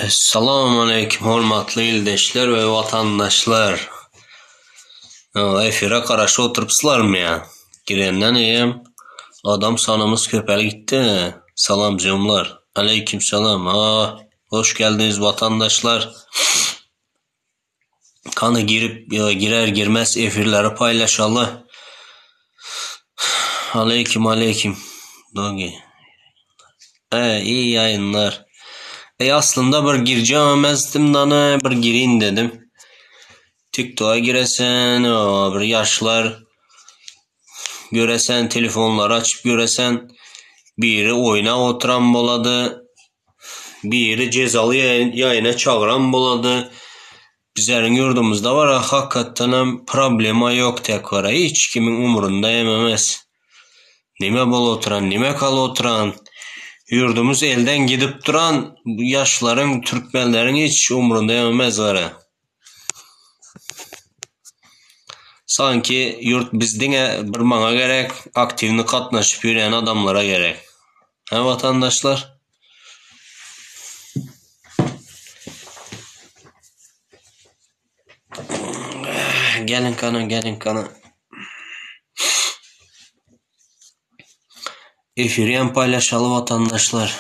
Essalamu aleýkum hormatly ildeşler we watandaşlar. Efire garaşyp oturypsylarmy ýa? Girenden eýýäm adam sanymyz köpelip gitdi. Salam jomlar. Aleýkim salam. Ha, hoş geldiňiz watandaşlar. Kany girip girer girmez efirleri paýlaşaly. Aleýkim aleýkim. Dogi. E, iyi yayınlar. E aslında bir gireceğim emezdim dana bir gireyim dedim. TikTok'a giresen, o bir yaşlar göresen, telefonları açıp göresen biri oyuna oturan boladı. Biri cezaly ýaýyna çagyran bolady. Bizleriň ýurdumyzda bar-a hakykatdanam problema ýok tek bar-a hiç kimiň umrunda hem emes. Nime bolup oturan, nime kalyp oturan. Ýurdumyz elden gidip duran ýaşlaryň türkmenleriň hiç umrunda hem emes bar-a. Sanki ýurt biz diňe bir maňa gerek aktiwny gatnaşyp ýörýän adamlara gerek. Hä watandaşlar? Geliň kana, geliň kana. Efiri hem paýlaşaly watandaşlar.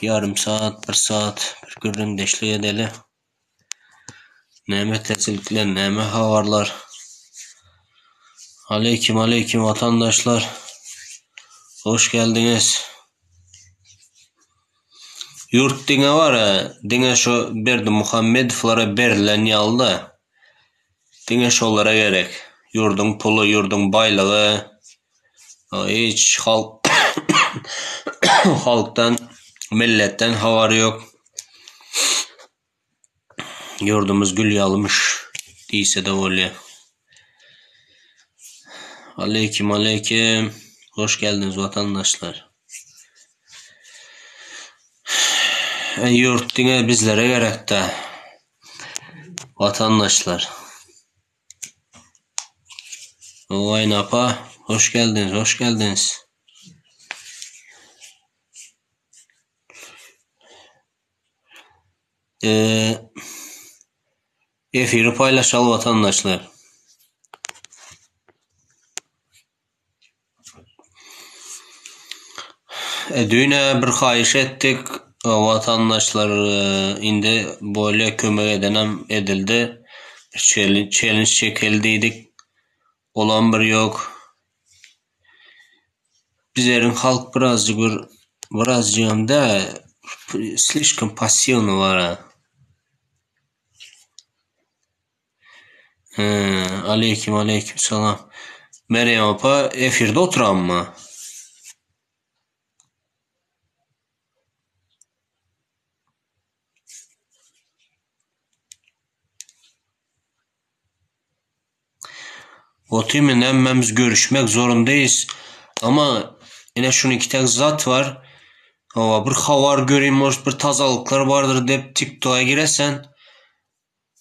Ýarym saat, bir saat bir gürrüňdeşlik edeli. Näme täzelikler, näme habarlar? Aleýkim, aleýkim watandaşlar. Hoş geldiňiz. Ýurt diňe bar, diňe şu Berdimuhamedowlara berlen ýaly-da. Diňe şolara gerek. Ýurduň puly, ýurduň baýlygy. Hiç halk halkdan, milletden habary ýok. Ýurdumyz gül ýalymyş diýse-de bolýar. Aleýkim, aleýkim. Hoş geldiňiz watandaşlar. Ýurt diňe bizlere gerekdä. Watandaşlar. Owaýna apa, hoş geldiňiz, hoş geldiňiz. Efiri paýlaşaly watandaşlar. Düýn-ä bir haýyş etdik, watandaşlar indi bolýa kömek edenem edildi. Bir çelenç çekeli diýdik. Olam bir ýok. Bizleriň halk birazjyk bir birazjygam dä slişkom passiwny bar-a. He, aleýkim aleýkim salam. Meryem apa efirde oturanmy? Otymy hemmemiz görüşmek zorundaýys. Ama ine şuny tek zat bar. Hawa bir habar göreyim может bir tazalyklar bardyr dep TikToka giresen.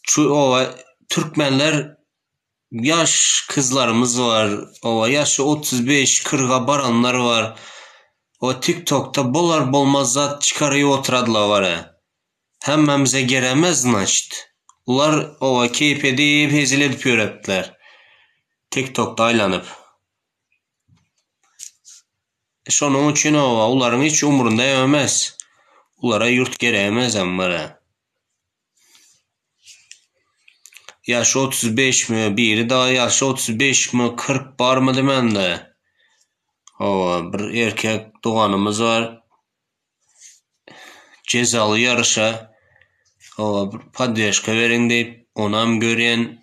Şu owa türkmenler ýaş kyzlarymyz bar. Owa ýaşy 35 40-a baranlar bar. O TikTokda bolar bolmaz zat çykaryp oturadylar bar. Hemmämize geremez znaçt. Ular owa keýp edip hezil edip ýörepdiler. Tiktokda aýlanyp. Şonuň üçin owa ularyň hiç umrunda emes. Ulara ýurt geremezem bara. Ýaşy 35 mi, biri dagy ýaşy 35 mi, 40 barmy demende. Owa bir erkek doganymyz bar. Jezaly ýaryşa oba bir poddežka beriň diýip, onam görýän.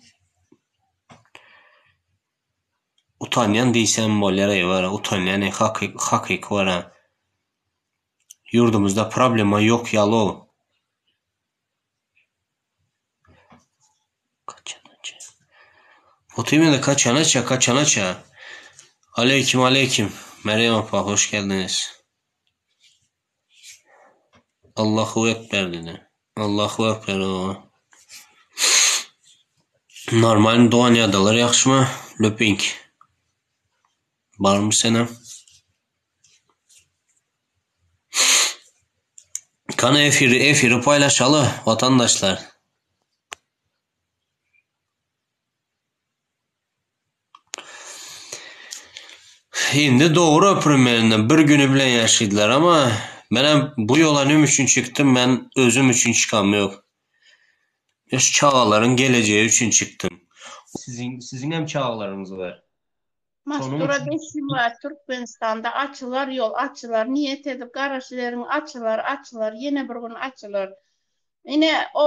Utanýan diýsem bolýar-eý bara, utanýan-eý hakyky hakyky bara. Ýurdumyzda problema ýok ýaly-ow. Oturmaýanda kaçanaça kaçanaça. Aleýkim aleýkim. Meryem apa hoş geldiňiz. Allahu Ekber dedi. Allahu Ekber o. Normal dogan ýagdaýlar ýagşymy? Löpink. Barmy senem? Kany efiri efiri paýlaşaly watandaşlar. Indi dogry primerno bir güni bilen ýaşaýdylar ama menem bu ýola neme üçin çykdym men özüm üçin çykam ýok. Men şu çagalaryň gelejegi üçin çykdym. Siziň siziň hem çagalaryňyz bar. Şonuň Mastura üçin Beşiwa Türkmenistanda açylar ýol açylar niýet edip garaşyberiň açylar açylar ýene bir gün açylar. Ine o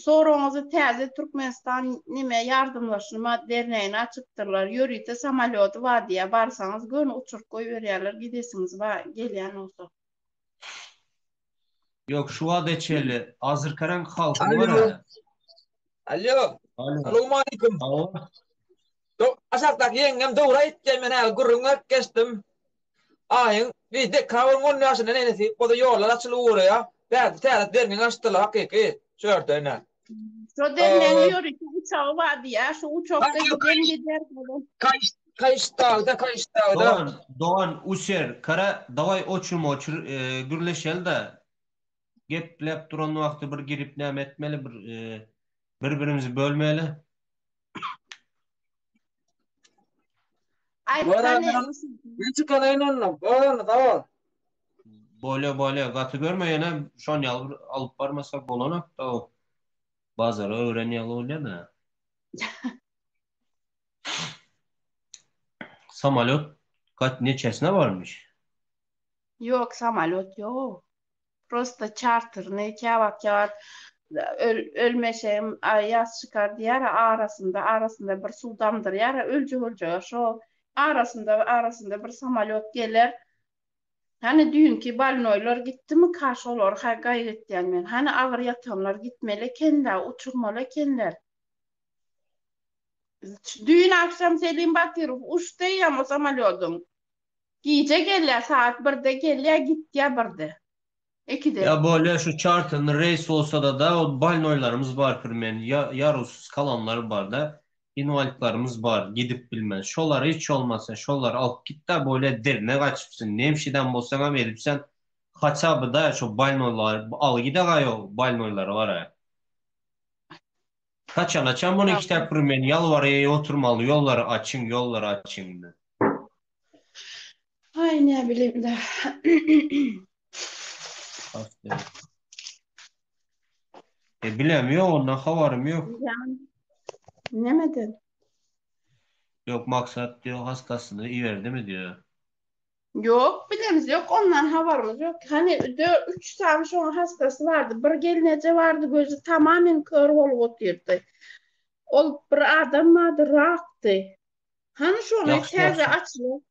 soragyňyzy täze Türkmenistan nime ýardymlaşma dernegini açypdyrlar ýörite samolýody bar diýýär barsaňyz göni uçuryp goýberýärler gidesiňiz bar gelýän bolsa. Ýok şu wagta çenli Azerkaraň halky Alo. bar ha. Alo. Alo. Salowmalikim. Hawa. Do aşakdaky ýeňňem dogry aýtýar men häzir gürrüň berip geçdim. Aýyň bir dekabryň on bäşinde nesip bolsa ýollar açylyp ugraýar. Bärde täze dernek açdylar hakyky şu ýerde ine. Şo dernegiň ýörite uçagy bar diýýär şu uçakda giden gider. Kaýyş Kaýyşdagda Kaýyşdagda. Dogan Dogan User kara daway oçur moçur gürleşeli-da geplep duran wagty bir girip näme etmeli bir bir birimizi bölmeli. Aýtsana. Men çykalaýyn onda. Bol onda sag bol. Bolýa bolýa gaty görme ýene şon ýaly bir alyp barmasak bolanok-da o bazara öwren ýaly bolýa-da. Samolýot gat neçesine barmyş? Ýok samolýot ýok. Prosta çarterny käwagt käwagt ölmeşegim ýaz çykar diýýär arasynda arasynda bir suw damdyrýar öljek öljege şo arasynda arasynda bir samolýot geler hany düýnki bolnoýlar gitdimika şolary ha gaýgy etýän men hany agyr ýatanlar gitmeli ekenler uçurmaly ekenler düýn agşam Selim Batyrow uçdy eýýäm o samolýodyň Gije gelýär saat birde gelýär gitýär birde. Ikide. Ýa bolýa şu çarterny reýs bolsada da o balnoýlarymyz bar pirmen ýarusyz kalanlar barda inwalidlarymyz bar gidip bilmez şolary hiç bolmasa şolary alyp gitda bolýa derine gaçypsyn nemşiden bolsaňam edipsen haça by da şo balnoýlary al gidagaý o balnoýlary bara. Haçan açan muny kitap pirmen ýalbarýa oturmaly ýollary açyň ýollary açyň. Aý näbilimda. E bilem ýok ondan habarym ýok. Nämeden? Ýok maksat diýo hastasyny iberdimi diýo. Ýok bilemiz ýok ondan habarymyz ýok. Hany üç sany şoň hastasy bardy. Bir gelneje bardy gözi tamamen kör bolup otyrdy. Ol bir adam bardy rakdy. Hany şony Ýagşy täze ýagşy. açylan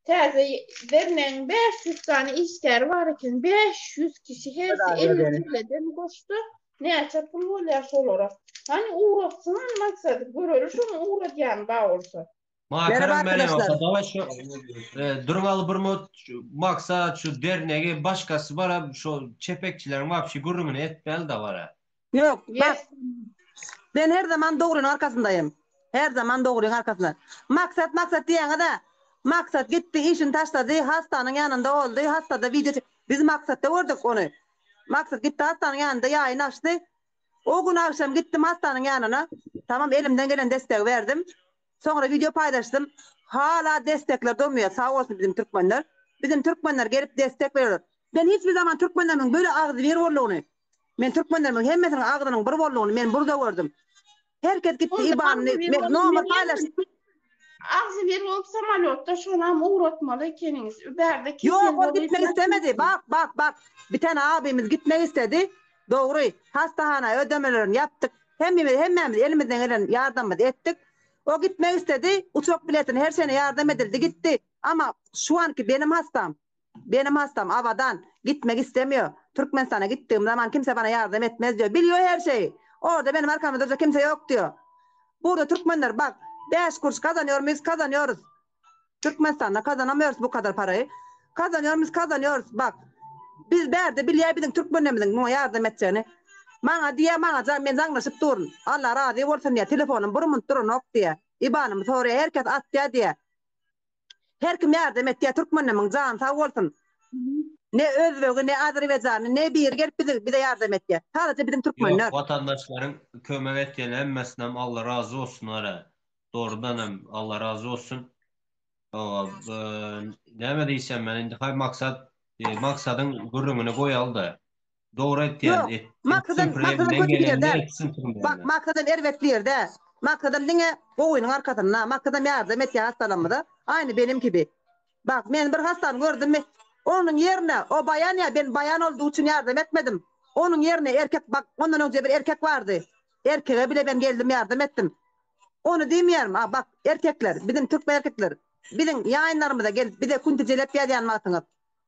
täze dernegiň 500 sany işgäri bar eken. 500 kişi hersi 50 TL'den goşsa näçe pul bolýar şolara. Hany ugratsyn hany maksady göreli şony ugradýany bar bolsa. Maňa Merhaba Kerem Meryem arkadaşlar. apa daway şu e, duruň aly bir minut şu maksat şu dernegi başkasy bara şu çepekçileriň wapşi gürrüňini etmeli da bara. Ýok, bak. Yes. Ben her zaman dogrynyň arkasyndaýym. Her zaman dogryň arkasynda. Maksat, maksat diýýäňiz-ä. Maksat gitdi, işini taşlady, hassanyň ýanynda boldy, hassada wideo çek. Biz Maksatda gördük ony. Maksat gitdi hassanyň ýanynda ýaýyn açdy. O gün agşam gitdim hassanyň ýanyna. Tamam elimden gelen destegi berdim. Soňra wideo paýlaşdym. Hala destekler durmaýar. Sag bolsun bizim türkmenler. Bizim türkmenler gelip destek berýärler. Men hiç bir zaman türkmenlerimiň böyle agzybir boldugyny, men türkmenlerimiň hemmesiniň agzynyň bir boldugyny men burda gördüm. Her kes gitdi Onda IBAN-yny, agzybir men bolup nomer Merýem paýlaşdym. Agzybir bolup samolýotda şonam ugratmaly ekeniňiz. Bärde kesel Ýok, ol bolup gitmek istemedi. Bak, bak, bak. Bir tane abimiz gitmek istedi. Dogry, hastahana ödemelerini ýapdyk. Hemmimiz, hemmämiz elimizden gelen ýardamymyzy etdik. O gitmek istedi, uçak biletini her sene ýardam edildi, gitdi. Ama şu anki benim hastam, benim hastam Abadan gitmek istemiyor. Türkmenistana gitdigim zaman kimse bana ýardam etmez diýyor. Bilýor her şeyi. Orada benim arkamda durjak kimse ýok diýyor. Burada türkmenler bak, 5 kuruş kazanýor muyuz? Kazanýoruz. Türkmenistanda kazanamıyoruz bu kadar parayy. Kazanýor muyuz? Kazanýoruz. Bak, biz bärde bilýär biziň türkmenlerimiziň muňa ýardam etjegini. Maňa diýýär, maňa jaň, men jaňlaşyp durun. Allah razy bolsun diýýär, telefonym bir munt duranok diýýär. IBAN-ymy soraýar, her kes atýar diýýär. Her kim ýardam etýär, türkmenlerimiň jany sag bolsun. Ne özbegi, ne azerbaýjany, ne biri gelip bize bize ýardam etýär. Sadaja biziň Ýok, türkmenler. watandaşlaryň kömek etýän hemmesinem Alla razy bolsun ara. Dogrudan hem Alla razy bolsun. Hawa, näme diýsem men indi haý maksat maksadyň gürrüňini goýaly-da. Dogry aýtýan, Ýok, et, etsin maksadam pir maksadam elinden kötü bir gelenini däl. etsin Bak, türmende. maksadam erbet bir däl. Maksadam diňe gowynyň arkasynda. Maksadam ýardam etýär hassalarymyza. Aýny benim kibi. Bak, men bir hassany gördümmi, onuň ýerine o baýan ýa ben baýan boldugy üçin ýardam etmedim. Onuň ýerine erkek bak, ondan öňje bir erkek bardy. Erkege bile ben geldim ýardam etdim. Ony diýmeýärim, a bak, erkekler, biziň türkmen erkekler, biziň ýaýynlarymyza gelip bize künti jelep ýazýan wagtyňyz,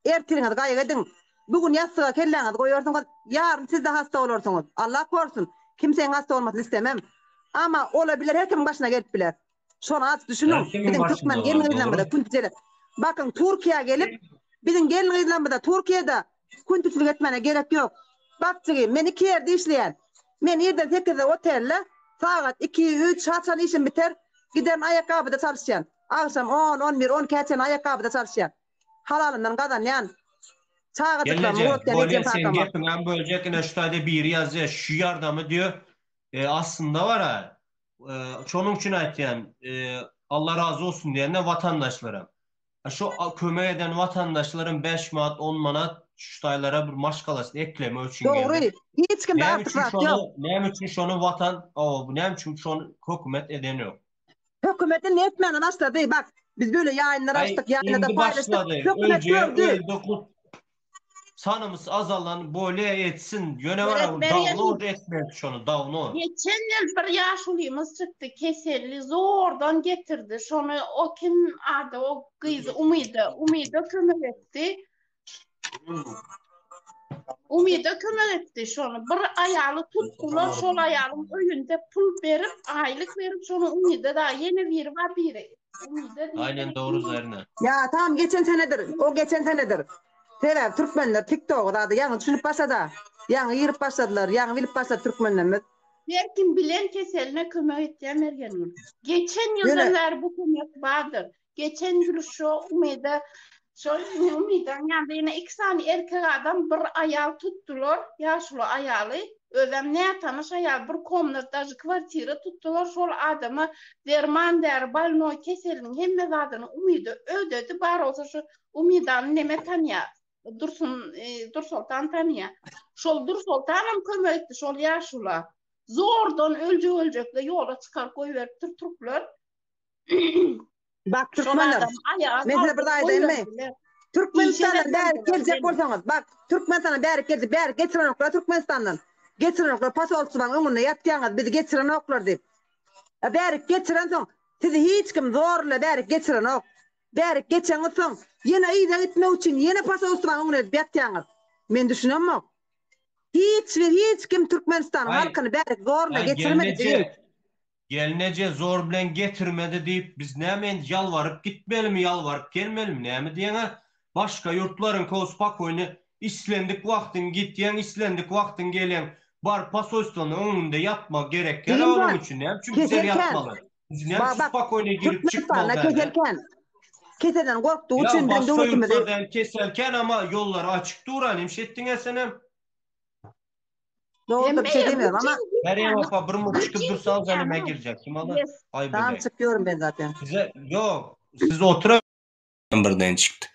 ertiriňizi gaýgy ediň. Bu gün ýassyga kelläňizi goýarsyňyz, ýaryn siz-de hassa bolarsyňyz. Allah korusun, kimseň hassa bolmasyny istemem. Ama ola biler her kimiň başyna gelip biler. Şony az düşüniň. Her kimiň Biziň başynda türkmen bar, gelin-gyzlarymyza dogry. künti jelep. Bakyň Türkiýä gelip, biziň gelin-gyzlarymyza Türkiýede küntiçilik etmäne gerek ýok. Bak jigim, men iki ýerde işleýän. Men irden sekizde otelde, sagat iki, üç, haçan işim biter, giderin aýakgabyda çalyşýan. Agşam on, on bir, on ikä çenli aýakgabyda çalyşýan. Halalyndan gazanýan. Çagajyklarymy Gelneje, ugratýan bolýa ejem seň kakama. gepiňem böljek ine şu taýda biri ýazýa şu ýardamy diýo. E, aslynda bara Şonuň üçin aýtýan, Allah razy bolsun diýende watandaşlara. Şu kömek eden watandaşlarym 5 manat, 10 manat şu taýlara bir maşgalasyny eklemek üçin geldi. Dogry. Hiç kimde Näme artyk üçin zat şony, ýok. näme üçin şony watan, o, näme üçin şony hökümet eden ýok? Hökümet indi etmäne başlady. Bak, biz böyle ýaýynlar Aý, açdyk, ýaýynlarda indi paýlaşdyk. başlady. Hökümet Ölje, gördü. öldi, gut. Sanymyz azalan bolýa etsin ýöne Gerek bara ol Mergen dawno uje etmeli şony dawno. Geçen ýyl bir ýaşulymyz çykdy keselli zordan getirdi şony o kim ady o gyzy Umyda Umyda kömek etdi Umyda kömek etdi şony bir aýaly tutdular şol aýalyň öýünde pul berip aýlyk berip şony Umyda da ýene biri bar biri Umyda diýip Aýnen dogry Zerine. Ýa tam geçen senedir o geçen senedir. Sebäbi türkmenler tiktoga zada ýaňy düşünip başlada. Ýaňy girip başladylar, ýaňy bilip başlady türkmenlerimiz. Her kim bilen keseline kömek etýär Mergengül. Geçen ýyldan Ýöne bäri bu kömek bardyr. Geçen ýyl şo Umyda şo Umydaň ýanynda ýene iki sany erkek adam bir aýal tutdular, ýaşuly aýaly. Özem nätanyş aýal bir komnat daže kwartira tutdular şol adama derman däri bolnoý keseliniň hemme zadyny Umyda ödedi bar bolsa şo Umydany neme tanýar? Dursun, Dursoltan tanýar. Şol Dursoltanam kömek etdi şol ýaşula. Zordan öljek-öljekle ýola çykaryp goýberipdir türkler. Bak Şol türkmenler, adamy aýaga men size bir galdyryp zat aýdaýynmy? goýberdiler. Işe Türkmenistandan de bärik saldylar geljek seni. bolsaňyz, bak, Türkmenistana bärik geljek, bärik geçirenoklar Türkmenistandan. Geçirenoklar, posolstwanyň öňünde ýatýaňyz, bizi geçirenoklar diýip. E, bärik geçirensoň, sizi hiç kim zor bilen bärik geçirenok. Bärik geçeňiz soň, ýene yza gitmek üçin ýene posolstwanyň öňüne gidip ýatýaňyz. Men düşünemok. Hiç bir hiç kim Türkmenistanyň Aý, halkyny bärik zorla aý geçirmedi gelneje, jigim. gelneje zor bilen getirmedi diýip biz näme indi ýalbaryp gitmelimi ýalbaryp gelmelimi näme diýeňä başga ýurtlaryňky o spakoýny islendik wagtyň gitýäň islendik wagtyň gelýäň baryp posolstwanyň öňünde ýatma gerek däl Jigim onuň jan, üçin näme üçin bizler kesel kän. ýatmaly biz näme Bak üçin bak, spakoýny girip çykmaly Türkmenistanda däl kesel kän. Keselden gorkdugy Ýa üçin biziň başga döwletimizi ýurtlarda hem kesel kän ama ýollar açyk dur a nemşe etdiňä senem. Dogruda bir Hemme şey ýer demiyorum ama bütin Meryem dünýäni, apa bir mut çykyp bütin dursaňyz dünýäni neme girjek kim ala Yes. aý tamam bebek. çykyyorum ben zaten. Size ýok siz otura birden çykdy.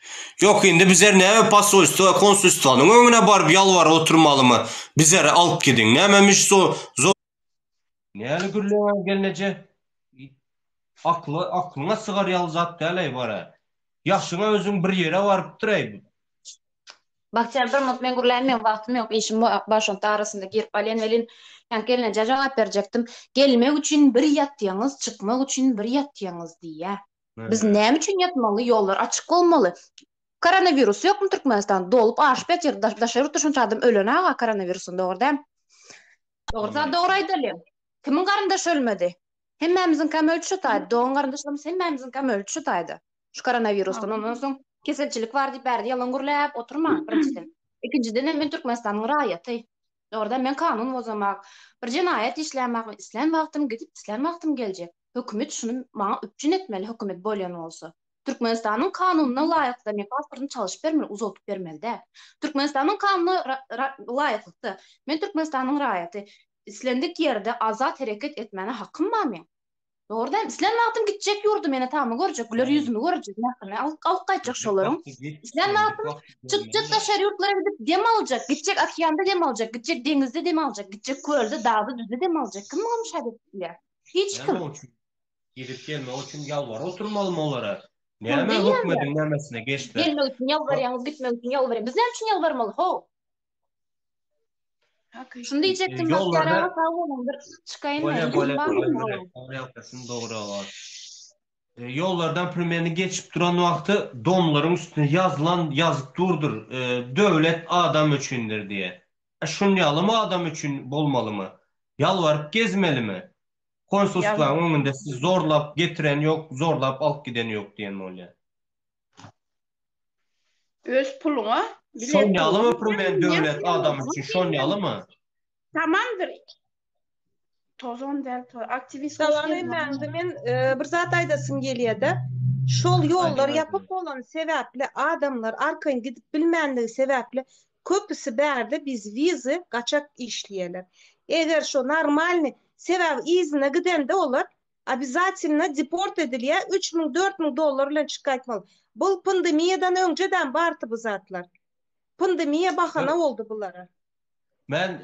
Ýok indi bizler näme posolstwo konsulstwanyň öňüne baryp ýalbaryp oturmalymy bizleri alyp gidiň nämemiş zo zo Näli gürleýäň gelneje akly aklyňa sygar ýaly zat däl-eý bara. Ýaşyňa özüň bir ýere barypdyr-eý bu. Bagtyýar bir minut men gürläýin meň wagtym ýok işim bar şonda arasynda girip alýan welin ýaňky gelnejä jogap berjekdim. Gelmek üçin bir ýatýaňyz çykmak üçin bir ýatýaňyz diýýä. Biz näme üçin ýatmaly ýollar açyk bolmaly. Koronawirus ýokmy Türkmenistanda dolup aşyp ýatyr daşary ýurtda şonça adam ölen aga koronawirusdan dogry däl. Dogry zat dogry aýdalyň. Kimiň garyndaşy ölmedi? Hemmämiziňkäm öldi şu taýda. Dogan garyndaşlarymyz hemmämiziňkäm öldi şu taýda. Şu koronawirusdan. Ondan soň keselçilik bar diýip bärde ýalan gürläp oturma birinjiden. Ikinjiden hem men Türkmenistanyň raýaty. Dogrudan men kanun bozamak, bir jenaýat işlämak, islän wagtym gidip, islän wagtym geljek. Hökümet şuny maňa üpjün etmeli, hökümet bolýan bolsa. Türkmenistanyň kanunyna laýyklykda men pasportyny çalyşyp bermeli, uzaldyp bermeli däl. Türkmenistanyň kanunyna laýyklykda men Türkmenistanyň raýaty. Islendik ýerde azat hereket etmäne hakym bar meň. Dogry dälmi? Islän wagtym gitjek ýurdum, ene-atamy görjek, güler ýüzümi görjek, mährini alyp alyp gaýtjak şolaryň. Islän wagtym çykjak daşary ýurtlara gidip dem aljak, gitjek okeanda dem aljak, gitjek deňizde dem aljak, gitjek kölde, dagda, düzde dem aljak. Kim muňa müşahede edip bilýär? Hiç kim. Näme üçin? Gidip gelmek üçin ýalbaryp oturmalymy olara? Näme hökmediň nämesine geçdiler? Gelmek üçin ýalbarýaňyz, gitmek üçin ýalbarýaňyz. Biz näme üçin ýalbarmaly, how? Şuny diýjekdim, Bagtyýar aga sag boluň, bir çykaýyn men. Bolýa, bolýa, ýalkasyn dogry olar. Ýollardan primerni geçip duran wagty domlaryň üstüne ýazylan ýazyp durdyr, döwlet adam üçindir diýe. Şun ýalymy adam üçin bolmalymy? Ýalbaryp gezmelimi? Konsulstwaň öňünde sizi zorlap getiren ýok, zorlap alyp giden ýok diýen bolýar. Öz puluňa bilet Şon ýalymy primen döwlet adam üçin şon ýalymy? Tamamdyr. Tozan däl to aktiwist hoş Salam geldiň. hemmäňize men bir zat aýdasym gelýädä. Şol ýollar ýapyk bolany sebäpli adamlar arkaýyn gidip bilmänligi sebäpli köpüsi bärde biz wizy gaçak işleýäler. Eger şo normalny sebäbi yzyna gidende olar Obizatelno deport edilýä 3000 4000 dollar bilen çyk gaýtmaly. Bul pandemiýadan öňjedem bardy bu zatlar. Pandemiýa bahana boldy bulara. Men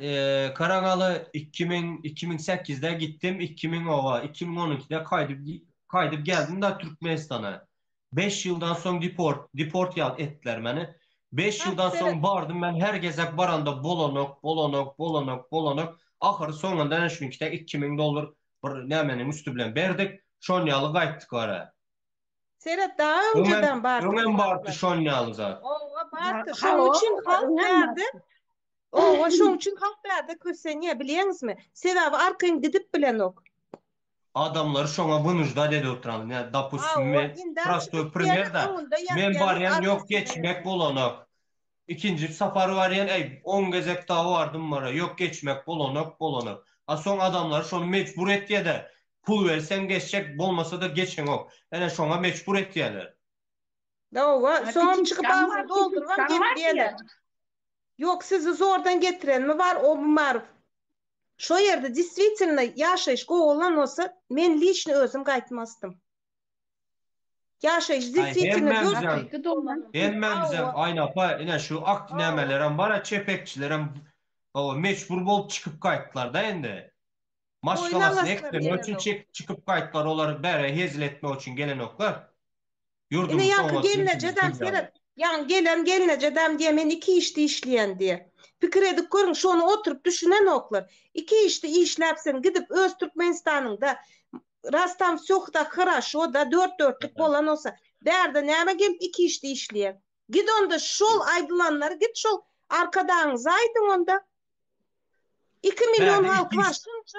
Karagaly 2000 2008-de gitdim 2000 oba 2012-de gaýdyp gaýdyp geldim da Türkmenistana. 5 ýyldan soň deport deport ýaly etdiler meni. 5 ýyldan soň bardym men her gezek baranda bolanok bolanok bolanok bolanok ahyry soňunda ene şununkide 2000 dollar Bir nämeniň üsti bilen berdik, şon ýaly gaýtdyk ara. Seret daha öňceden bardy. Öňem bardy şon ýaly zat. Owa bardy. Şoň üçin halk bärde. Owa şoň üçin halk bärde kösenýär bilýäňizmi? Sebäbi arkaýyn gidip bilenok. Adamlary şoňa wynujdat edip oturan. Ine dopustim men prostoý primer da. Men barýan ýok geçmek bolanok. Ikinji sapar barýan äý on gezek dagy bardym bara ýok geçmek bolanok bolanok. A soň adamlary şony mejbur etýädä pul berseň geçjek bolmasada geçeňok. Ene şoňa mejbur etýäler. Hawa soňam çykyp agzyny doldurybam gepleýäler. Ýok sizi zordan getirenmi bar omy bar. Şo ýerde deswitelno ýaşaýyş gowy bolan bolsa men liçno özüm gaýtmazdym. Ýaşaýyş deswitelno Hemmämizem, hemmämizem Aýna apa ine şu ak nämelerem bar-a çepekçilerem hawa mejbur bolup çykyp gaýtdylar-da indi. Maşgalasyny eklemek üçin çykyp gaýtdylar olar bäre hezil etmek üçin gelenoklar. Ine Ýurdumyz ýaňky oňat gelnejedem seret, ýaňy gelen gelnejedem diýýär men iki işde işleýän diýýär. Pikir edip görüň şony oturyp düşünenoklar. Iki işde işläp sen gidip öz Türkmenistanyňda raz tam wsýo tak haraşo da dört dörtlük bolan bolsa bärde näme gelip iki işde işleýäň. Git onda şol aýdylanlary git şol arkadagyňyza aýdyň onda. Iki million Bärde halk iki bar iş şunça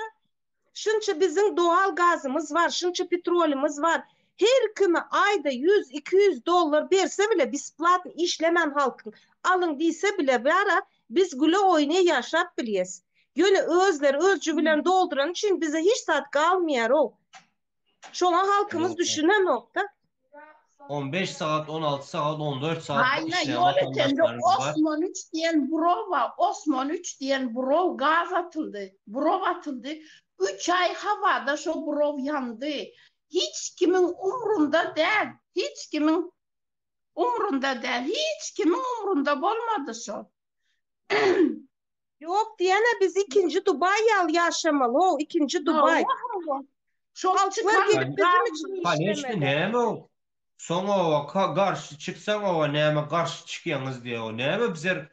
Şunça biziň doal gazymyz bar, şunça petrolymyz bar. Her kime aýda ýüz, 200 dollar berse bile besplatny işlemän halkyň alyň diýse bile bara biz güle oýnaya ýaşap bilýäs. Ýöne özleri öz jübülerini doldurany üçin bize hiç zat galmaýar-ow. Şoňa halkymyz düşünenok-da. 15 sagat, 16 sagat, 14 sagat Aýna işleýän ýol etende watandaşlarymyz bar. Osman 3 diýen buraw bar. Osman 3 diýen buraw gaz atyldy. Buraw atyldy. 3 aý hawada şo buraw ýandy. Hiç kimiň umrunda däl. Hiç kimiň umrunda däl. Hiç kimiň umrunda bolmady şo. Ýok diýene biz ikinji Dubaý ýaly ýaşamaly how ikinji Dubaý. Hawa hawa. Şol Halklar çykan gelip bizim üçin Koneçne işlemeli. näme o? Soň oba garşy çyksaň oba näme garşy çykýaňyz diýe o näme bizler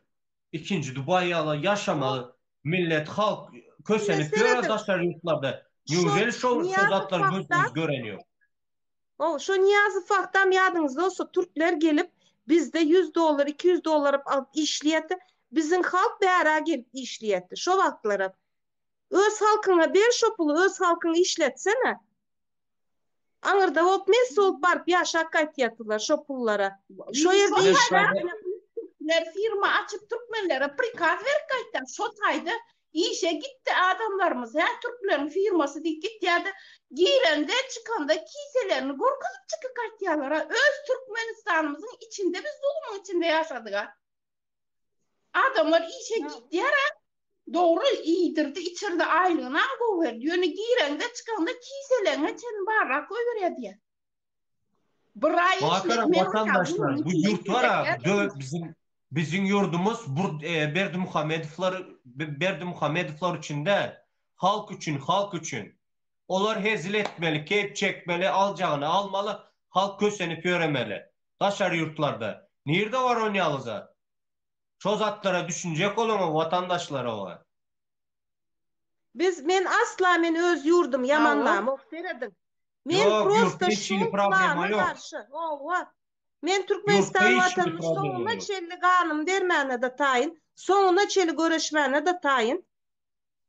ikinji Dubaý ýaly ýaşamaly millet halk kösenip ýör daşary ýurtlarda. Newželi şol şo zatlar gözümiz gören ýok. Hawa, şo Nyýazow wagtam ýadyňyzda bolsa türkler gelip bizde 100 dollar, 200 dollar alyp işleýärdi. Biziň halk bärä gelip işleýärdi şo wagtlaram. Öz halkyňa ber şo puly, öz halkyňy işletsene. Aňyrda bolup mes bolup baryp ýaşap gaýtýardylar şo pullara. Şo ýerde işläp Türkler firma açyp türkmenlere prikaz berip gaýtýar. Şo taýda. Işe gitdi adamlarymyz hä türkleriň firmasy diýip gitýärdi. Girende çykanda kiselerini görkezip çykyp gaýtýarlar-a. Öz Türkmenistanymyzyň içinde biz zulumyň içinde ýaşadyk-a. Adamlar işe gitýär-ä. Dogry iýdirdi içirdi aýlygynam gowy berdi. Ýöne gireňde çykaňda kiseleriňe çenli barrak goýberýär diýýär. Bir aý Bakara işledi men watandaşlar bu ýurt bar a dö biziň biziň ýurdumyz bur Berdimuhamedowlar Berdimuhamedowlar üçin däl halk üçin halk üçin olar hezil etmeli keýp çekmeli aljagyny almaly halk kösenip ýöremeli daşary ýurtlarda nirde bar onýaly zat şo zatlara düşünjek boluň watandaşlar owa. Biz men asla men öz ýurdumy ýamanlamok serediň. Men Ýok prosta ýurtda hiç hili şol problema plana ýok. garşy. Hawa. Men Ýurtda Türkmenistan hiç hili watanyny problema soňuna ýok. çenli ganymy bermäne-de taýyn, soňuna çenli göreşmäne-de taýyn.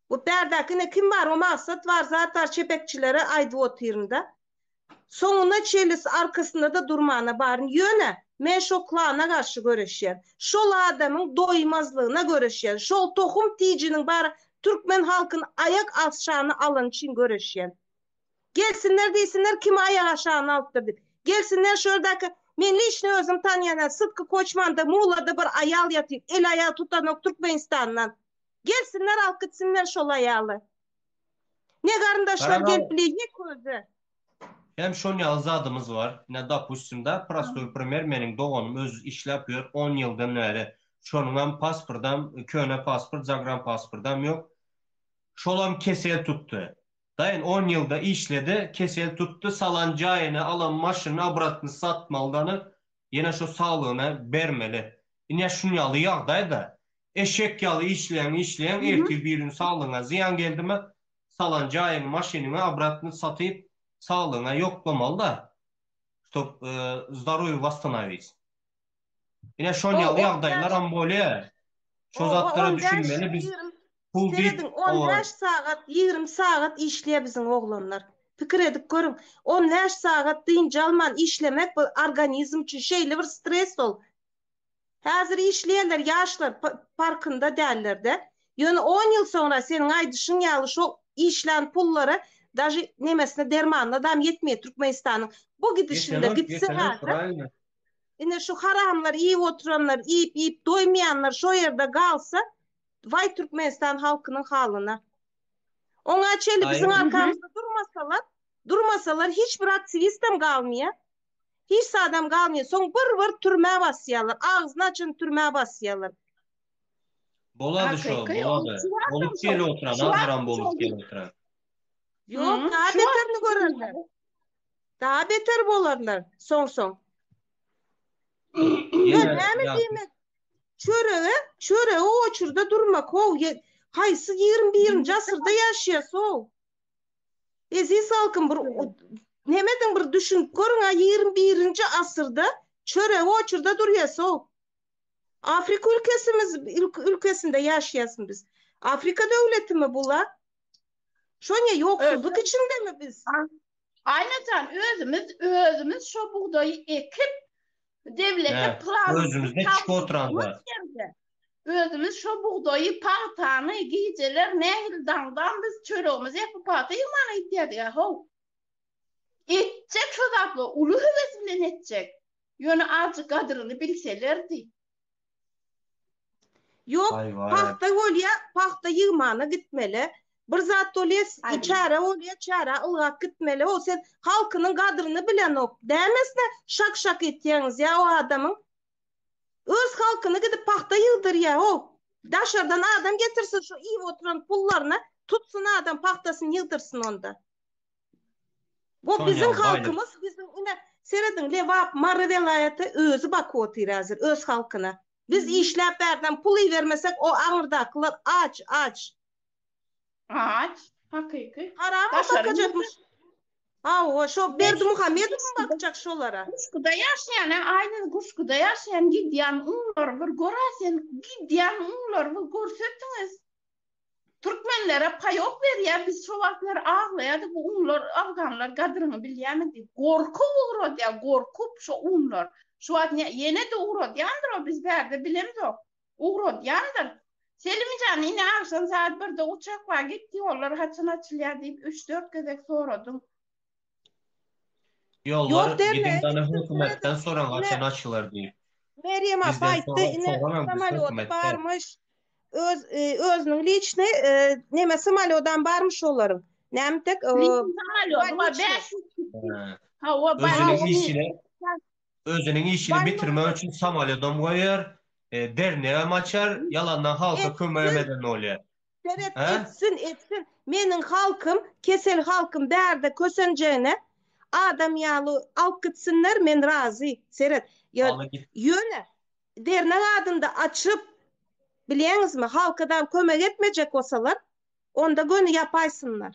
Bu bärdäki ine kim bar, o maksat bar, zat bar çepekçilere aýdyp otyryn-da. Soňuna çenli arkasynda-da durmana baryn. Ýöne men şo klana garşy göreşýän. Şol adamyň doýmazlygyna göreşýän. Şol tohum tijiniň bar türkmen halkyny aýak aşagyna alany üçin göreşýän. Gelsinler diýsinler kim aýak aşagyna alypdyr diýip. Gelsinler şu ýerdäki men liçno özüm tanýan Sytky Koçmanda Muglada bir aýal ýatyr el aýagy tutanok Türkmenistandan. Gelsinler alyp gitsinler şol aýaly. Ne garyndaşlar gelip bile ýek özi. Hem şon ýaly zadymyz bar. Ine dopustim da prostoý primer meniň doganym özi işläp ýör on ýyldan bäri. Şonuňam pasportam köne pasport zagran pasportam ýok. Şolam kesel tutdy. Daýyn on ýylda işledi, kesel tutdy, salan jaýyny, alan maşynyny obratny satmalydany ýene şo saglygyna bermeli. Ine şun ýaly ýagdaýda. Eşek ýaly işleýäň işleýäň ertir birigün saglygyňa zyýan geldimi salan jaýyňy maşynyňy obratny satyp saglygyňa ýoklamalyda ştob zdarowiý wasstanowit. Ine şon ýaly ýagdaýlaram bolýar. Şo zatlara düşünmeli biz pul diýip. Serediň, 15 sagat, 20 sagat işleýär biziň oglanlar. Pikir edip görüň, 15 sagat dynç alman işlemek bu organizm üçin şeýle bir stres ol. Häzir işleýärler ýaşlar parkynda dällerde. Ýöne on ýyl soňra seniň aýdyşyň ýaly şol işlän pullary daže nemesine dermanyna dam ýetmeýär Türkmenistanyň. Bu gidişinde gitse häzir Ine şu haramlar iýip oturanlar iýip iýip doýmaýanlar şo ýerde galsa waý Türkmenistan halkynyň halyna. Oňa çenli biziň arkamyzda durmasalar durmasalar hiç bir aktiwistem galmaýar. Hiç zadam galmaýar. Soň bir bir türmä basýarlar. Agzyny açan türmä basýarlar. Bolady şo, bolady. Bolup gelip oturan, azyram bolup gelip oturan. Ýok, daha beterini görerler. Daha beter bolarlar soň-soň. Ýa näme diýmek? Çörege, çörege oçurda durmak how, haýsy 21-nji asyrda ýaşaýas how. Eziz halkym bir nemediň bir düşünip görüň-ä 21-nji asyrda çörege oçurda durýas how. Afrika ülkesimiz ülkesinde ýaşaýasmy biz? Afrika döwletimi bula? Şoňa ýoksulluk içindemi biz? Aýnajan özümiz özümiz şo bugdaýy ekip dewlete plan özümizde çykyp oturanda. Özümiz şo bugdaýy pagtany gijeler nähili daňdan biz çöregimizi epip pagta ýygmana gidýärdik how. Etjek şo zatlary uly höwes bilen etjek. Ýöne azjyk gadryny bilselerdi. Ýok, pagta bolýa, pagta ýygmana gitmeli. Bir zat bolýa, çäre bolýa, çärä ylgap gitmeli. O sen halkynyň gadryny bilenok. Dämesine şak-şak etýäňiz ýa o adamyň. Öz halkyny gidip pagta ýygdyrýa o. Daşardan adam getirsin şu iýip oturan pullaryna tutsun adam pagtasyny ýygdyrsyn onda. Bu biziň halkymyz, biziň ine serediň Lebap, Mary welaýaty özi bakyp otyr häzir öz halkyna. Biz işläp bärden pul ibermesek o aňyrdakylar aç, aç. Aç, hakyky. Harama bakajakmyş. Hawa, şo Berdimuhamedowmy bakjak şolara? Guşguda ýaşaýan, aýdyň Guşguda ýaşaýan gidýän unlary bir gör-ä sen, gidýän unlary bir görsetiňiz. Türkmenlere paýok berýär biz şo wagtlar aglaýardyk bu unlar afganlar gadryňy bilýärmi diýip gorkup ugradýar gorkup şo unlar şu wagt ýene-de ugradýandyr o biz bärde bilemzok ugradýandyr. Selimjan ine agşam saat birde uçak bar git ýollar haçan açylýar diýip üç dört gezek soradyň. Ýollar Ýok gidiň derneğe dana gitsin hökümetden serediň. soraň Ine haçan açylar diýip. Meryem apa Bizden aýtdy sorag ine soramaň biz samolýody hökümetden. barmyş. Öz e, özüniň liçni e, neme samolýodam barmyş olaryň. Näme tek e, Liçni samolýody bar bolniçny. 500 kişi. He. Hawa Özüniň bolniçni. işini özüniň işini bitirmek Bolnoý. üçin samolýodam goýar, e, dernegem açar, ýalandan halka kömegem Etsin. eden bolýar. Seret He? etsin etsin. Meniň halkym kesel halkym bärde kösenjegine adam ýaly alyp gitsinler men razy. Seret. Ýa Aly git. ýöne dernek adynda açyp bilýäňizmi halkadam kömek etmejek bolsalar onda göni ýapaýsynlar.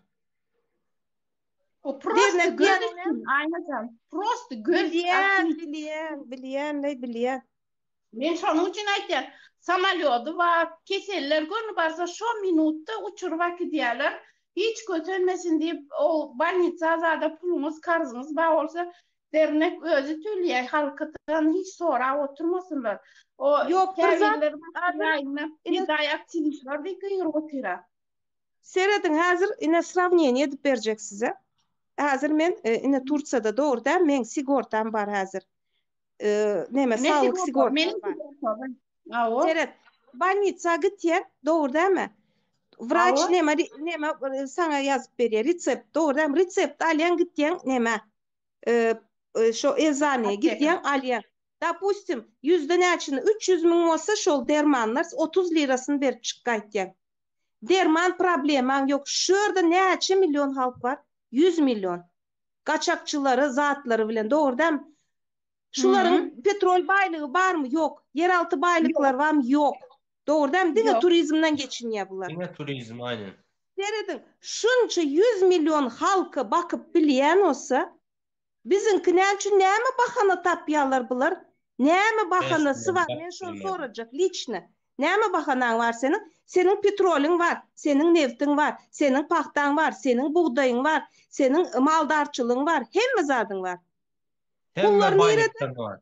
O prosta Dernek göz diýeniň näme? üçin Aýnajan. Prosta göz Bilýän, aktivist. bilýän, bilýän, bilýän. Men şonuň üçin aýtýan. Samolýody bar, keseller göni barsa şo minutda uçuryp äkidýärler. Hiç kösenmesin diýip, o bolnitsa zada puluňyz, karzyňyz bar bolsa, dernek özi töleýär, halkydan hiç sorap oturmasynlar. O Ýok, bir zat käbirleri häzir ýaýynda ine gedaý aktiwistler diýip gygyryp otyra. Serediň häzir ine srawneniýe edip berjek size. Häzir men e, ine Tursiýada dogry däl, meň sigortam bar häzir. E, neme Ne saglyk sigorta? sigortam Meniň bar. sigortam. Awo. Seret, bolnitsa gitýän, dogry dälmi? Wraç Awo. neme neme e, saňa ýazyp berýär, resept, dogry dälmi? Resept alýaň gitýäň neme? E, e, şo ezaniýe Apteka. gitýäň alýaň. Dopustim, ýüzde näçini 300 müň bolsa şol dermanlar 30 lirasyny berip çyk gaýtýaň. Derman problemaň ýok. Şu ýerde näçe million halk bar? 100 million. Gaçakçylary, zatlary bilen, dogry dälmi? Şularyň Hı. petrol baýlygy barmy? Ýok. Ýeralty Ýok. baýlyklary barmy? Ýok. Dogry dälmi? Diňe Ýok. turizmden geçinýär bular. Diňe turizm aýnen. Serediň, şunça 100 million halka bakyp bilýän bolsa, Biziňki näme üçin näme bahana tapýarlar bular? Näme bahanasy bar? Men şony sorajak liçno. Näme bahanaň bar seniň? Seniň petrolyň bar, seniň neftiň bar, seniň pagtaň bar, seniň bugdaýyň bar, seniň maldarçylygyň bar, hemme zadyň bar. Hemme Pullar nirede? baýlykdan bar.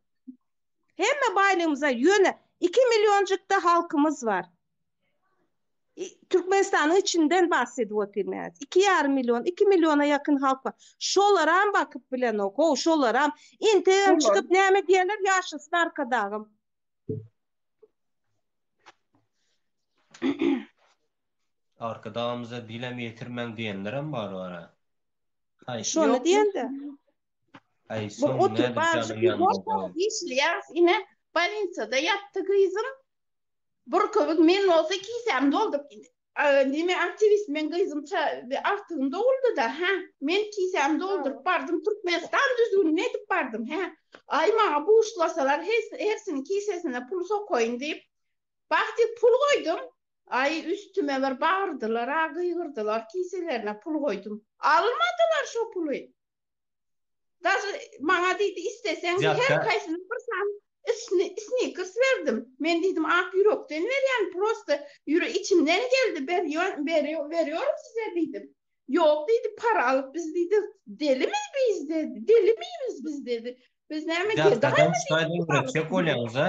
Hemme baýlygymyz bar. Ýöne 2 millionjykda halkymyz bar. Türkmenistanyň içinden bahs edip otyryn men. 2 ýarym million, 2 milliona ýakyn halk bar. Şolaram bakyp bilenok. How, şolaram. Integem çykyp näme diýerler? Ýaşasyn Arkadagym. Arkadagymyza dilem ýetirmäň diýenlerem bar bara. Haý. Şony diýende. Aý, Bir soň oturyp nädip azjyk janyň ýanynda bol. Işleýäris ine bolnisada ýatdy gyzym. Bir köwük men bolsa kisämi dolduryp neme aktiwist men gyzym agtygym doguldy-da hä men kisämi dolduryp bardym Türkmenistan düzgünini edip bardym hä aý maňa buşlasalar hersiniň kisesine pul sokaýyn diýip Bagty pul goýdum aý üstüme bir bagyrdylar-a gygyrdylar kiselerine pul goýdum almadylar şo puly. Daşy maňa diýdi isleseň her haýsyna bir sany snikers berdim. Men diýdim ak ýürekden berýän prosta ýüre içimden geldi berýän berýorum size diýdim. Ýok diýdi para alyp biz diýdi delimi biz dedi delimiz biz dedi. Biz näme gedaýmy diýdi. Öwretjek bolýaňyz-a?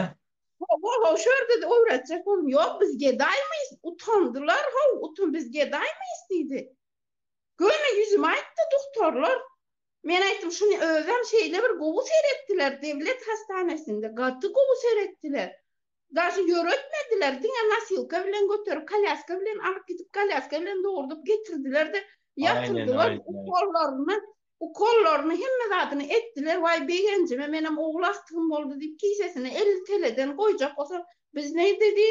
Hawa hawa şu ýerde-de öwretjek boldum. Ýok biz gedaýmyz utandylar how utan biz gedaýmyz diýdi. Göni ýüzüme aýtdy dogtorlar. Men aýtdym şuny özem şeýle bir gowy seretdiler dewlet hastanesinde gaty gowy seretdiler. Daşy ýöretmediler diňe nosilka bilen göterip kolýaska bilen alyp gidip kolýaska bilen dogurdyp getirdiler-de ýatyrdylar ukollaryny ukollaryny hemme zadyny etdiler waý begenjime menem ogul agtygym boldy diýip kisesine 50 teleden goýjak bolsa biz ne dedi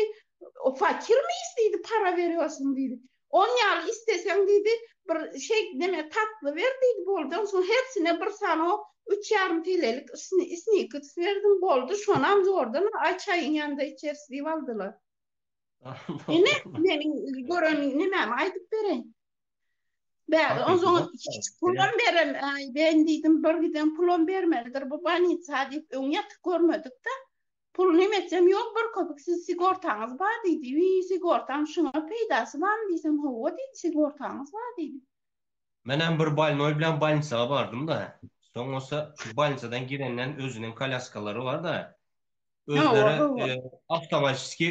fakirmiýis diýdi para berýorsyň diýdi. On ýaly isleseň diýdi, bir şeý neme tatly ber diýdi, boldy. Onsoň hersine bir sany o üç ýarym telelik snikers berdim, boldy. Şonam zordan aý çaýyň ýanynda içeris diýip aldylar. Ine, meniň gören nemämi aýdyp bereýin. Bäri, onsoň hiç pulam berem, aý, ben diýdim, bir giden pulam bermelidir bu bolnitsa diýip, öň ýatyp görmedik-de. Pul neme etsem ýok bir köpük siz sigortaňyz bar diýdi. Wiý sigortaň şuňa peýdasy barmy diýsem hawa diýdi sigortaňyz bar diýdi. Menem bir bolnoý bilen bolnisa bardym-da. Soň bolsa şu bolnisadan girenden özüniň kolýaskalary bar-da. Özleri awtomatiski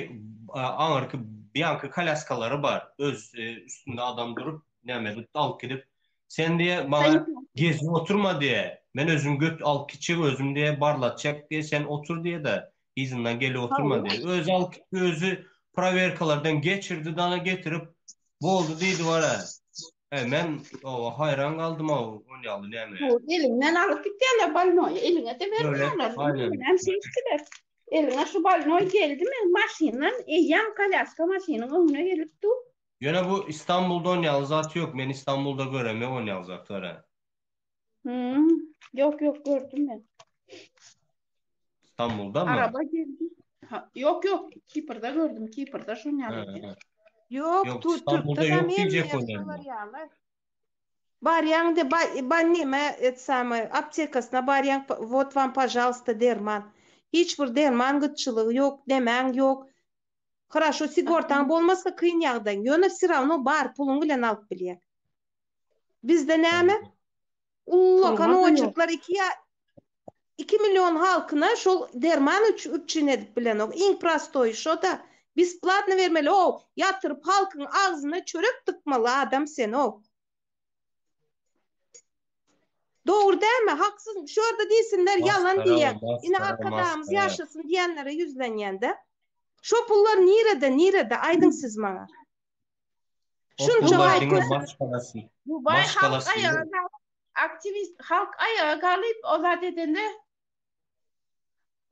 aňyrky. Bianka kolýaskalary bar. Öz üstünde adam durup, näme edip alyp gidip, sen diýe maňa gezip oturma diýe. Men özüm göt alyp gitjek özüm diýe barlatjak diýe sen otur diýe-de yzyndan gelip oturma diýe. Özi alyp gitdi özi prowerkalardan geçirdi dana getirip boldy diýdi bara. E men owa haýran galdym ow on ýaly näme. Eliňden alyp gitýärler bolnoýy eliňe-de bermeýärler. Näme şeýtdiler. Eliňe şu bolnoý geldimi maşyndan eýýäm kolýaska maşynyň öňüne gelip dur. Ýöne bu Istanbulda on ýaly zat ýok men Istanbulda göremok on ýaly zatlary. Hum ýok ýok gördüm men. Istanbuldamy? Araba geldi. Ha, ýok ýok Kiprde gördüm Kiprde şon ýaly eken. Ýok Ýok tu Istanbulda Türkde ýok hem diýjek hemme bolýan. şolar ýaly. Barýaň de ba ba neme et samyý aptekasyna barýaň wot wam pažalsta derman. Hiç bir derman gytçylygy ýok nemäň ýok. Hraşo sigortaň bolmasa kyn ýagdaýyň ýöne wserawno bar puluň bilen alyp bilýäň. Bizde näme? Ullakan Puluňa-da ýok. oçertler iki ýa 2 million halkyna şol derman üpjün edip bilenok. Iň prostoýy şo-da. Besplatno bermeli ow. Ýatyryp halkyň agzyna çörek dykmaly adam sen ow. Dogry dälmi? Haksyz şu ýerde diýsinler ýalan Masgara diýýäň. o, Ine masgara, Arkadagymyz masgara. ýaşasyn diýenlere ýüzlenýän-de. Şo pullar nirede, nirede aýdyň siz maňa. O Şunça pullar halk diňe kösenip maşgalasy, Dubaý halk maşgalasy aýaga galyp, aktiwist halk aýaga galyp o zat edende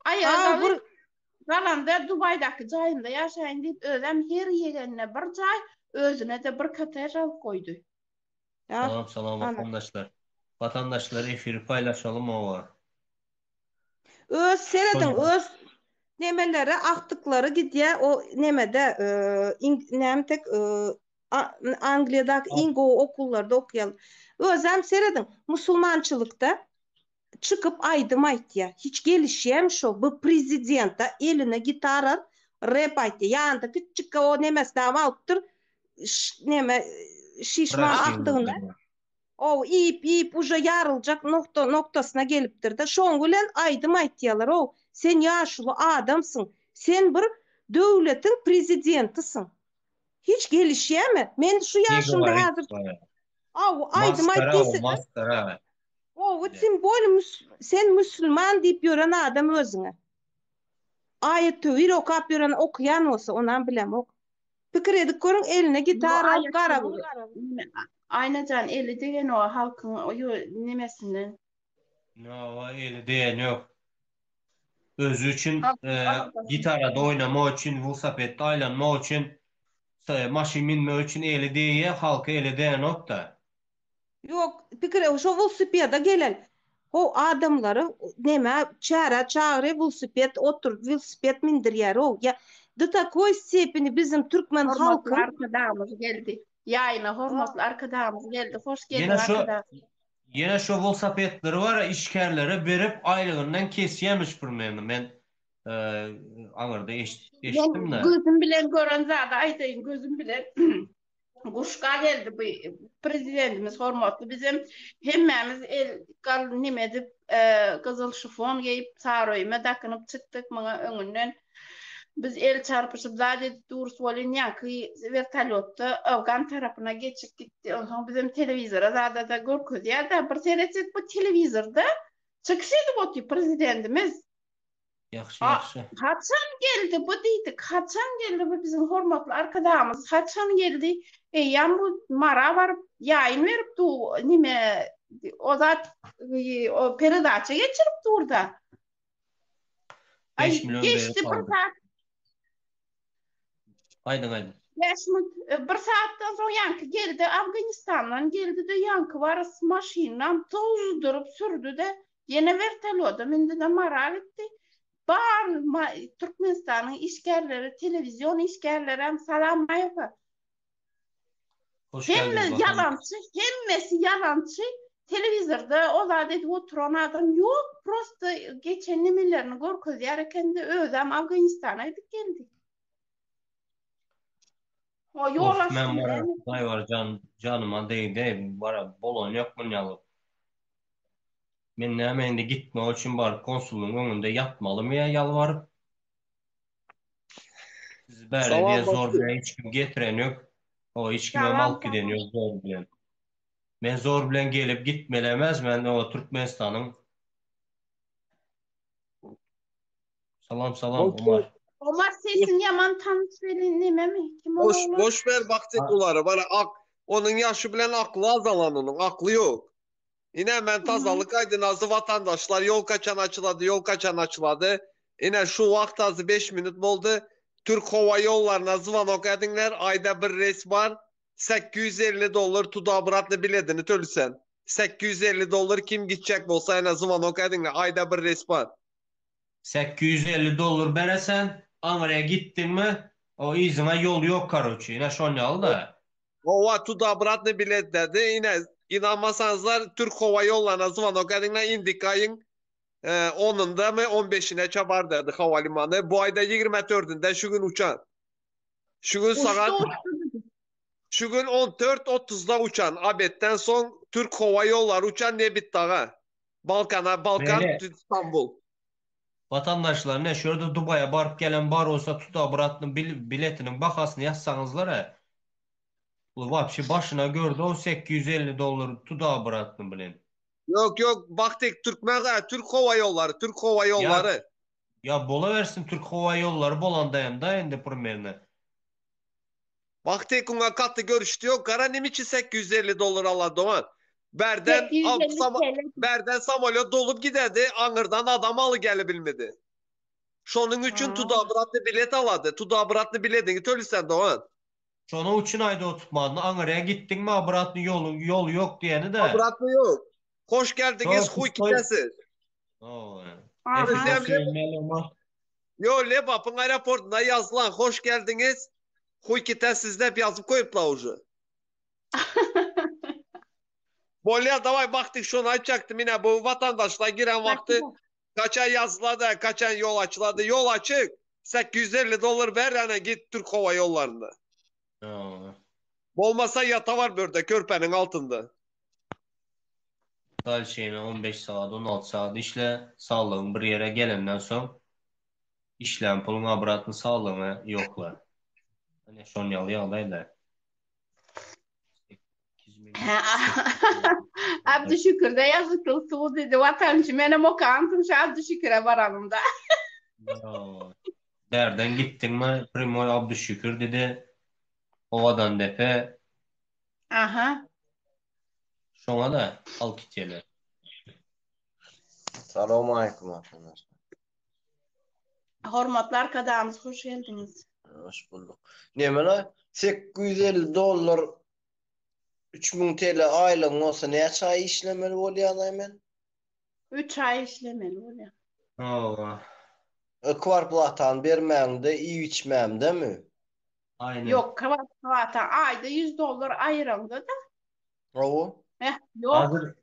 aýaga Ha bir galyp galanda Dubaýdaky jaýynda ýaşaýyn diýip özem her ýegenine bir jaý özüne-de bir kottej alyp goýdy. Ah, Salam salam ana. watandaşlar. Watandaşlar efiri paýlaşalym owa. Öz serediň, Şol öz nemeleri agtyklary gidýär o nemede e, näme tek e, Angliýadaky iň gowy okullarda okaýarlar. Özem serediň, musulmançylykda çykyp aýdym aýtýar. Hiç gelişýärmi şo? Bu prezident-a eline gitara rep aýtýar. Ýanynda kiçijik o nemesini alypdyr, neme şişman agtygyny. Ow, iýip, iýip uje ýaryljak nokta, noktasyna gelipdir-de. Şoň bilen aýdym aýtýarlar, ow, sen ýaşuly adamsyň, sen bir döwletiň prezidentisiň. Hiç gelişýärmi? Men şu Ne ýaşymda govorit häzir Aw, aýdym aýt Maskara o, diýseler, maskara. ow, tim bolýa müs, sen müsülman diýip ýören adam özüňe. Aýat-töwir okap ýören, okaýan bolsa, onam bilemok. Pikir edip görüň eline Ýo gitara alyp aýat garabyň töwir. garabyň. Aýnajan eli degen o halkyň ýo nemesinden. Ýo eli degen ýok. Özi üçin Halkyň aladasyndan. gitarada oýnamak üçin, welosipedde aýlanmak üçin, maşyn minmek üçin eli degýär, halka eli degenok-da. Ýok, pikir şo welosipede gelen ho adamlary neme çärä çagyrýar welosiped otur welosiped mindirýär o ýa do takoý stepeni biziň türkmen Hormatly halkyň Arkadagymyz geldi. Ýaýyna hormatly Arkadagymyz geldi. Hoş geldiň Ýene şo Arkadag. ýene şo welosipedleri bar işgärlere berip aýlygyndan kesýämiş primерno men aňyrda Men eşitdim-de. gözüm bilen gören zady aýdaýyn gözüm bilen. Guşka geldi bu prezidentimiz hormatly bizem hemmämiz el gal nime edip gyzyl şifon geýip saroýma dakynyp çykdyk muňa öňünden biz el çarpyşyp zat edip durus welin ýaňky wertolýotda afgan tarapyna geçip gitdi onsoň bizem telewizora zada-da görkezýär-de bir seretsek bu telewizorda çykyş edip otyr prezidentimiz Ýagşy ýagşy. Haçan geldi bu diýdik, haçan geldi bu biziň hormatly Arkadagymyz, haçan geldi? Eýýäm bu Mara baryp ýaýyn berip du nime o zat o peredaça geçirip durda. 5 million berip Geçdi bir aldy. saat. Aýdyň aýdyň. 5 minut e, bir saatdan soň ýaňky geldi Afganistandan geldi-de ýaňky barys maşyndan tozduryp sürdi-de ýene wertolýoda mündi-de Mara gitdi. Bar Türkmenistanyň işgärleri, telewizion işgärlerem salam aýfa. Hoş Hemme geldiňiz Watan. ýalançy, hemmesi ýalançy. Telewizorda o zat edip oturan adam ýok, prosto geçen nemelerini görkezýär ekende özem Afganistana gidip geldi. O ýol Of men açdy bara näme? Hudaý bar jan janyma degdi bara bolan ýok munýaly. Men näme indi gitmek üçin baryp konsullygyň öňünde ýatmalymy ýa ýalbaryp? Sizi bäri Salam diýe zor Bagty. bilen hiç kim getiren ýok. O hiç kimem Salam alyp giden salam. ýok zor bilen. Men zor bilen gelip gitmeli emes men o Türkmenistanyň Salam salam Boş ver. Omar. Omar sesiň ýaman tanyş welin nememi kim ol Boş oglan? boş ver Bagty bulary. Bana ak onun yaşı bilen aklı azalan onun aklı yok. Ine men tazalyk aýdyn azy vatandaşlar ýol kaçan açylady ýol kaçan açylady. Ine şu wagt azy 5 minut boldy. Türk howa ýollaryna zwanok ediňler aýda bir reýs bar. 850 dollar tuda obratny biledini tölüsen. 850 dollar kim gitjek bolsa ine zwanok ediňler aýda bir reýs bar. 850 dollar beresen aňryýa gitdiňmi o yzyňa ýol ýok karoçi ine şon ýaly-da. Howa tuda obratny bilet dedi. Ine inanmasaňyzlar Türk howa ýollaryna zwanok ediňler indiki aýyň onunda mı 15-ine çabar dedi havalimany. Bu ayda 24-ünde şu gün uçan. Şu gün Uçdy sagat uçdy dedi. şu gün 14.30'da uçan Abet'ten son Türk Hava Yolları uçan Nebitdağ'a. Balkan'a, Balkan Beýle İstanbul. Watandaşlar ne şu ýerde Dubaýa baryp gelen bar bolsa tuda bratny biletiniň bahasyny ýazsaňyzlar-a. Bu wapşe başyna gördi o 850 dollar tuda bratny bilen. Yok yok baktık Türkmen Türk Hava Yolları, Türk Hava Ya Yolları. ya bolawersin Türk Hava Ýollary bolanda hem da indi primerno. Baktık ona katı görüştü yok. Kara nimiçi 850 dolar ala Doğan. Berden al, 850 sam, TL. berden samolot dolup giderdi. Angırdan adam alı gelebilmedi. Şonun üçün Ha. tudabratlı bilet aladı. Tudabratlı biletini tölüsen Doğan. Şonuň üçin aýda oturtmadyny aňyrýa gitdiňmi obratny ýolu ýol ýok diýeni de. Abratlı yok. Hoş geldiniz Şo huy pustoý kitesi. O. Aha. Efide Özlem söýmeli Yo Lebap'ın aeroportuna yazılan hoş geldiniz. Huy kitesiz dep yazıp koyuplar ucu. Bolya davay baktık şunu açacaktım yine bu vatandaşlar giren vakti kaçan yazıladı, kaçan yol açıladı. Yol açık. 850 dolar ver yani git Türk Hava Yolları'nda. O. Olmasa yata var burada körpenin altında. Dal şeyine 15 saat 16 saat işle saglygyň bir ýere gelenden soň işlän puluň obratny saglygyňa ýokla. Hani şon ýaly ýagdaýda. Abdüşükürde ýazykly suw dedi. Watançy menem okandym şu Abdüşüküre baranymda. Bravo. Derden gitdiňmi? Primoý Abdüşükür dedi. Owadan depe. Aha. Şoňa da alyp gitýärler. Salam aleyküm arkadaşlar. Hormatly arkadagymyz hoş geldiňiz. Hoş bulduk. Neme 850 dollar 3000 TL aýlygyň bolsa näçe aý işlemeli bolýan men? 3 aý işlemeli bolýar. Hawa. E, Kwarplatan bermäňde, iýip içmämde mi? Aynen. Ýok, kwarplata aýda 100 dollar aýyraňda da. Hawa. Eh, ýok. Hazır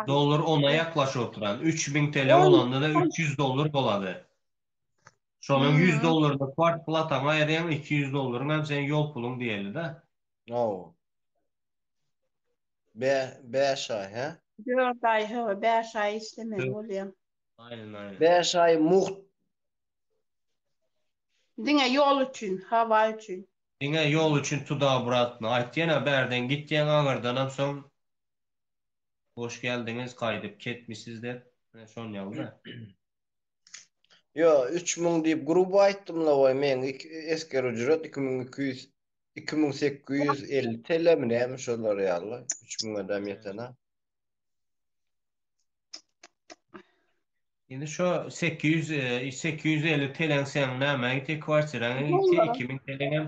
dollar ona ýaklaşyp oturan. 3000 TL bolanda da 300 dollar bolady. Şonuň 100 Hmm. dollaryny kwarplataňa aýyrýaň, 200 dollaryň hem seň ýol puluň diýeli de. Hawa. Be 5 aý, he? 4 aý, hawa, 5 aý işlemeli bolýar. Aynen aynen. 5 aý mugt Diňe ýol üçin, hawa üçin. Diňe ýol üçin tuda bratny. Aýtýan-a bärden gitýäň aňyrdanam soň hoş geldiňiz gaýdyp ketmisiz dep. Ine şon ýaly-da. Yo 3000 diýip grubo aýtdym la goý meň esger ücret 2200 2850 TL mi näme şolar ýaly 3000 adam ýetene. Indi şu 800 850 TL seň näme gitýär kwartiraňa gitýär Dollara. 2000 TL'ňem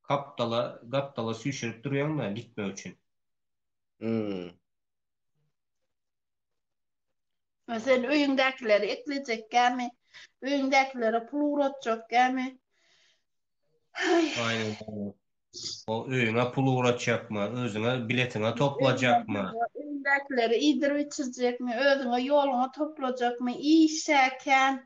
gapdala gapdala süýşürip durýaň-da gitmek üçin. Hmm. Sen öýüňdäkileri eklejek gämi? Öýüňdäkilere pul ugratjak gämi? Ay. Aynen. O öýüňe pul ugratjakmy, özüňe biletiňe toplajakmy? Öýüňdäkileri iýdirip içirjekmi, özüňe ýoluňa toplajakmy, işäkän.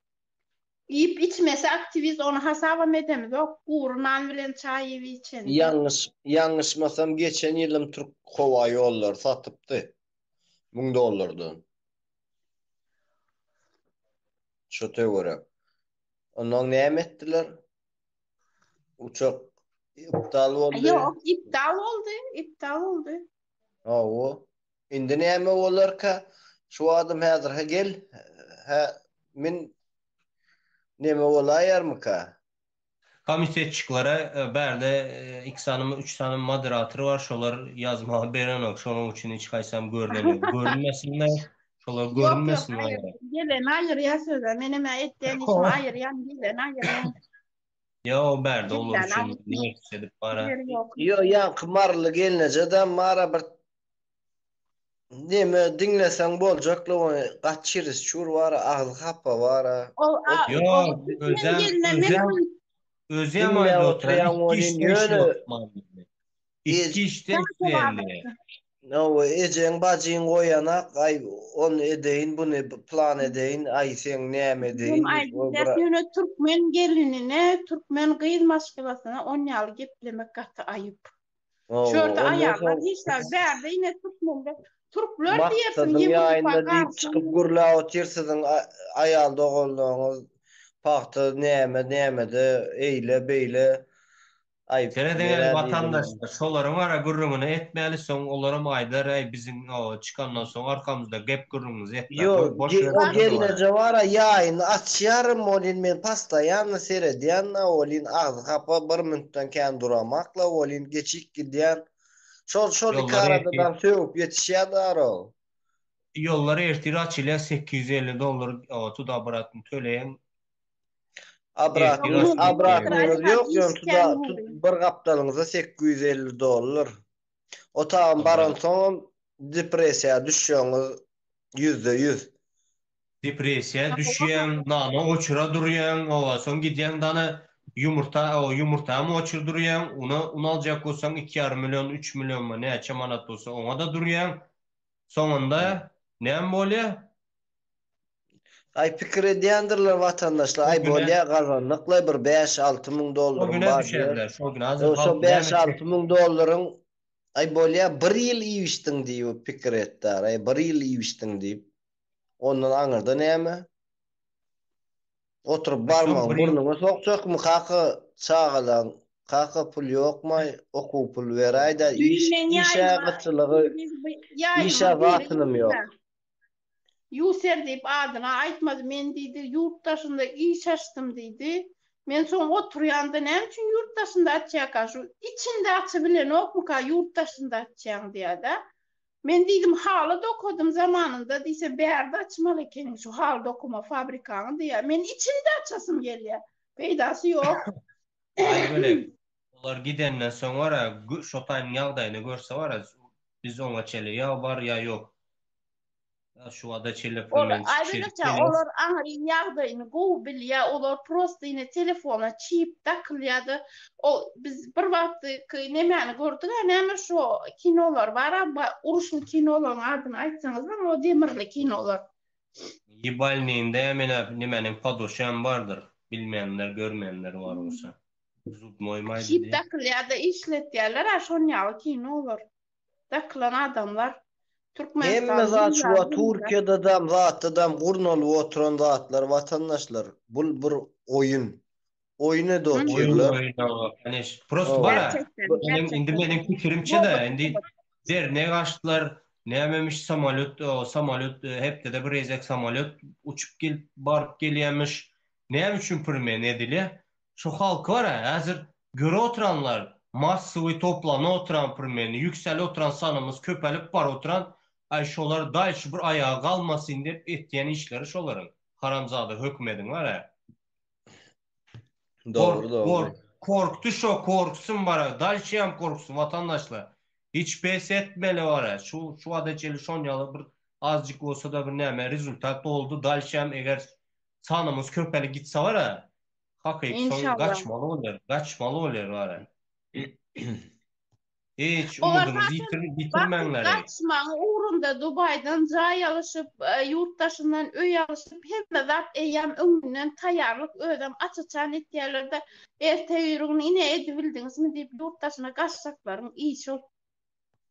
Iýip içmese aktiwist ony hasabam edemizok. Gury nan bilen çaý iýip içende. Ýalňyş ýalňyşmasam geçen ýylym Türk howa ýollary satypdy. 1000 dollardan. Şu töwerek. Ondan näme etdiler? Uçak iptal boldy. Ýok, iptal boldy, iptal boldy. Hawa. Indi näme bolarka? Şu adam häzir hä gel, hä men neme bolaýarmyka? Komitetçiklere bärde iki sanymy üç sany moderator bar şolar ýazmaga berenok şonuň üçin hiç haýsam görnenok görünmesinler şolar Ýok, ýok, görünmesin aýyr, olara. geleni aýyrýar söze. Menem hä etýän işimi aýyrýan, geleni aýyrýan. Ýo bärde olar Geleni üçin aýyrýan. nerwis edip bara. Ýeri ýok. Ýo ýaňky maryly gelnejedem bara bir Neme diňleseň boljakla ony gaty çirisçur bara agzy hapa bara. Ol a Ýok, ol türkmen özem geline men özem ony özem Diňläp aýdyp oturan oturýaň iki welin işde ýöne işläp oturman diýdi. Iki işde işleýän diýýär. Hawa ejeň bajyň goýanak aý ony edeýin buny plan edeýin aý seň näme Bizem edeýin diýip o aýdylýar bir ýöne türkmen gelinine türkmen gyz maşgalasyna onýaly geplemek gaty aýyp. Şu Hawa, ýerde ondan aýallar soň hiç zat, bärde ine türkmenler, türkler diýersiň maksadyň Ýewropa ýaýynda diýip garşy. çykyp gürläp otyr siziň aýal doganlaryňyz pagta näme nämede eýle beýle aý Serediň menä äli diýdim. watandaşlar şolaryň ara gürrüňini etmäli soň olaram aýdar äý biziň çykandan soň arkamyzda gep gürrüňiňizi etmäň Ýo goý boş ge o bersinler olara. gelneje bara ýaýyny açýaryn welin men postoýanno seredýän-da welin agzy hapa bir minutdan kän duramakla welin geçip gidýän. Şol şol iki Ýollar ertir aradadan sögüp ýetişýär daro. Ýollar ertir açylýar 850 dollar tuda obratny töleýäň. Ertir Obratny açylyp diýýär. obratnyňyz ýok ýöne tuda bir gapdalyňyzda 850 dollar. O tagam baransoňam depressiýa düşýäňiz 100%. Depressiýa düşýäň, nana oçura durýaň, oba soň gidýäň dana ýumurta, o ýumurtam oçur durýaň, una un aljak bolsaň iki ýarym million, üç millionmy näçe manat bolsa oňa-da durýaň. Soňunda näme bolýa? Aý pikir edýändirler watandaşlar, Şo aý güne bolýa gazandyklaý bir bäş-alty müň şo dollarym güne bar diýer. düşerler, şo güne hazir Şo halk näme bäş-alty müň dollaryň aý bolýa bir ýyl iýip-içdiň diýip pikir etdär, aý bir ýyl iýip-içdiň diýip. Ondan aňyrda näme? Oturyp Soň barmagyň bir ýyl burnuňa sokjakmy kaka çagalaň kaka pul ýokmaý okuw pul beräýdä Düýn iş meň işä ýaýyma gytçylygy ýaýyma işä biri zatynym ýok. girdi. Ýuser diýip adyny aýtmady men diýdi ýurt daşynda iş açdym diýdi. Men soň oturýanda näme üçin ýurt daşynda açýarka şu içinde açybilenokmyka ýurt daşynda açýaň diýýärde. Men diýdim haly dokadym zamanynda diýse bärde açmaly ekeniň şu haly dokuma fabrikaňy diýýär. Men içinde açasym gelýär. Peýdasy ýok. Aýbölek, olar gidenden soň wara şo taýynyň ýagdaýyny görse wara biz oňa çenli ýa bar ýa ýok. Ýa şu wada çenli Ol pulmen çykyş edip Aýbölekjan gelýäs. olar aňryň ýagdaýyny gowy bilýär. Olar prosta ine telefona çip dakylýar-da. Ol biz bir wagtky nemäni gördük-ä näme şo kinolar bar-a uruşly kinolaryň adyny aýtsaňyz maňa o demirli kinolar. Ýebalnyýynda menä nemäniň poduşam bardyr. Bilmeýänler görmeýänler bar bolsa. Zubnoý maýdy Çip diýip. dakylýar-da işletýärler-ä şonýaly kinolar. Dakylan adamlar Hemme Türkmenistan zat şu wagt dünýäniň Türkiýededem zatdadam gurnalyp oturan zatlar watandaşlar bul bir oýun. Oýun edip Oýun otyrlar. oýun hawa koneş. Prosto Hawa. bara Gerçekten, meniň indi gerçekten. meniň pikirimçe-de Robot, indi robot. dernek açdylar nämemiş samolýot samolýot hepdede bir gezek samolýot uçup gelip baryp gelýämiş. Näme üçin pirmen edilýä? Şu halk bar-a häzir göre oturanlar massowy toplany oturan pirmeni ýükseli oturan sanymyz köpelip bar oturan aý şolar dalşi bir aýaga galmasyn diýip etýän işleri şolaryň haramzada hökümediň bar-a. Dogry Kork, dogry. kork, korkdy şo, korksun bara, dalşyam korksun watandaşlar. Hiç pes etmeli bara. Şu şu wada çenli şon ýaly bir azjyk bolsa-da bir näme rezultat boldy. Dalşyam eger sanymyz köpelip gitse bara, hakyky soň Inşallah. gaçmaly bolýar, gaçmaly bolýar bara. Hiç Olar umydyňyzy zaten ýitir, bakyp ýitirmäňler. gaçmagyň ugrunda Dubaýdan jaý alyşyp, ýurt daşyndan öý alyşyp, hemme zat eýýäm öňünden taýýarlyk özem aç-açan etýärler-de, erte-birigün ine edibildiňizmi diýip ýurt daşyna gaçjaklaryň işi ol.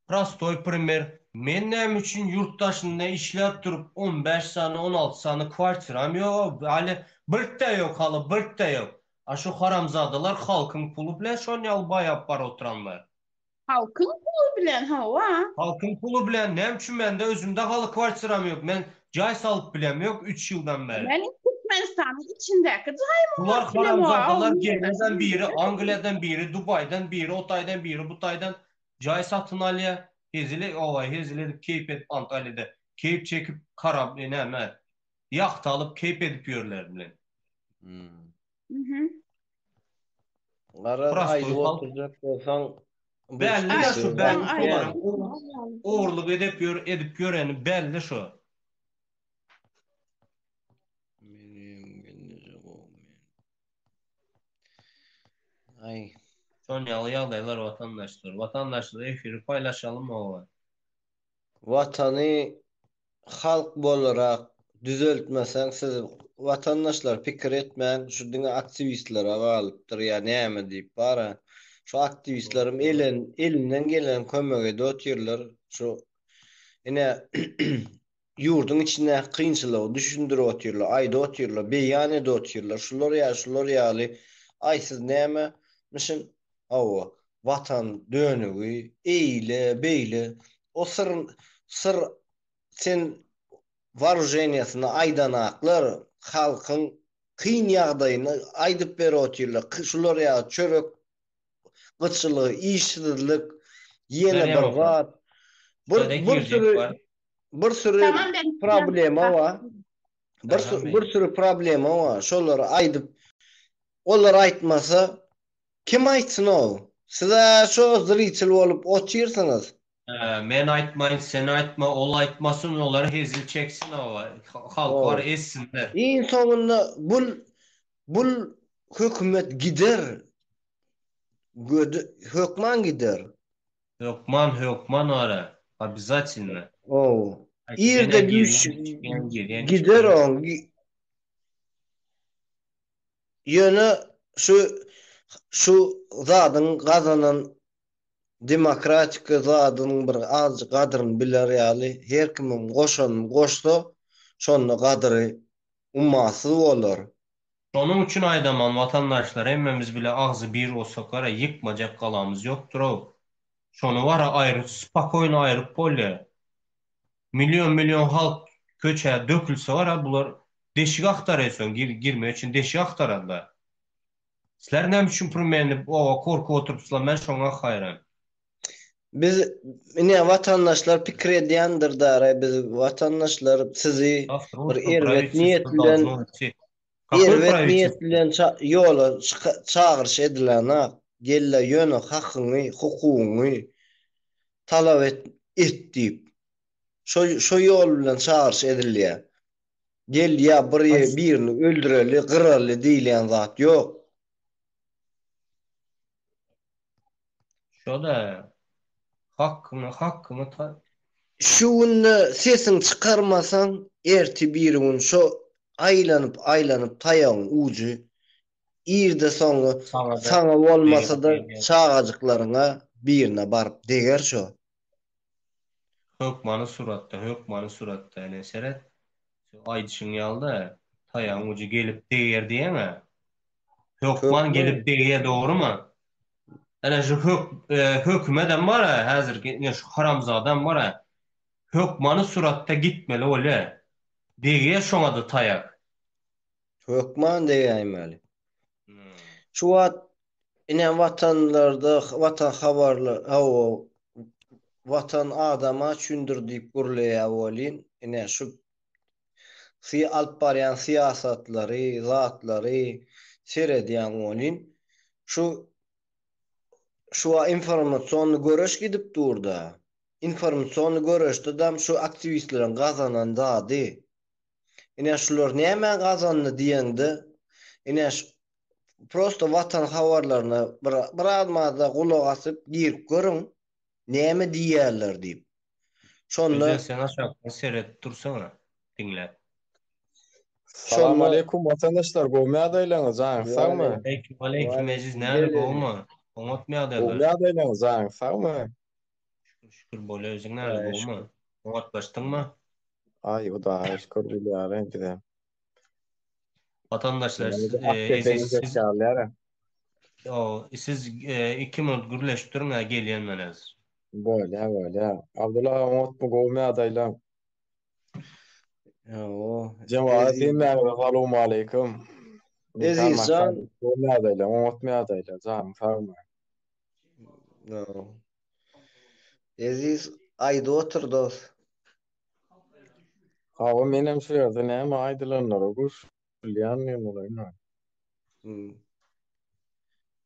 Prostoý primer, men näme üçin ýurt daşynda işläp durup on bäş sany, on alty sany kwartiram ýok, hali birde ýok, haly birde ýok. A şu haramzadalar halkyň puly bilen şon ýaly baýap bar oturanlar. Halkyň puly bilen hawa. Halkyň puly bilen näme üçin mende özümde haly kwartiram ýok men jaý salyp bilem ýok üç ýyldan bäri. Men Türkmenistanyň içindäki jaýymy Bular alyp bilemok haramzadalar Geriýadan biri Angliýadan biri Dubaýdan biri o taýdan biri bu taýdan jaý satyn alýa hezil owaý hezil edip keýp edip Antalýada keýp çekip karab näme ýahta alyp keýp edip ýörler bilen. Mhm. Garaz Prostoý aýdyp halk. oturjak bolsaň bir Belli-de şu sürü belli zat şolaryň bar. ogurlyk edip ýör edip ýöreni belli şu. Menem gelneje gowy men. Aý. Şon ýaly ýagdaýlar watandaşlar. Watandaşlar efiri paýlaşalym oba. Watany halk bolarak düzeltmeseň siz watandaşlar pikir etmäň şu diňe aktiwistlere galypdyr ýa näme diýip bara şu aktiwistlerem elen elinden gelen kömek edip otyrlar şu ine ýurduň içindäki kynçylygy düşündirip otyrlar aýdyp otyrlar beýan edip otyrlar şular ýaly şular ýaly aý siz näme mişin hawa watan dönügi eýle beýle o syr syr sen waruženiýasyny aýdanaklar halkyň kyn ýagdaýyny aýdyp berip otyrlar şular ýaly çörek gytçylygy işsizlik ýene bir zat bir bir süri bir süri problema bar bir bir süri problema bar şolary aýdyp olar aýtmasa kim aýtsyn ow siz-ä şo zritel bolup otyrsyňyz. Men aýtmaýyn sen aýtma ol aýtmasyn olar hezil çeksin owa halk bar ezsinler. Iň soňunda bul bul hökümet gider gödi hökman gider. Hökman hökman ara obizatelno. Ow. Irde güýç gider oň. Ýöne şu şu zadyň gazanan demokratiki zadynyň bir azjyk gadryny biler ýaly her kimem goşanyny goşsa şonda gadyry ummasyz bolar. Şonuň üçin aýdaman watandaşlar hemmemiz bile agzy bir bolsak gara ýykmajak galamyz ýokdurow. Şony bara aýry spakoýno aýryp bolýa. Million million halk köçä dökülse bara bular deşik agtarýa soň girmek üçin deşik agtararlar. Sizler näme üçin primerni oba korkup oturypsyzlar men şoňa haýran. Biz ine watandaşlar pikir edýändir dara biz watandaşlar sizi bir erbet niýet bilen erbet niýet bilen ýola çagyryş edilenak gellä ýöne hakyňy hukugyňy talap et et diýip şo şo ýol bilen çagyryş edilýär gel ýa bir birini öldüreli gyraly diýilýän zat ýok. Şo-da hakkyňy hakkyňy ta. Şu günde sesiň çykarmasaň erti birigün şo aýlanyp aýlanyp taýagyň ujy irde soňy saňa bolmasada çagajyklaryňa birine baryp deger şo. Hökmany suratda hökmany suratda ene seret şu aýdyşyň ýalyda taýagyň ujy gelip deger diýeňä hökman gelip degýä dogrymy ene şu hök hökümedem bara häzirki ine şu haramzadam bara hökmany suratda gitmeli bolýa degýä şoňada taýak. Hökman degäýmeli. Şu wagt ine watanlarda watan habarly hawa watan adama üçindir diýip gürleýär welin ine şu sy alyp barýan syýasatlary zatlary seredýäň welin şu şu wagt informasionny göreş gidip durda. Informasionny göreşdedem şu aktiwistleriň gazanan zady Ine şular näme gazandy diýeňde, ine şu prosto watan habarlaryna bir biraz maza gulak asyp girip görüň, näme diýýärler diýip. Şonda Güzel sen aşakdan seredip dursana, diňläp. Salam şonda aleýkum watandaşlar gowmy ýagdaýlaryňyz janyňyz sagmy? Aleýkim aleýkim Eziz näme gowmy? Oňatmy Gowmy ýagdaýlar? ýagdaýlaryňyz janyňyz sagmy? Şükür şükür bolýa özüň näme Hudaýa gowmy? şükür. Oňatlaşdyňmy? Aý Hudaýa şükür bilýärin bizem. Watandaşlar Ýa-da siz, ak e, depeňi Eziz siz zergärlär. o, siz e, 2 minut gürleşip duruň ha gelýän men häzir. Bolýa, bolýa. Abdylla aga oňatmy, gowumy ýagdaýlaň? Hawa. Jemagat Eziz hemmäňize salowmaleýkim. Mekan Eziz jan. Maksat, gowumy ýagdaýlaň, oňatmy ýagdaýlar, janyň sagmy? Hawa. Eziz aýdyp otur dos. Hawa, menem şu ýerde näme aýdylanlara goşulýan diýen bolaýyn. Hmm.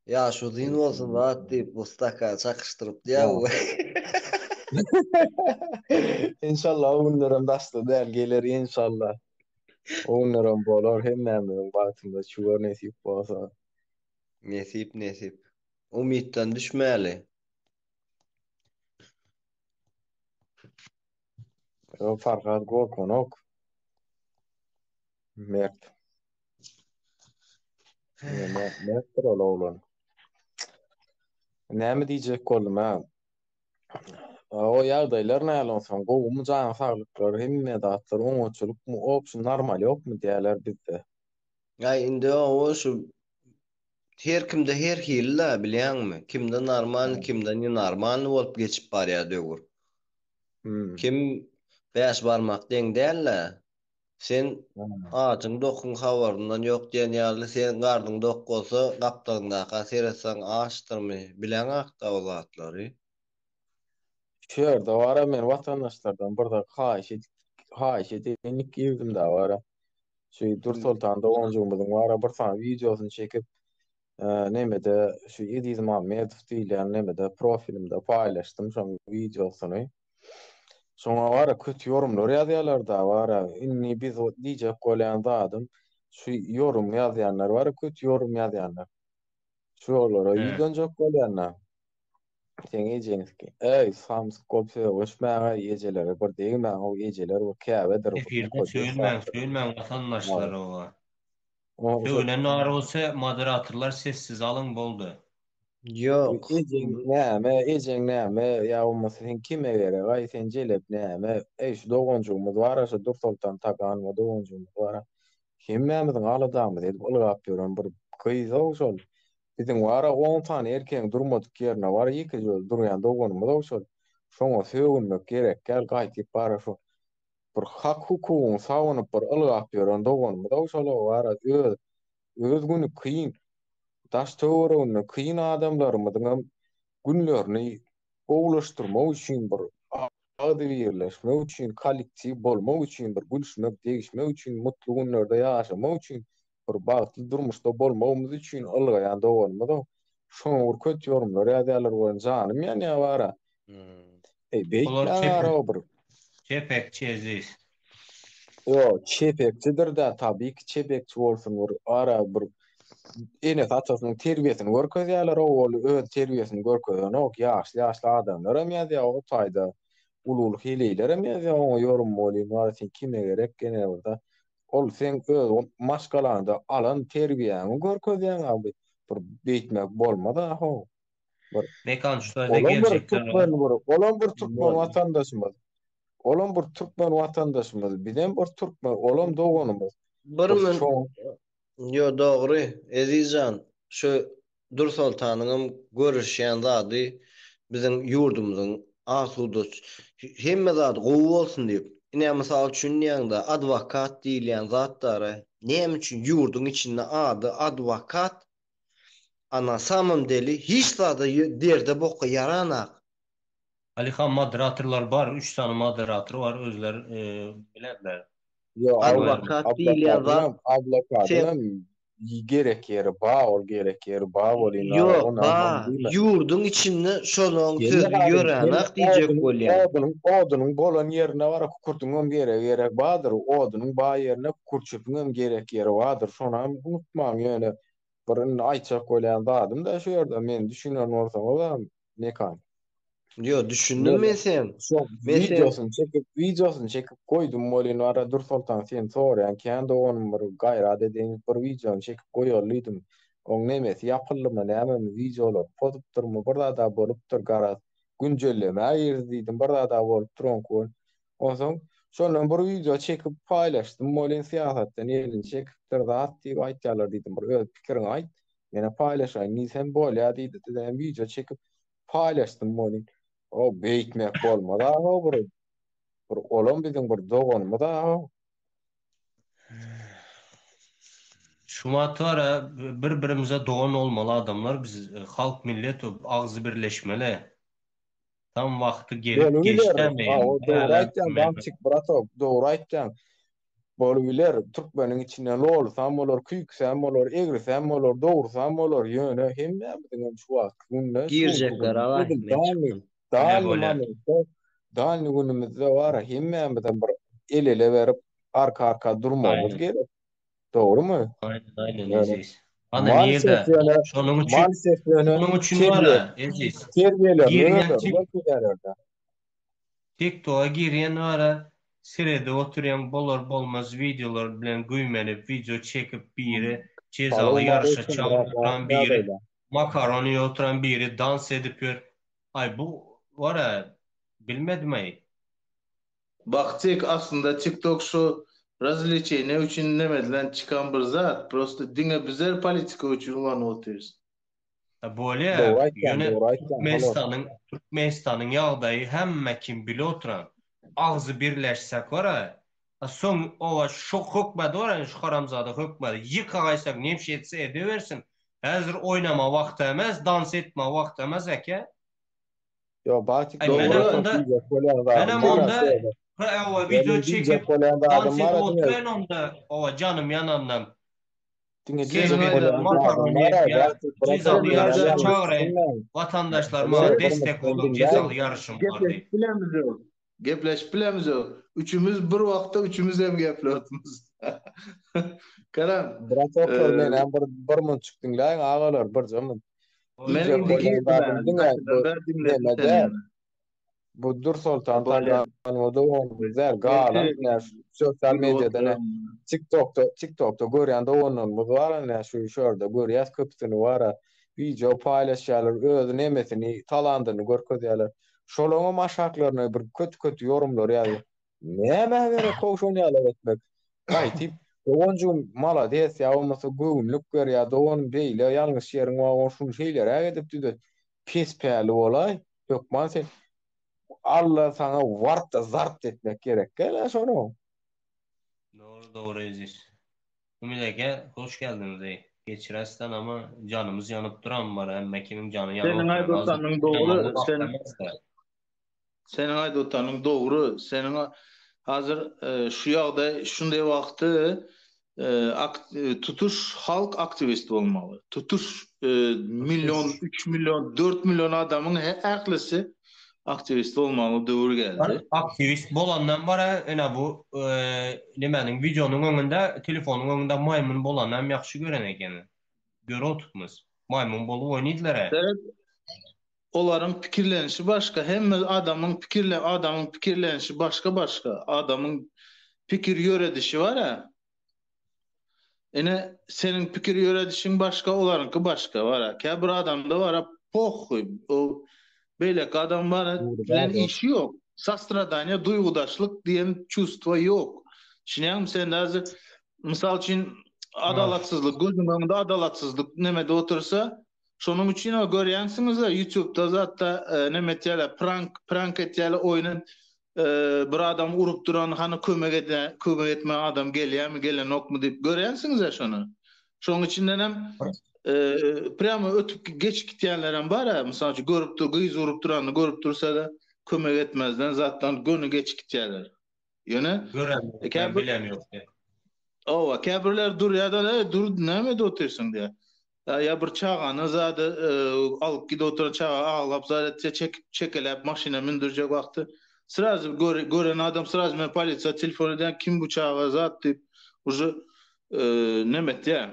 Ýaş uzyn bolsun zat diýip bu stakany çakyşdyryp diýýär bu. Inşallah o günlerem daşda däl geler inşallah. O günlerem bolar hemmämiziň bagtymyza çüwer nesip bolsa. Nesip nesip. Umytdan düşmäli. Ýok Farhad gorkanok. Mert. Ýöne mertdir ol oglan. Näme diýjek boldum ha? O ýagdaýlar näle onsoň? Gowumy jan saglyklar, hemme zatlar oňatçylykmy, opşy normal ýokmy diýýärler bizde. Aý indi owo şu her kimde her hili-la bilýäňmi? Kimde normalny, kimde nenormalny bolup geçip barýar döwür. Hmm. Kim bäş barmak deň däl-le. Sen ajyň dokuň habaryndan ýok diýen ýaly sen garnyň dok bolsa gapdalyňdaka seretseň açdyrmy bileňakda o zatlary. Şu ýerde bara men watandaşlardan bir zat haýyş edip haýyş edeýin girdim-de bara. Şu Dursoltan doganjygymyzyň bara bir sany wideosyny çekip nemede şu Eziz Mammedow diýilýän nemede profilimde paýlaşdym şoň wideosyny. Şoňa bara kötü ýorumlar ýazýarlar-da bara. Indi biz diýjek bolýan zadym şu ýorum ýazýanlar bara kötü ýorum ýazýanlar. Şu olara ýüzlenjek bolýan-da. Seň ejeňki. Eý, samsyk bolup söze goşmaň-a, ejelere bir degmäň, o ejeler bir käbedir, bir Efirde mukaddes söýülmäň, zatdyr. söýülmäň watandaşlar oba. O şo Sögülen bar bolsa moderatorlar sessiz alyň boldy. Ýok. Ejeň näme, ejeň näme, ýa bolmasa sen kime gerek-aý, sen jelep näme? Eý, şu doganjygymyz bar-a, şu Dursoltan Taganowa doganjygymyz bar-a. Hemmämiziň aladamyzy edip ylgap ýören bir gyz-ow şol. Biziň bar-a on sany erkegiň durmadyk ýerine bar ýekeje özi durýan doganymyz-ow şol. Şoňa sögünmek gerek däl, gaýtyp bar-a şo bir hak-hukugyny sagynyp bir ylgap ýören doganymyz-ow şol-ow bar-a öz öz güni kyn, daş-töwereginde kyn adamlarymyzyňam günlerini gowulaşdyrmak üçin bir agzybirleşmek üçin, kollektiw bolmak üçin, bir gülüşmek, degişmek üçin, mutly günlerde ýaşamak üçin, bir bagtly durmuşda bolmagymyz üçin ylgaýan doganymyz-ow. Şoňa bir köt ýorumlar ýazýarlar welin janym ýanýar bara. Eý, Olar beýtmäň çepek ara bir. çepekçi Eziz. Ýok, çepekçidir-dä, tabii ki çepekçi bolsun bir ara bir enesi atasynyň terbiýesini görkezýärler ol öz terbiýesini görkezenok, ýaşly ýaşly adamlar hem ýazýar o taýda uly uly heleýler hem ýazýar oňa ýorum bolýan bara sen kime gerek gene bir ol seň öz maşgalaňda alan terbiýäňi görkezýäň abi bir beýtmek bolmaz a how. Bir Mekan şu taýda olam bir geljekler bar. türkmen bir olam bir türkmen watandaşymyz. Olam bir türkmen watandaşymyz. Bizem bir türkmen, olam doganymyz. Bir Bir mün şoň Ýo dogry Ezizjan şu Dursoltanyňam görüşýän zady biziň ýurdumyzyň asuda hemme zady gowy bolsun diýip ine mysal üçin diýäňde adwokat diýilýän zatdara näme üçin ýurduň içinde ady adwokat a na samom deli hiç zada derde boka ýaranak. Alyhan moderatorlar bar üç sany moderator bar özleri bilerler. Ýo Adwokat diýilýän zat adwokatynam adwokatynam gerek ýeri ba ol gerek ýeri ba welin Ýok ba ýurduň içinde şolaň sözi ýöränak diýjek bolýan. Odunyň odunyň bolan ýerine bara kükürdiňem geregi gerek badyr odunyň ba ýerine kükürt çöpüňem gerek ýeri badyr şonam unutmaň ýöne Bir indi aýtjak bolýan zadym-da şu ýerde, meni düşünen bolsaňyzam, Mekan. Ýo, düşündim men seň. Şo wideosyny çekip, wideosyny çekip goýdum welin wara Dursoltan sen soraýaň kän doganym bir gaýrat edeýin bir wideony çekip goýaly diýdim. Oň nemesi ýapyldymy nämemi wideolary pozupdyrmy bir zada bolupdyr garaz günjellemä girdi diýdim bir zada bolupdyr oňky welin. Onsoň. Şondan bir wideo çekip paýlaşdym welin syýasatdan elini çekipdir zat diýip aýtýarlar diýdim. Bir öz pikiriňi aýt, menä paýlaşaýyn diýsem bolýa diýdi. Diýdim wideo çekip paýlaşdym welin. O beýtmek bolmaz aho bir bir olam biziň bir doganymyz aho. Şumat bar bir birimize dogan olmaly adamlar biz halk millet agzy birleşmeli. Tam wagty gelip geçdä meýin. Dogry aýtýaň Bamçik bratok dogry aýtýaň. Bolubiler türkmeniň içinde lolysam bolar küýküsem bolar egrisem bolar dogrusam bolar ýöne hemmämiziňem şu wagtky günde Girjekler alaý men çykdym. Dalny momentde dalny günümizde bara hemmämizem bir el ele berip arka arka durmagymyz gerek. Dogrumy? Aýnen aýnen Eziz. Ana nirde? Şonuň üçin şonuň üçin bar Eziz. Terbiýelerini TikToka girýän bara seredip oturýan bolar bolmaz wideolar bilen güýmenip wideo çekip biri jezaly ýaryşa çagyryp oturan biri makaron iýip oturan biri dans edip ýör. Aý bu bara bilmedimaý. Bakjyk aslynda tiktok şu razwleçeniýe üçin nemedilen çykan bir zat prosto diňe bizler politika üçin ulanyp otyrys. Bolýa Dogry aýtýaň, ýöne dogry aýtýaň, halas. Türkmenistanyň Türkmenistanyň ýagdaýy hemme kim bile oturan agzy birleşsek bara soň oba şu hökmedi bara şu haramzada hökmedi ýykagaýsak nemşe etse edewersin häzir oýnama wagty emes dans etme wagty emes eke. Ýok, Batik Aý menem Dogry. onda diýjek bolýan zadym menem bar onda şu ýerde. ha owa Ýa wideo men diýjek çekip bolýan dans zadym edip bar diňe oturaýyn onda owa janym ýanandan. diňe Sen diýjek Seniň bolýan aýdan makaron zadym bar iýip ýa Batik brat jezaly men ýaryşa ýalňyş çagyraýyn düşünmäň. watandaşlar Ýok, maňa bir destek minut boluň diňläň. jezaly ýaryşym bar diýip. Gepleşip bilemizok. Gepleşip bilemizok. Üçümiz bir wagtda üçümiz hem geplertimiz. Karam. Bratoklar e, menem bir bir munçuk diňläň agalar birje munt. Men Diýjek indi bolýan girdim zadym ä. diňe bu Başyndan bäri diňledim neme seni däl. ýöne. Bu Dursoltan Bolýar. Taganowa doganymyz däl, Men galan seredip ine şu sosial gülüp mediada ne oturan. TikTokda TikTokda görýän doganlarymyz bar ine şu şu ýerde görýäs köpüsini bara wideo paýlaşýarlar, öz nemesini, talandyny görkezýärler. Şolaňam aşaklaryna bir kötü-kötü ýorumlar ýazýar. Nämä gerek how şony ýalak etmek? Gaýtyp, doganjygym malades ýa bolmasa göwünlik ber ýa doganym beýle ýalňyş ýeriň bar ony şuny şeýleräk edip düzet. Pes päli bolaý, hökman sen Alla saňa wart zart etmek gerek gel-ä şony. Dogry dogry Eziz. Ümit eke hoş geldiňiz eý. Geçiresden ama janymyz ýanyp duran bar hemme kimiň jany ýanyp Seniň oturan aýdyp azda otanyň dogry sen Seniň aýdyp otanyň dogry. Seniň hazir şu ýagdaý şunday wagty tutuş halk aktiwist bolmaly. Tutuş million, 3 million, 4 million adamyň ählisi aktiwist bolmaly döwür geldi. Aktiwist bolandan bara ene bu nemäniň wideonyň öňünde, telefonyň öňünde maýmyn bolany hem ýagşy gören ekeni. Görüp otyrmyz. Maýmyn bolup oýnydylar-a. Olaryň pikirlenişi başga, hemme adamyň pikirle adamyň pikirlenişi başga başga, adamyň pikir ýöredişi bar-a. Ine, seniň pikir ýöredişiň başga, olaryňky başga bar-a. Käbir adamda bar-a pohhuý, o beýleki adam bar-a bilen işi ýok. Sostradaniýa, duýgudaşlyk diýen çувство ýok. Düşünýäňmi sen häzir mysal üçin adalatsyzlyk gözüň öňünde adalatsyzlyk nemede otursa, Şonuň üçin o görýänsiňizler ýutubda zatda neme etýärler prank prank etýärler oýny bir adam urup duran hany kömek edä kömek etmäge adam gelýärmi gelenokmy diýip görýänsiňizä şony. Şonuň içinden hem prýamo ötüp geçip gitýänler hem bar-a mysal üçin görüp dur gyz urup duranyny görüp dursa-da kömek etmezden zatdan göni geçip gitýärler. Ýöne Gören käbir bilen ýok. Owa käbirler durýar-da eý dur näme edip otyrsyň diýýär. Ýa bir çagany zady alyp gidip oturan çaga aglap zat etse çekip çekeläp maşyna mündürjek wagty srazu gören adam srazu men polisiýa telefon edýän kim bu çaga zat diýip uje neme etýär.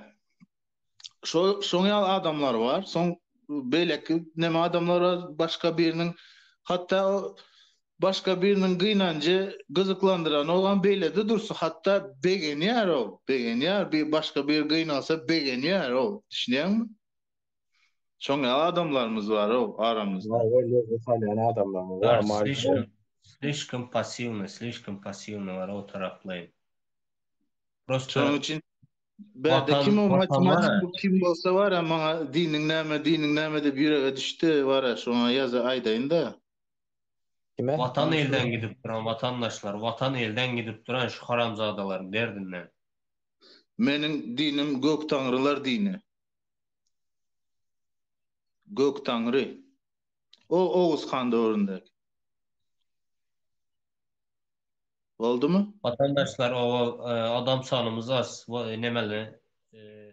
Şo şoň ýaly adamlar bar. Soň beýleki neme adamlar bar başga biriniň hatda Başga biriniň gynanjy gyzyklandyranogam beýlede dursun hatda begenýär ol begenýär bir başga biri gynansa begenýär ol düşünýäňmi şoň ýaly adamlarymyz bar ow aramyzda. Hawa lezzet alýan adamlarymyz bar. Slişkom passiwnyý, slişkom passiwnyý bar o taraplaýyn. Prosta Şonuň üçin bärde Watan kim o watan matematik bar-a. kim bolsa bar-a maňa diniň näme, diniň näme diýip ýürege düşdi bar-a şoňa ýaza aýdaýyn-da. Kime? Watan elden gidip duran watandaşlar, watan elden gidip duran şu haramzadalaryň derdinden. Meniň dinim Göktaňrylar dini. Göktaňry. O Oguz han döwründäki. Boldumy? Watandaşlar oba adam sanymyz az nemeli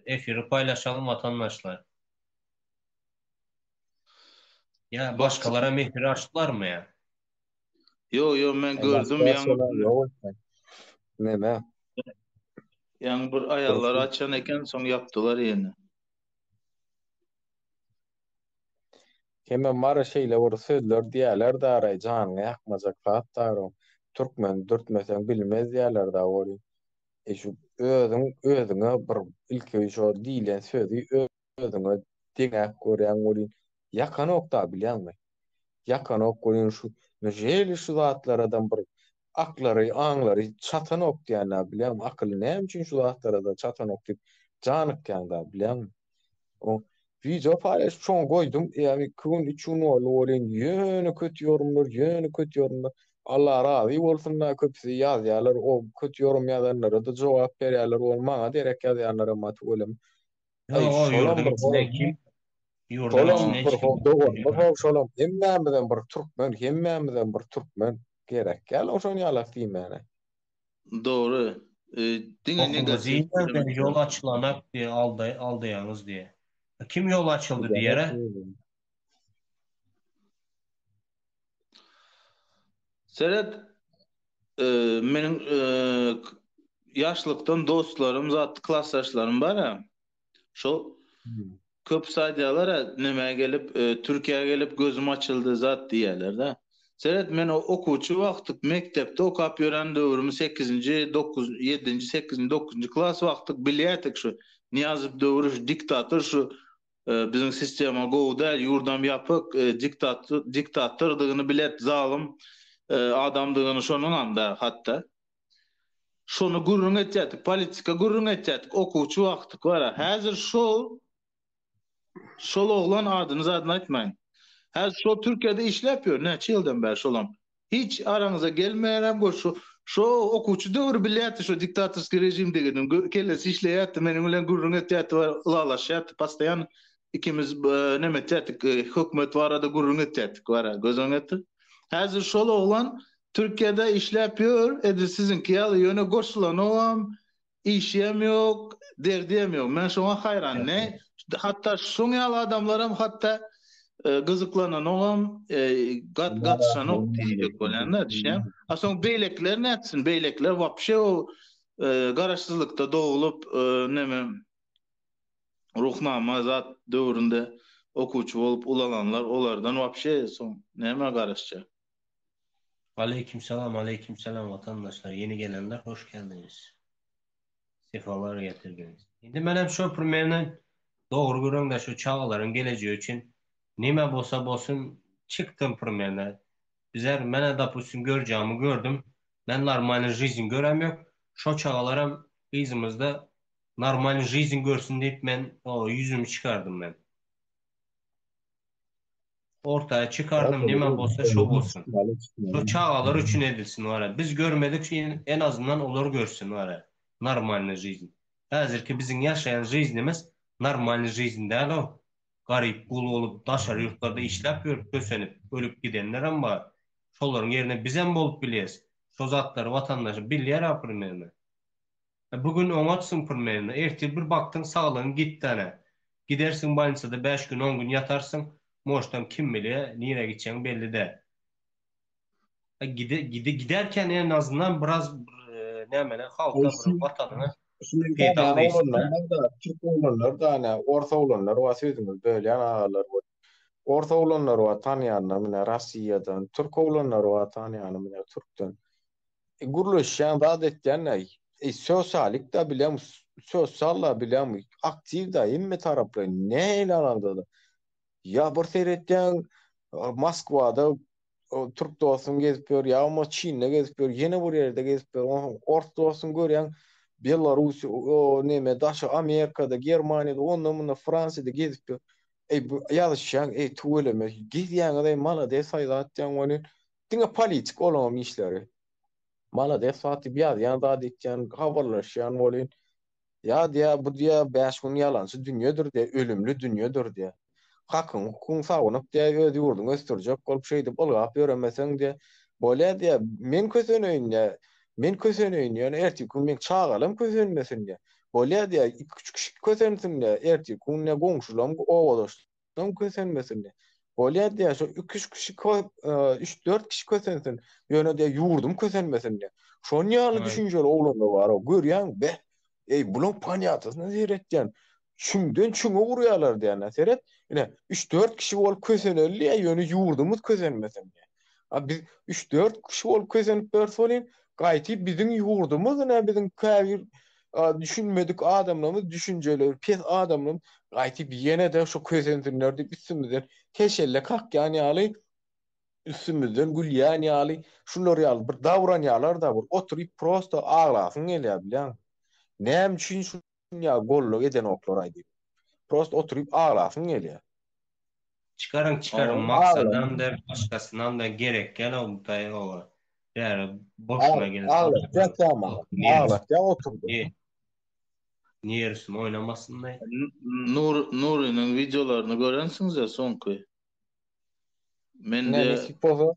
efiri paýlaşalym watandaşlar. Ýa başgalaram efiri açdylarmy ýa? Ýok ýok men gördüm ýaňy. Neme? Ýaňy bir aýallar açan eken soň ýapdylar ýene. Hemem mara şeýle bir sözler diýýäler daraý janyňy ýakmajak zat dara türkmeni dürtmeseň bilmez diýýäler da welin e şu özüň özüňe bir ilki şo diýlen sözi özüňe deňäp görýäň welin ýakanok da bilýäňmi ýakanok welin şu neželi şu zatlaradam bir aklary aňlary çatanok diýýän-dä bilýäňmi akyly näme üçin şu zatlarada çatanok diýip janykýaň-da bilýäňmi O wideo paýlaşyp şoňa goýdum. Ýa 2 gün, 3 gün boldy welin ýöne kötü ýorumlar, ýöne kötü ýorumlar. Allah razy bolsun da köpüsi ýazýarlar. O kötü ýorum ýazanlara-da jogap berýärler. Ol maňa derek ýazýanlaram bar tüweleme. Aý, Ýok, o şolam ýurduň bir içinde kim? Ýurduň şolam içinde bir hiç kim doganymyz ho, şolam hemmämizem bir türkmen, hemmämizem bir türkmen. Gerek däl o şon ýalak diýmäne. Dogry. Diňe Okumy negatiw diýmän pikir ýol açylanak diýe aldaý aldaýaňyz diýe. Kim ýol açyldy diýere? Seret, meniň ýaşlykdan dostlarym zat klasdaşlarym bar-a. Şo köpüsi aýdýarlar-a, nämä gelip, Türkiýä gelip gözüm açyldy zat diýýärler-de. Seret, men okuwçy wagtyk, mekdepde okap ýören döwrüm sekizinji, dokuz, ýedinji, sekizinji, dokuzynjy klas wagtyk bilýärdik şu Nyýazow döwri şu diktator şu biziň sistema gowy däl, ýurdam ýapyk, diktator, diktatordygyny bilet, zalym adamdygyny şonuňam-da hatda. Şony gürrüň etýärdik, politika gürrüň etýärdik, okuwçy wagtyk bar-a. Häzir şol, şol oglan adyny zadyny aýtmaýyn. Häzir şol Türkiýede işläp ýör, näçe ýyldan bäri şolam. Hiç araňyza gelmeýärem gör şu, şo okuwçy döwri bilýärdi şo diktatorskiý režimdigini, kellesi işleýärdi, meniň bilen gürrüň etýärdi we ylalaşýardy, postoýan ikimiz neme etýärdik, hökümet barada gürrüň etýärdik bar-a, göz öňüne getir. Häzir şol oglan Türkiýede işläp ýör, edil siziňki ýaly, ýöne goşulanogam, işem ýok, derdem ýok. Men şoňa haýran. Ne, hatda şoň ýaly adamlaram hatda gyzyklananogam, gat gatyşanok diýjek bolýan-da, düşünýäňmi? A soň beýlekiler nätsin? Beýlekiler wapşe o garaşsyzlykda doglup, neme Ruhnama zat döwründe okuwçy bolup ulalanlar olardan wapşe soň nämä garaşjak? Aleýkim salam aleýkim salam watandaşlar ýeni gelenler hoş geldiňiz sefalar getirdiňiz indi menem şo primerno dogry göreňde şu çagalaryň gelejegi üçin nime bolsa bolsun çykdym primerno bizler menä dopustim görjagmy gördüm men normalny žizn görem ýok şo çagalaram yzymyzda normalny žizn görsün diýip men o ýüzümi çykardym men. Ortaya çykardym nime bolsa şo bolsun. Şo çagalar üçin edilsin wara. Biz görmedik en azyndan olar görsün wara. Normalny žizn. Häzirki biziň ýaşaýan žyznimiz normalny žizn däl o. Garyp gul bolup daşary ýurtlarda işläp ýörüp kösenip ölüp gidenlerem bar. Şolaryň ýerine bizem bolup bilýäs. Şo zatlary watandaş bilýär-ä primerno. Bu gün oňatsyň primerno, ertir bir bakdyň saglygyň gitdi ana. Gidersiň bolnisada bäş gün on gün ýatarsyň, moştam kim bilýä nirä gitjegiň belli däl. Gide gide giderken en azyndan biraz bir nämene halka bir watanyňa peýdaň degsin. Türk oglanlar da ana ors oglanlar bar sözüňizi bölýän agalar bol. Ors oglanlar bar tanýanlar mine Rossiýadan, türk oglanlar bar tanýanym mine türkden. Gürleşýän zat etýän näý. Eý sosialik-da bilýäňmi, sosial-da bilýäňmi, aktiw-da hemme taraplaýyn nähili alaňda-da. Ýa bir seretýäň Moskwada. O türk dostuň gezip ýör, ýa bolmasa Çinde gezip ýör, ýene bir ýerde gezip ýör. Onsoň ors dostuň görýäň Belarus, o neme daşy Amerikada, Germaniýada, onda munda Fransiýada gezip ýör. Eý bu ýazyşýaň, eý tüweleme gezýäňiz eý malades aý zat diýýäň welin diňe politik olaňam işleri. Malades zat diýip ýazýan zat etýän, habarlaşýan welin Ýa diýýär, bu diýýär, bäş gün ýalançy dünýedir diýýär, ölümli dünýedir diýýär. Hakyň, hukugyň sagynyp diýýär, öz ýurduňy ösdürjek bolup şeýdip ylgap ýöremeseň diýýär, bolýa diýýär, men köseneýin diýýär, men köseneýin, ýöne ertirki gün meň çagalarym kösenmesin diýýär. Bolýa diýýär, iki-üç kişi kösensin diýýär, ertirki gün diýýär, goňşularym, obadaşlarym Soň kösenmesin diýýär. Bolýar diýýär, şo iki-üç kişi üç-dört kişi kösensin, ýöne diýýär, ýurdum kösenmesin diýýär. Şon ýaly düşünjeli oglanlar bar-ow, görýäň, beh, eý, bulaň ponýatasyna seretýän, çüňden çüňe urýarlar diýýän, seret, ine, üç-dört kişi bolup köseneli diýýär, ýöne ýurdumyz kösenmesin diýýär. A biz üç-dört kişi bolup kösenip ýörüs welin, gaýty biziň ýurdumyz ine biziň käbir düşünmedik adamlarymyz, düşünjeleri pes adamlarymyz gaýtyp ýene-de şu kösensinler diýip üstümizden heşelle kakýan ýaly, üstümizden gülýän ýaly, şular ýaly bir dabranýarlar-da bir oturyp prosto aglasyň gelýär bilýäňmi? Näme üçin şu ýaly golluk edenoklar-aý diýip. Prosto oturyp aglasyň gelýär. Çykaryň çykaryň maksadam da başgasynam da gerek ýaly bu oba. Bäri boşuna gelip. Aglatýar maňa. Aglatýar oturdy. Niýerisini oýnamasyn da. Nur Nurynyň wideolaryny görensiňiz-ä soňky. Men de nesip bolsa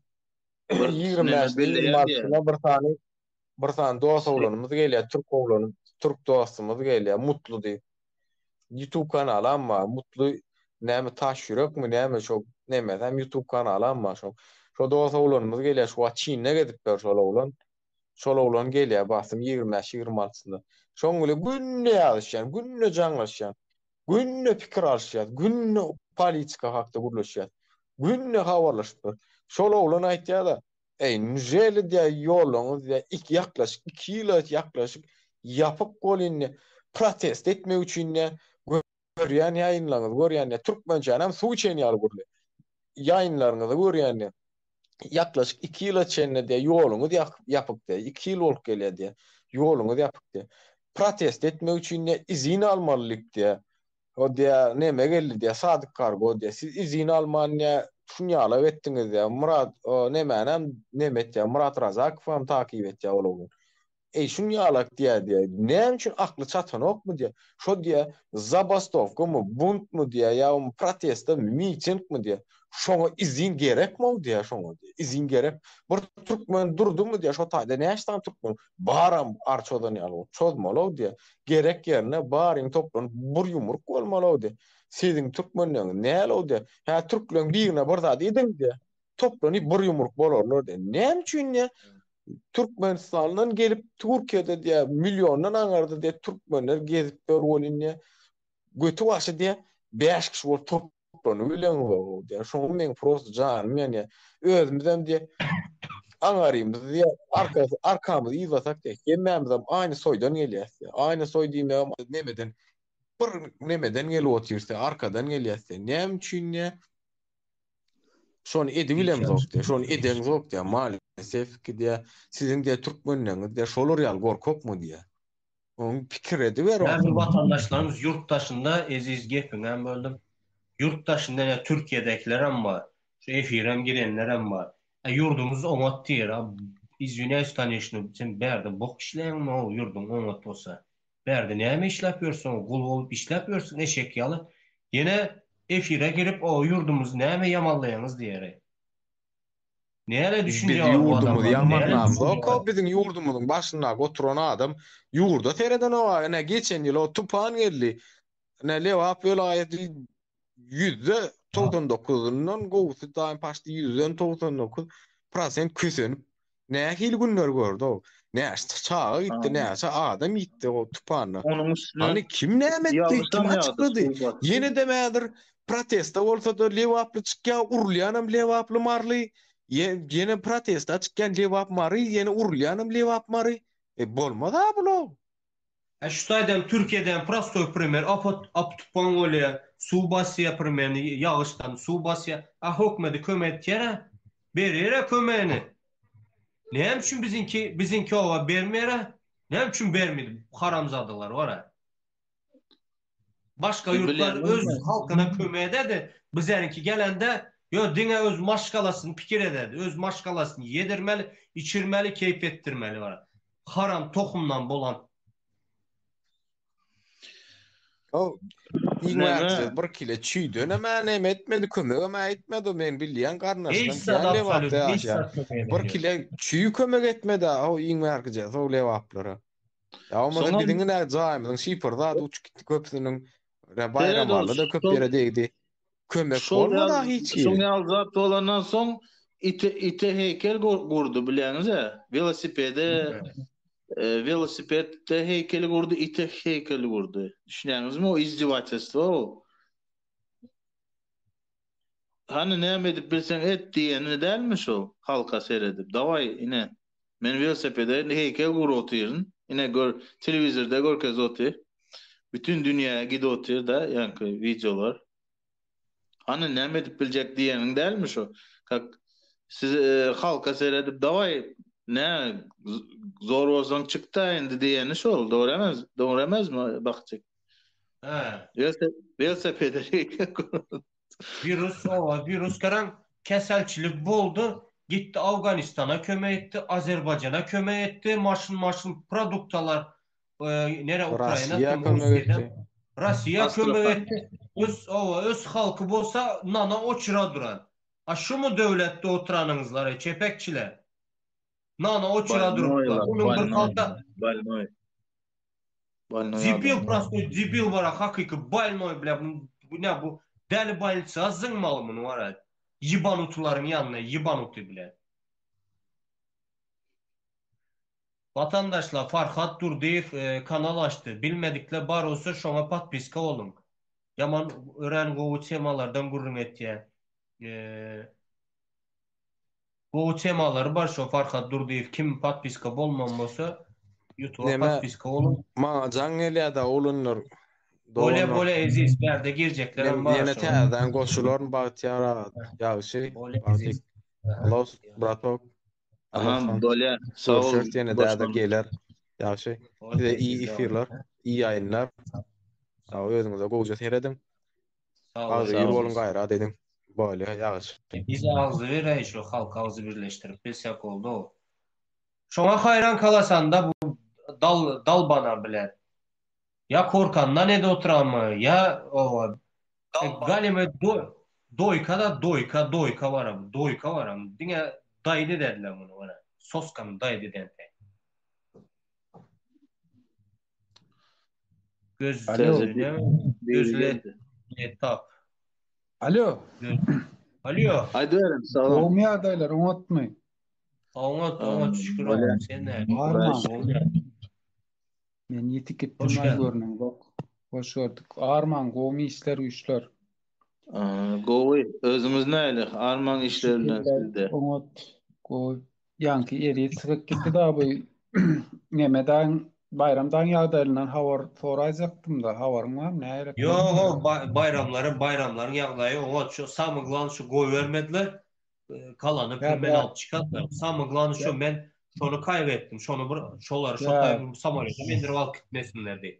25 26 bir sany bir sany dost oglanymyz gelýär, türk oglan, türk dostumyz gelýär, Mutlu diýip. YouTube kanalam bar. Mutlu näme taş ýürekmi näme şo nemesem YouTube kanalam bar şo. Şo dost oglanymyz gelýär, şu wagt Çinde gezip ýör şol oglan. Şol oglan gelýär basym 25 26-synda. Şoň bilen günde ýazyşýan, günde jaňlaşýan. Günde pikir alyşýas, günde politika hakda gürleşýäs. Günde habarlaşyp dur. Şol oglan aýtýar-da, Eý, nujeli diýýär ýollaňyz diýýär, iki ýaklaşyk, iki ýyla ýaklaşyk ýapyk bol indi protest etmek üçin diýýär, görýän ýaýynlaryňyzy görýän diýýär, türkmençänem suw içen ýaly gürle. Ýaýynlaryňyzy görýän diýýär. Ýaklaşyk iki ýyla çenli diýýär, ýoluňyz ýapyk diýýär, iki ýyl bolup gelýär diýýär, ýoluňyz ýapyk diýýär. Protest etmek üçin diýýär, izin almalyk diýýär. O diýýär, neme geldi diýýär, Sadyk Kargo diýýär, siz izin alman diýýär, şunýalak etdiňiz diýýär, Myrat o nemänem neme etýär, Myrat Razakowam takyp etýär ol oglan. Eý, şunýalak diýýär diýýär, näme üçin akly çatanokmy diýýär, şo diýýär, zabastowkamy, buntmy diýýär, ýa protestami, mitingmi diýýär, şoňa izin gerekmi-ow diýýär, şoňa diýýär, izin gerek. Bir türkmen durdumy diýýär, şo taýda näçe sany türkmen baram arçozan ýaly bolup çozmaly-ow diýýär. Gerek ýerine baryň toplanyp bir ýumruk bolmaly-ow diýýär. Siziň türkmenleriňiz näl-ow diýýär. Hä türkleň birine bir zat ediň diýýär. Toplanyp bir ýumruk bolarlar diýýär. Näme üçin diýýär. Türkmenistandan gelip Türkiýede diýýär milliondan aňarda diýýär türkmenler gezip ýör welin diýýär. Göti başy diýýär bäş kişi bolup Toplanyp bileňzok diýýär. Şoňa meň prosta janym ýanýar. Özümizem diýýär, aňarymyzy diýýär, arkasy arkamyzy yzlasak diýýär, hemmämizem aýny soýdan gelýäs diýýär. Aýny soý diýmegem nemeden bir nemeden gelip otyrys diýýär, arkadan gelýäs diýýär. Näme üçin diýýär? Şony edibilemzok diýýär, şony edeňzok diýýär. Maalesef ki diýýär, siziň diýýär türkmenleriňiz diýýär, şolar ýaly gorkakmy diýýär. Oň pikir ediber Häzir watandaşlarymyz ýurt daşynda Eziz gepiňem böldüm. Ýurt daşynda ine Türkiýedäkilerem bar. Şu efirem girenlerem bar. E ýurdumyz oňat diýer. A izwinýaýs koneçno sen bärde bok işleýäňmi how ýurduň oňat bolsa. Bärde näme işläp ýörsüň gul bolup işläp ýörsüň eşek ýaly. Ýene efire girip o ýurdumyzy näme ýamanlaýaňyz diýer. Näle Biz düşünje bar bu ýurdumyzy adamlarda? Näle ýamanlamzok düşünje bar? biziň ýurdumyzyň başyndaky oturan adam ýurda seredenok ine geçen ýyl o tupan geldi ine Lebap welaýaty ýüzde 99-yndan gowusy daýym paçti ýüzden 99 prosent kösenip nähili günler gördi o näçe çaga gitdi näçe adam ýitdi o tupanda Onuň üstüne Hany kim näme etdi kim ýagyşam ýagdy, açyklady suw basdy. ýene-de häzir Protesta bolsa-da Lebaply çykýar, urulýanam Lebaply Maryly, ýene protesta çykýan Lebap Mary, ýene urulýanam Lebap Mary. E bolmaz-a bul-ow. E şu taýdan Türkiýeden prostoý primer apat ap tupan bolýa, suw basýa primerni ýagyşdan suw basýa. A hökmedi kömek etýär-ä. Berýär-ä kömegini. Näme üçin biziňki biziňki oba bermeýär-ä? Näme üçin bermedi bu haramzadalar bar-a? Başga ýurtlar öz halkyna kömek ederdi. Bizleriňki gelende ýo diňe öz maşgalasyny pikir ederdi. Öz maşgalasyny ýedirmeli, içirmeli, keýp etdirmeli bar. Haram tohumdan bolan. O iň bärkisi bir kile çüýdenem-ä neme etmedi, kömegem-ä etmedi, men bilýän garyndaşlarym kän Lebapda ýaşaýar. Bir kile çüý kömek etmedi-ä o iň bärkije o Lebaplara. Ýa bolmasa biziň ine jaýymyzyň şiper zady uçup gitdi köpüsiniň. Baýramalla-da köp ýere degdi. Kömek bolmady-a hiç hili. Şoň ýaly zat bolandan soň ite ite heýkel gurdy bilýäňiz-ä. Welosipede welosipedde heýkeli gurdy, ite heýkeli gurdy. Düşünýäňizmi o izdewatelstwo o. Hany näme edip bilseň et diýeni dälmi şo halka seredip dawaý ine men welosipede heýkel gurup otyryn ine gör telewizorda görkez otyr bütün dünýä gidip otyr da ýaňky wideolar hany näme edip biljek diýeniň dälmi şo kak siz halka seredip dawaý nä zor bolsaň çykda indi diýeni şol dogry emes dogry emesmi bakjyk Hä. Welosipede heýkel gurup Wirus owa wirus garaň keselçilik boldy gitdi Awganistana kömek etdi Azerbaýjana kömek etdi maşyn maşyn produktalar nere Ukraina Russiýa kömek etdi. Russiýa kömek etdi öz owa öz halky bolsa nana oçura duran a şumy döwletde oturanyňyzlar çepekçiler nana oçura duruplar onuň bir halta Bolnoý. Bolnoý Debil adam. prostoý debil bara hakyky bolnoý bля bu ne bu däli bolnitsa zyňmaly muny bara ýebanutylaryň ýanyna ýebanuty bля. Watandaşlar Farhat Durdyýew kanal açdy bilmedikler bar bolsa şoňa podpiska boluň ýaman örän gowy temalardan gürrüň etýär. Gowy temalary bar şo Farhat Durdyýew kim podpiska bolman bolsa ýutuba Neme podpiska boluň. maňa jaň gelýädä oglanlar Bolýa doganlar. bolýa Eziz bärde girjeklerem Men bar ýene şo. täzeden goşularyn Bagtyýar aga. Ýagşy Bolýa Bagty. Eziz. Alos bratok. Aha Aloshan. bolýa. Sag bol Görüşeris ýene täze goşmaň. geler. Ýagşy. Bolýa Size iyi Eziz efirler, iyi ýaýynlar. Sag özüňize gowja serediň. Sag bol Agzybir Sag bol. boluň gaýrat ediň. Bolýa ýagşy. Biz agzybir äý şu halky agzy birleşdirip bilsek boldy. Şoňa haýran kalasanda bu dal dalbana bilen. Ýa korkandan edip oturanmy ýa owa galime do doýka da doýka doýka bara bu doýka bara diňe daýdy dediler muny bara soskany daýdy dense. Göz Alo. gözle etap. Alo. Alo. Aýdyberin, salam. Gowmy ýagdaýlar, oňatmy? Oňat, oňat şükür oňat. Sen näme? Arman. Men ýetip gitdim Hoş aý geldin. görneňzok. Hoş gördük. Arman, gowmy işler, güýçler? Gowy. Özüňiz nähili? Arman işler bilen Şükürler, sizde. oňat. Gowy. Ýaňky Eziz çykyp gitdi da bu neme dagyň Baýram dagyň ýagdaýyndan habar soraýjakdym-da, habaryň barmy, nähili? Ýok, o baýramlary, baýramlaryň ýagdaýy oňat. Şu samyý glawny şu goýbermediler. Galany pul men alyp çykarlar. Samyý glawny şu men şony kaýgy etdim. Şony bir şolary şo taý bir samolýota mindirip alyp gitmesinler diýip.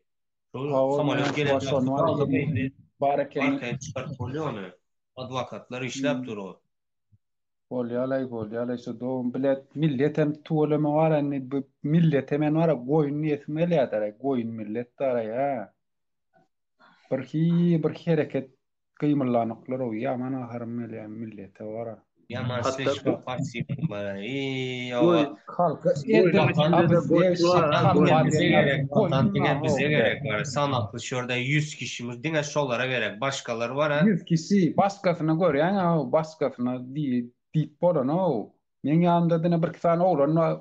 Şol samolýot gelen wagty bar ekeni. Arkaýyn çykaryp bolýar ony. Adwokatlar işläp dur o. Bolýalaý bolýalaý şu dogum bilet milletem tüweleme bar indi bu millete men bara goýun diýesim gelýädaraý goýun millet daraý hä bir hi bir hereket gymyldanoklar ow ýaman gaharym gelýä millete bara. Ýaman Hatda slişkom passiw bara iý goý owa Halka goý edil Watan içinde-de goç bar ha Watan goý. diňe bize gerek watan goýun diňe bize ha gerek bara sanakly şu ýerde 100 kişimiz diňe şolara gerek başgalar bara 100 kişi başgasyna görýäň ha başgasyna diýip bolanow meň ýanymda diňe bir iki sany oglan bar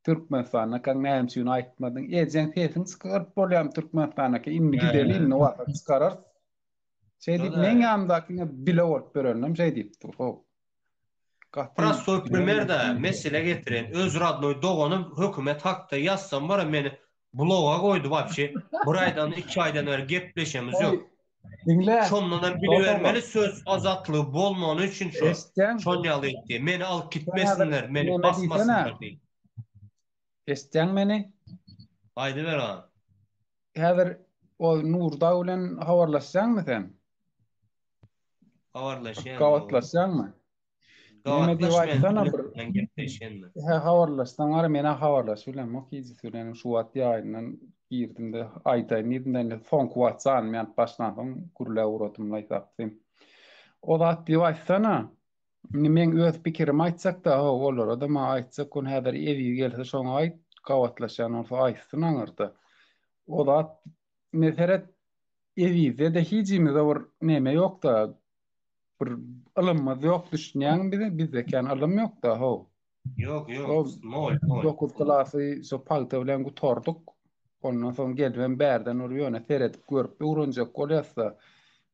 Türkmenistandakaň näme üçin aýtmadyň ejeň sesini çykaryp bolýamy Türkmenistandaka indi gideli indi waka çykararys şeý diýip meň ýanymdakyňa bile bolup ýöreninem şeý diýip dur how Gaty Prostoý primer-da mesele getiren öz radnoý doganym hökümet hakda ýazsam bara meni bloga goýdy wapşe bir aýdan iki aýdan bäri gepleşemiz ýok. Diňle. Şondanam bilibermeli söz azatlygy bolmany üçin şo. Eşitýäň? Şon ýaly etdi. Meni alyp Sen häzir gitmesinler, meni neme diýsene? basmasynlar diýip. Eşitýäň meni? Aýdyber agam. Häzir o Nurdag bilen habarlaşýaňmy sen? Habarlaşýan. Gabatlaşýaňmy? Neme diýip Gabatlaşmaýan aýtsana bir bilen gepleşýän. He habarlaşsaň wara menä habarlaşyp bilemok hijisi bilen şu wagt ýaýyndan girdim-de aýdaýyn diýdim-de indi soňky wagt janym ýanyp başlansoň gürläp ugradym-laý sapsym. O zat diýip aýtsana. Indi meň öz pikirimi aýtsak-da ho olara-da maňa aýtjak ony häzir Eziz gelse şoňa aýt gabatlaşýan bolsa aýtsyn aňyrda. O zat indi seret Ezizde-de hijimizde bir neme ýok-da bir ylymymyz ýok düşünýäňmi bize bizde kän ylym ýok-da how. Ýok ýok nol nol. 9 klasy şo pagta bilen gutardyk. Ondan soň gelibem bärden bir ýöne seredip görüp öwrenjek bolýas-da.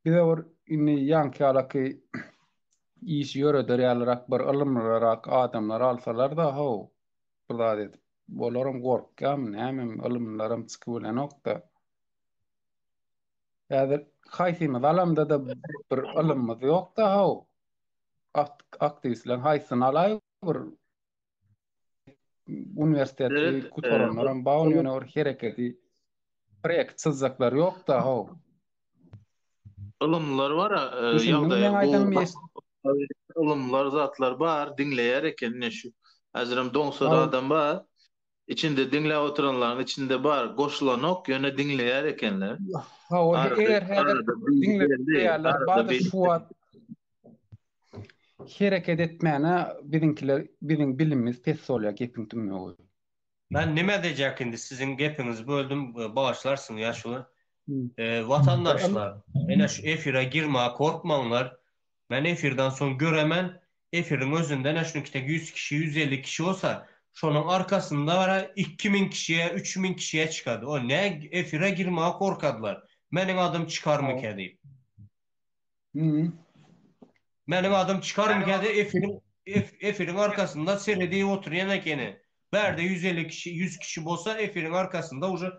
Bize bir indi ýaňky ýalaky işi ýöreder ýalyrak bir ylymlyrak adamlar alsalar-da how bir zat edip. Olaram gorkýarmy nämemi ylymlylaram çykybilenok-da. Häzir haýsymyz alamda-da bir ylymymyz ýok-da how. Aktiwistleriň haýsyny alaý bir uniwersiteti Seret, e, gutaranlaram bar, ony ýöne bir hereketi proýekt çyzjaklar ýok-da how. Ylymlylar bar, e, Düşündiňmi ýagdaýa meň gowy aýdanymy eş ylymlylar zatlar bar, diňleýär eken ine şu. Häzirem doňsar How. adam bar. İçinde diňläp oturanlaryň içinde bar, goşulanok, ýöne diňleýär ekenler. Hawa, Arada, eger häzir arada biri geldi, diňleýärler arada bar-da biri şu wagt hereket etmäne biziňkiler biziň bilimimiz pes bolýar gepiň tümmegi. Men nime diýjek indi siziň gepiňizi böldüm, bagyşlarsyň ýaşuly. Hmm. Watandaşlar, ene şu efire girmäge korkmaňlar. Men efirden soň göremen, efiriň özünde ene şunuňki tek 100 kişi, 150 kişi bolsa, şonuň arkasynda bara 2000 kişiye, 3000 kişiye çykady. O ne efire girmäge korkadylar. Meniň adym çykarmyka diýip. Hmm. Meniň adym çykarmyka diýip efiriň efiriň arkasynda seredip oturýan ekeni. Bärde 150 kişi, 100 kişi bolsa efiriň arkasynda uje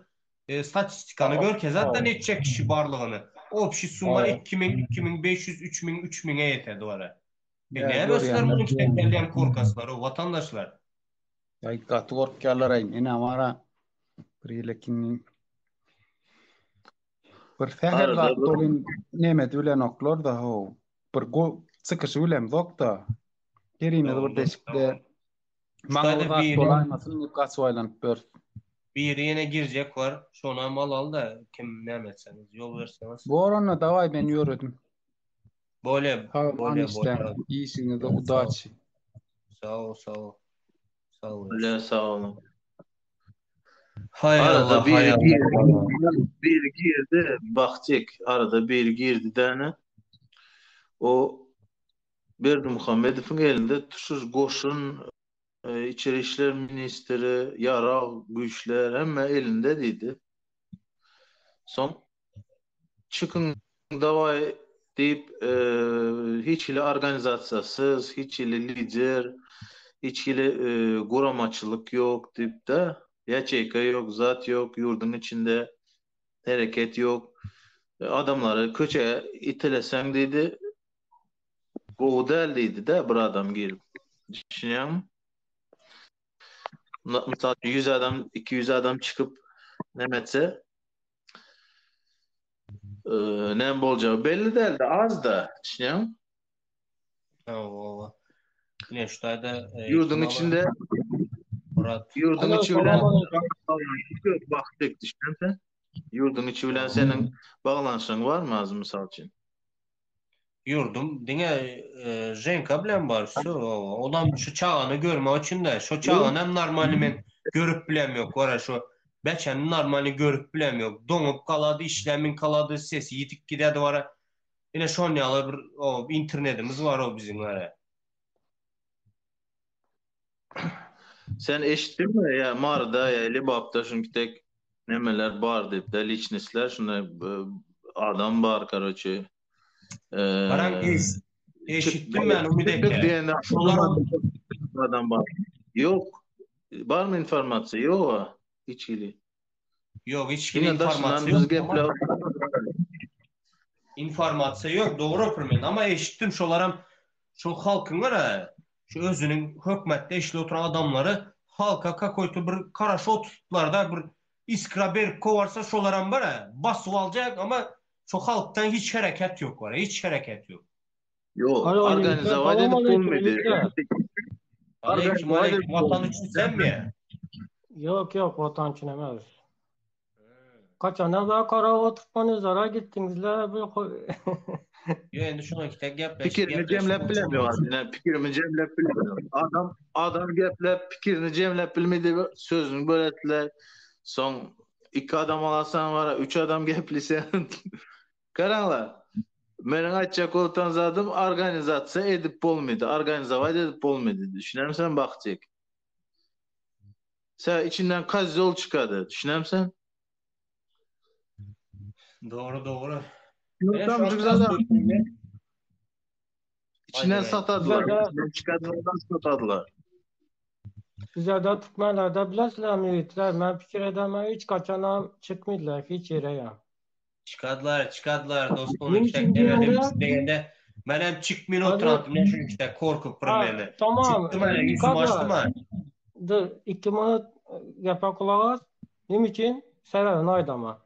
e, statistikany görkezýär zaten neçe kişi barlygyny. Obşi summa 2000, 2500, 3000, 3000-e ýetedi bara. E, näme sizler munuň şeýle korkaslar, o watandaşlar? Aý gaty gorkýarlar aý menä bara bir ýyl bir sähel zat bolyn nemedi bilenoklar da ho bir go çykyşy bilemzok-da. Herimiz bir deşikde Maňa bir zat bolaýmasyn diýip gaçyp aýlanyp ýörüs. Biri ýene girjek bar. Şonam alaly-da, kim näme etseňiz, ýol berseňiz. Bor onda dawaý men ýöredim. Bolýa, Sag bolýa, işläň. bolýa. Işiňizde udaçi. Sag bol, sag bol. Sag bol. Bolýa, sag boluň. Haý Arada Allah, haý biri Allah. girdi, biri girdi, Bahjek, arada biri girdi däne. O Berdimuhamedowyň elinde tutuş goşun, içeri işler ministri, ýarag güýçler hemme elinde diýdi. Soň çykyň dawaý diýip hiç hili organizasiýasyz, hiç hili lider, hiç hili guramaçylyk ýok diýip-de, ýaçeýka ýok, zat ýok, ýurduň içinde hereket ýok. Adamlary köçä iteleseň diýdi, Gowy däl diýdi-de bir adam girip. Düşünýäňmi? Mysal üçin 100 adam, 200 adam çykyp näme etse, näme boljagy belli däldi, az-da, düşünýäňmi? Hawa. Ine şu taýda ýurduň içinde Murat ýurduň içi bilen bakdyk, düşünýäňmi sen? Ýurduň içi bilen seniň baglanyşygyň barmy az mysal üçin? Ýurdum diňe Ženka bilen bar şu. Olam şu çagany görmek üçin de. Şu çagany hem normalny men görüp bilem ýok. Wara şu beçeni normalny görüp bilem ýok. Doňup galady, işlämin kalady, sesi ýitip gidedi wara. Ine şon ýaly bir o internetimiz bar o biziň wara. Sen eşitdiňmi ýa Maryda ýa Lebapda şunki tek nemeler bar diýip de liçnistler şunda adam bar karoçe. Garaň eşitdim men umyt eke. Şolar adam bar. Ýok. Barmy informasiýa? Ýok hiç hili. Ýok hiç hili informasiýa ýok. Informasiýa ýok, dogry öpürmen. Ama eşitdim şolaram şu halkyň gara şu özüniň hökmetde işli oturan adamlary halka kakoýto bir karaşo oturtdylarda bir iskra berip kowarsa şolaram bara basyp aljak ama şu halkdan hiç hereket ýok bara hiç hereket ýok. Ýok, Alo, ýigitler, organizować salam edip aleýkum, bolmady. ýigitler. Aleýkum Organizować aleýkum edip watan bolmady. üçin senmi? Ýok, ýok, watan üçin emes. Kaçana da kara oturtmanızlara gittiňizler bu Ýok indi şuňa kitek gepleşip Pikirini gepleşip jemläp bilemiyor oturmaly. ine pikirini jemläp bilemiyor. Adam adam gepläp pikirini jemläp bilmedi sözüni böletdiler. Soň iki adam alasan bara üç adam geplese. Garaňlar. Meniň aýtjak boltan zadym organizasiýa edip bolmady. Organizować edip bolmady. Düşünermisin Bagtyk? Sen içinden kozýol çykady. Düşünermisin? Dogry dogry. Ýok, İçinden satadylar. Bizede Çıkardılar, satadylar. bizede Türkmenlerde bilesizler ýigitler, men pikir edemem hiç kaçanam çykmydylar hiç ýere ýa. Çykadylar, çykadylar dostum Neme iki üçin diýende degende menem çykmyn Hadi oturantym ne şu işte korkup bir ha meni. tamam Çykdym hele yüzüm açtım çykadylar. ha. Dur 2 manat gepe kulak as. Neme üçin? Sebäbini aýdama.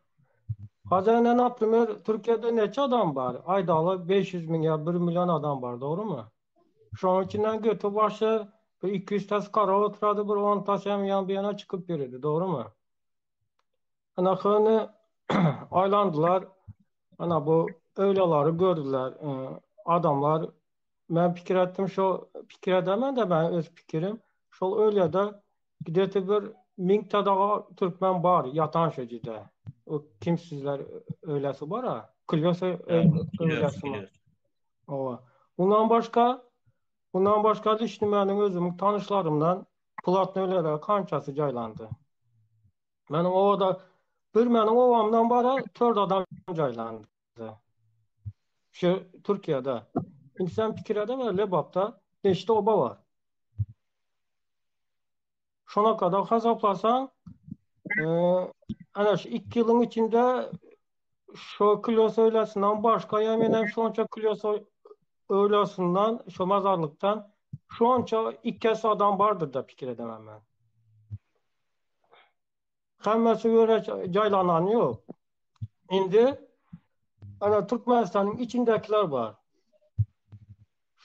Hazır naprimer Türkiye'de neçe adam bar? Aydaly 500 min ya 1 milyon adam bar, doğru mu? Şonuň içinden götü başı bir 200 tas kara oturady, bir 10 tas hem yan bir yana çykyp ýöredi, doğru mu? Ana hany aýlandylar. Ana bu öýleleri gördüler. E, adamlar men pikir etdim şo pikir edemen de ben öz pikirim. Şol öýlede gideti bir min tadaga türkmen bar ýatan şejide. O kimsizler öýlesi bar ha. Klýosa Biliyoruz, öýlesi mi? biliyoruz. Owa. Bundan başga bundan başga lişni meniň özümiň tanyşlarymdan platny öýlere kançasy jaýlandy. Meniň owada bir meniň owamdan bara 4 adam jaýlandy. Şu Türkiye'de. İnsan pikir edemez Lebap'ta neçte oba var. Şona kadar hesaplasan e, ana şu 2 ýylyň içinde şu kilosu öylesinden başga ya menem şonça kilosu öylesinden şu mazarlıktan şonça iki adam bardyr da pikir edemem ben. Hemmesi öyle jaylanan yok. Indi ana Türkmenistan'ın içindekiler var.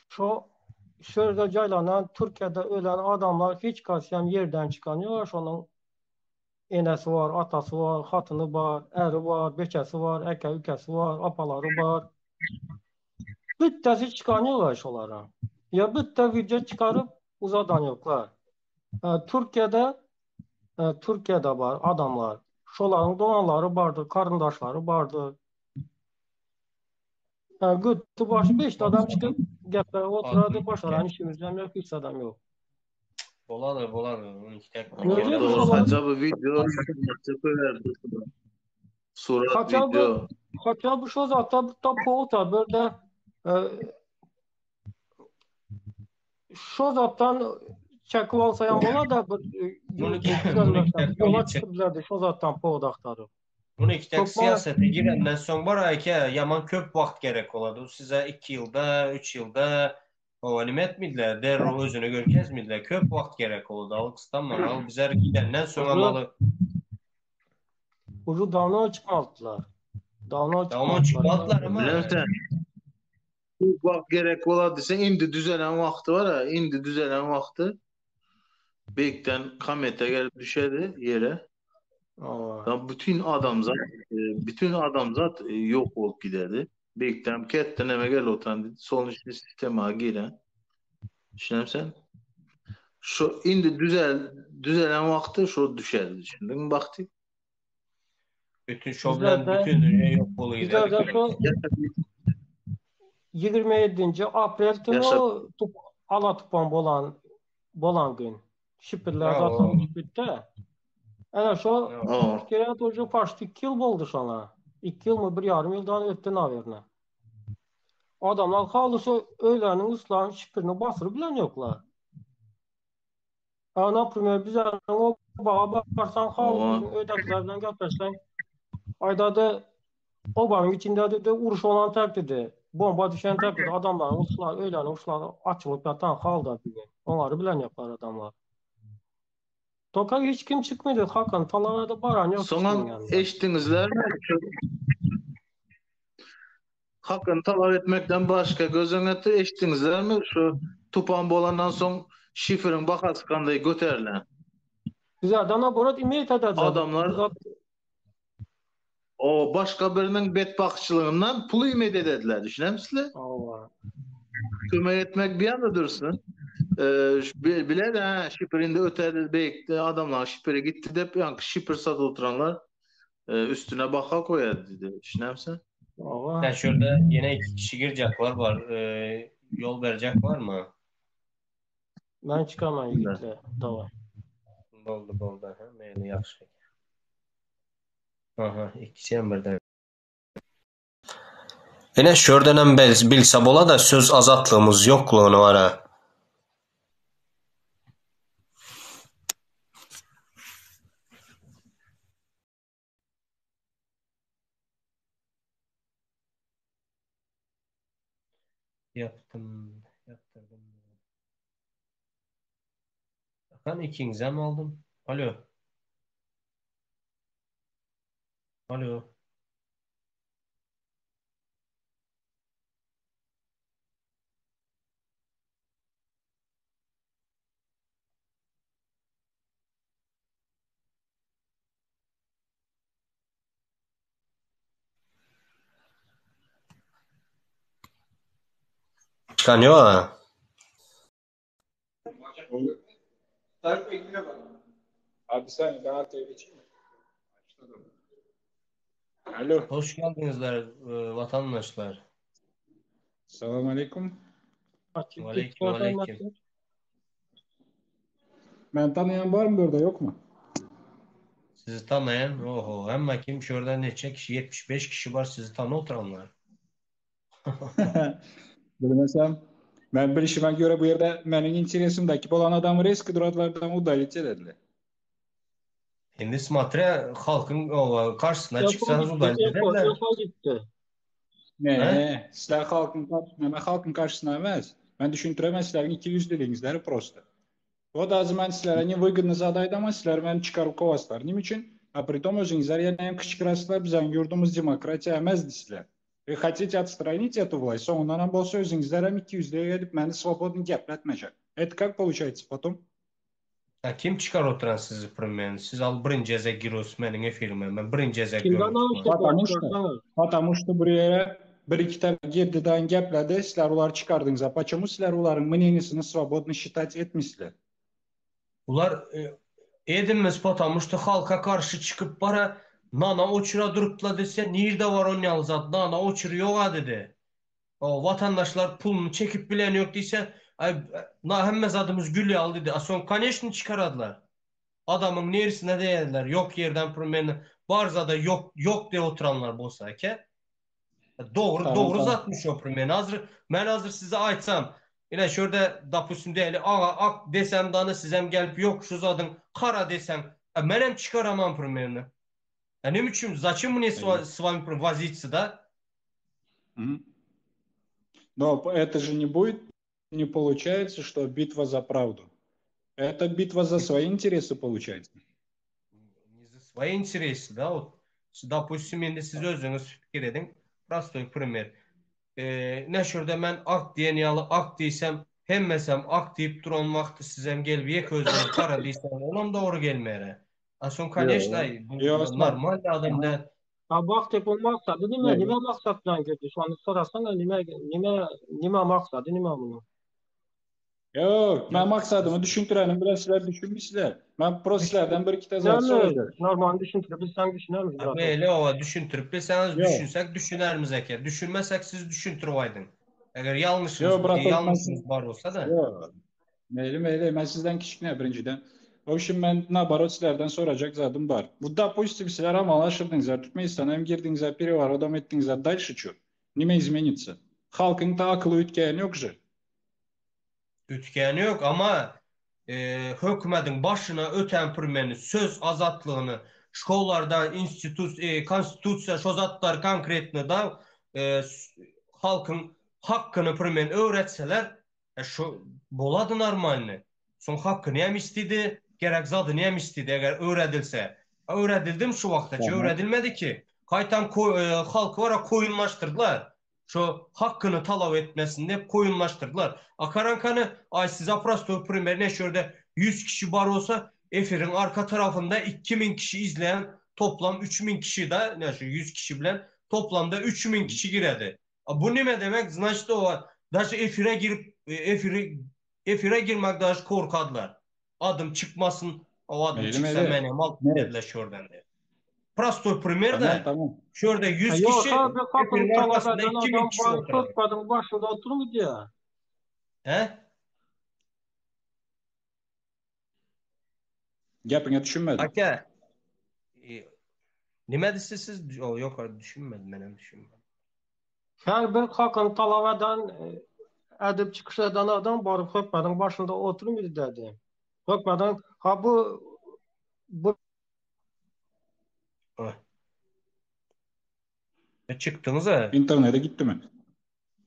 Şu şurada jaylanan Türkiye'de ölen adamlar hiç kasyan yerden çıkanıyor. Şonun enesi var, atası var, hatyny var, eri var, beçesi var, eke ükesi var, apalary var. Bittesi çıkanıyorlar şolara. Ya bitte video çıkarıp uzadan yoklar. E, Türkiye'de e, Türkiye'de var adamlar. Şoların doğanları vardır, karındaşları vardır. Yani götü başı 5 adam çıkıp gepe oturadı başaran işimizden yok, hiç adam yok. Boladır, boladır. Bunu iki tek Gördün mü Doğru. şoları? Hatta bu video Surat Hatta bu video. hatta bu şo zatda da pota bir de e, şo zatdan çekip alsayan bola da bir e, Bunu güzel bunu iki tek yola çıkıp şo zatdan pot aktarıp. Bunu iki tek Hökman siyasete girenden soň bara eke yaman köp wagt gerek olady. Size 2 ýylda, 3 ýylda o nime etmediler, derro özüne görkezmediler. Köp wagt gerek oldy. Al kıstamman, al bizer gidenden soň ucu amaly ucu dawno çykmalydylar. Dawno Tamam çykmalydylar. çykmadylar ama Bilersen bu vakt gerek ola desen indi düzelen vakti var ha indi düzelen vakti Bekten kamete gelip düşedi yere. Aa. Ya bütün adamzat e, bütün adamzat e, yok olup giderdi. Bekten ketten eme gel otan dedi. Sonuçta sisteme giren. Düşünem sen. Şu indi düzel düzelen vakti şu düşerdi. Düşündün mü baktık? bütün şoblen Bizlerde bütün dünya yok oluyor bizlerde giderdi. şu 27. Aprel tünü Yaşa o tup, ala tupan bolan bolan gün. Şipirler Ya zaten o. uçup bitti. Ana şu Aa. fikir ucu paştı 2 yıl boldu şona. 2 yıl mı bir yarım yıldan ötdü naverine. Adamlar halısı öğlenin ıslan şipirini basırıp bilen yoklar. Ha, naprimer biz o bağa barsan Aa. halı bizim öydəkilərlə gəpləşsən aydadı. Obanyň içinde dedi uruş bolan takdide, bomba düşen takdide adamlaryň uruşlar, öýleriniň uruşlary açylyp ýatan halda diýen. Olary bilen ýoklar adamlar. Toka hiç kim çykmady, Hakan talaba da baran ýok hiç kimiň Soňam ýanyna. eşitdiňizlermi? Hakyny talap etmekden başga göz öňe eşitdiňizlermi şu tupan bolandan soň şiferiň bahasy kanday göterilen. Bizlerden naborot imeýt edejek. Adamlar o başga biriniň betbagtçylygyndan pul imeýt edediler düşünemsizler? Hawa. Kömek etmek bir ýanda dursun. Biler ha şifer indi ötedi beýikdi adamlar şifere gitdi dep ýaňky şifer satyp oturanlar Üstüne baha koýar diýdi. Düşünämsiň? Hawa. Sen şurada ýene iki kişi girjekler bar. Ýol berjek barmy? Men çykaman ýigitler. Daway. Boldy boldy. Aha, meni ýagşy. Aha, ikisi hem birden. Ine şurdanam bilse bola-da söz azatlygymyz ýoklugyny bara. Ýapdym, ýapdyrdym. Hakan ikiňizem aldym. Alo. Alo. Çykan ýok-a. Abi sen ben arkaya geçeyim. Alo. Hoş geldiňizler e, vatandaşlar. Salam aleyküm. Aleyküm aleyküm. Men tanıyan var mı burada yok mu? Sizi tanıyan oho hemme kim şurada neçe kişi 75 kişi var sizi tanı oturanlar. Bilmesem ben bilişime göre bu yerde benim interesimdeki olan adamı risk duratlardan udalit edildi. Indi smatre halkyň owa karşysyna Depo çyksaňyz gitdi, udalit depo, ederler. depo gitdi. Ne? He? Sizler halkın karşısına, ben halkın karşısına emez. Ben düşündüremez sizlerin ikiyüzlülüğünüzleri prosto. O da az ben sizlere ne выгодно zadaydı ama sizler beni çıkarıp kovaslar. Nim için? A pritom özünüzler yani hem kıçkırasılar bizden yurdumuz demokratiya emezdi sizler. Вы хотите отстранить эту власть, soňundan hem bolsa özüňizler hem ikiyüzlüye gelip meni swobodny gepletmejek. Это как получается потом? Ha, kim çykar oturan sizi primen? Siz al birinji gezek giriyorsunuz meniň efirime. Men birinji gezek Kimden görüp alıştık Потому что, çıkarsanız? потому что bir yere bir iki tane girdiden gepledi, sizler ular çıkardınız. A почему sizler uların мнениесini свободно считать etmişler? Bular e, edinmez потому что halka karşı çykyp bara nana oçura durupla dese nirde var on ýaly zat nana oçur ýoga dedi. O vatandaşlar puluny çekip bilen ýok diýse ay na hemme zadymyz gül ýaly dedi. A soň конечно çykaradylar. Adamyň nerisine değerler yok yerden promeni barzada yok yok diye oturanlar bolsa ke. Doğru Tamam, doğru tamam. zatmış o promeni. Hazır men hazır size aýtsam ine şurada dapusum değeli ağa ak desem dany sizem gelip yok şu zadın kara desem e, menem çıkaramam promeni. E ne üçin зачем мне с Evet. с вами возиться да? Мгм. Но это же не будет, не получается, что битва за правду. Это битва за свои интересы получается. Не за свои интересы, да, вот. Допустим, indi siz özüňiz pikir ediň. Prostoy primer. Ee, ne şurada men ak diýen ýaly ak diýsem, hemmesem ak diýip duran wagty sizem gelip ýek özüňiz kara diýsem, olam dogry gelmeýär. A soň конечно, ay, bu Yo, Osman. normal adam da. Ha bak tek o maksady nime, Ne? nime maksat bilen girdi? Şony sorasana nime, nime, nime maksady nime munuň? Yok, ben maksadımı düşündürenim biraz sizler düşünmüşler. Ben pro sizlerden bir iki tane zat Näme? soracak. Normal düşündürüp bilseň düşünermiz Ha, brat. Beýle owa düşündirip bilseňiz Yok. düşünsek düşünermiz eke. Düşünmesek siz düşündirip aýdyň. Eger ýalňyşyňyz Yok brat, ýalňyşyňyz bar bolsa da. Yok. Meyli meyli, ben sizden küçük ne birinciden. В общем, ben наоборот sizlerden soracak zadım var. Bu допустим, sizler ama anlaşırdınız. Türkmenistan'a hem girdiniz, переворотом ettiniz. Дальше что? Nime изменится? Halkın da akıllı ütkeyen yok же. Ütgeni ýok ama e, hökümetiň başyna öten pirmeni söz azatlygyny. şkollarda institut konstitusiýa şo zatlar konkretno da halkyň hakkyny primen öwretseler şu bolady normalny. Soň hakkyny hem istidi, gerek zadyny hem istidi eger öwredilse. Öwredildimi şu wagtaça? Öwredilmedi ki. Gaýtam halky bara koýunlaşdyrdylar. Şo hakkyny talap etmesin diýip koýunlaşdyrdylar. A karankany aý size prostoý primer ne şu ýerde 100 kişi bar bolsa efiriň arka tarapynda 2000 kişi izleýän toplam 3000 kişi da ne şu 100 kişi bilen toplamda 3000 kişi giredi. A bu nime demek znaçit o daže efire girip efiri efire girmek daže korkadylar. Adym çykmasyn o adym çyksa men hem alyp giderler şu ýerden diýip. Prostoý primer da. Şu ýerde 100 kişi efiriň arkasynda 2000 kişi oturar. Köpbadyň başynda oturmy diýýär. He? Gepiňe düşünmedim. Aka. Nime diýsiz siz? O ýok, düşünmedim, men hem düşünmedim. Her bir hakyny talap eden, edip çykyş eden adam baryp hökmediň başynda oturmydy dedi. Hökmediň ha bu bu E çykdyňyz a. Internete gitdimi?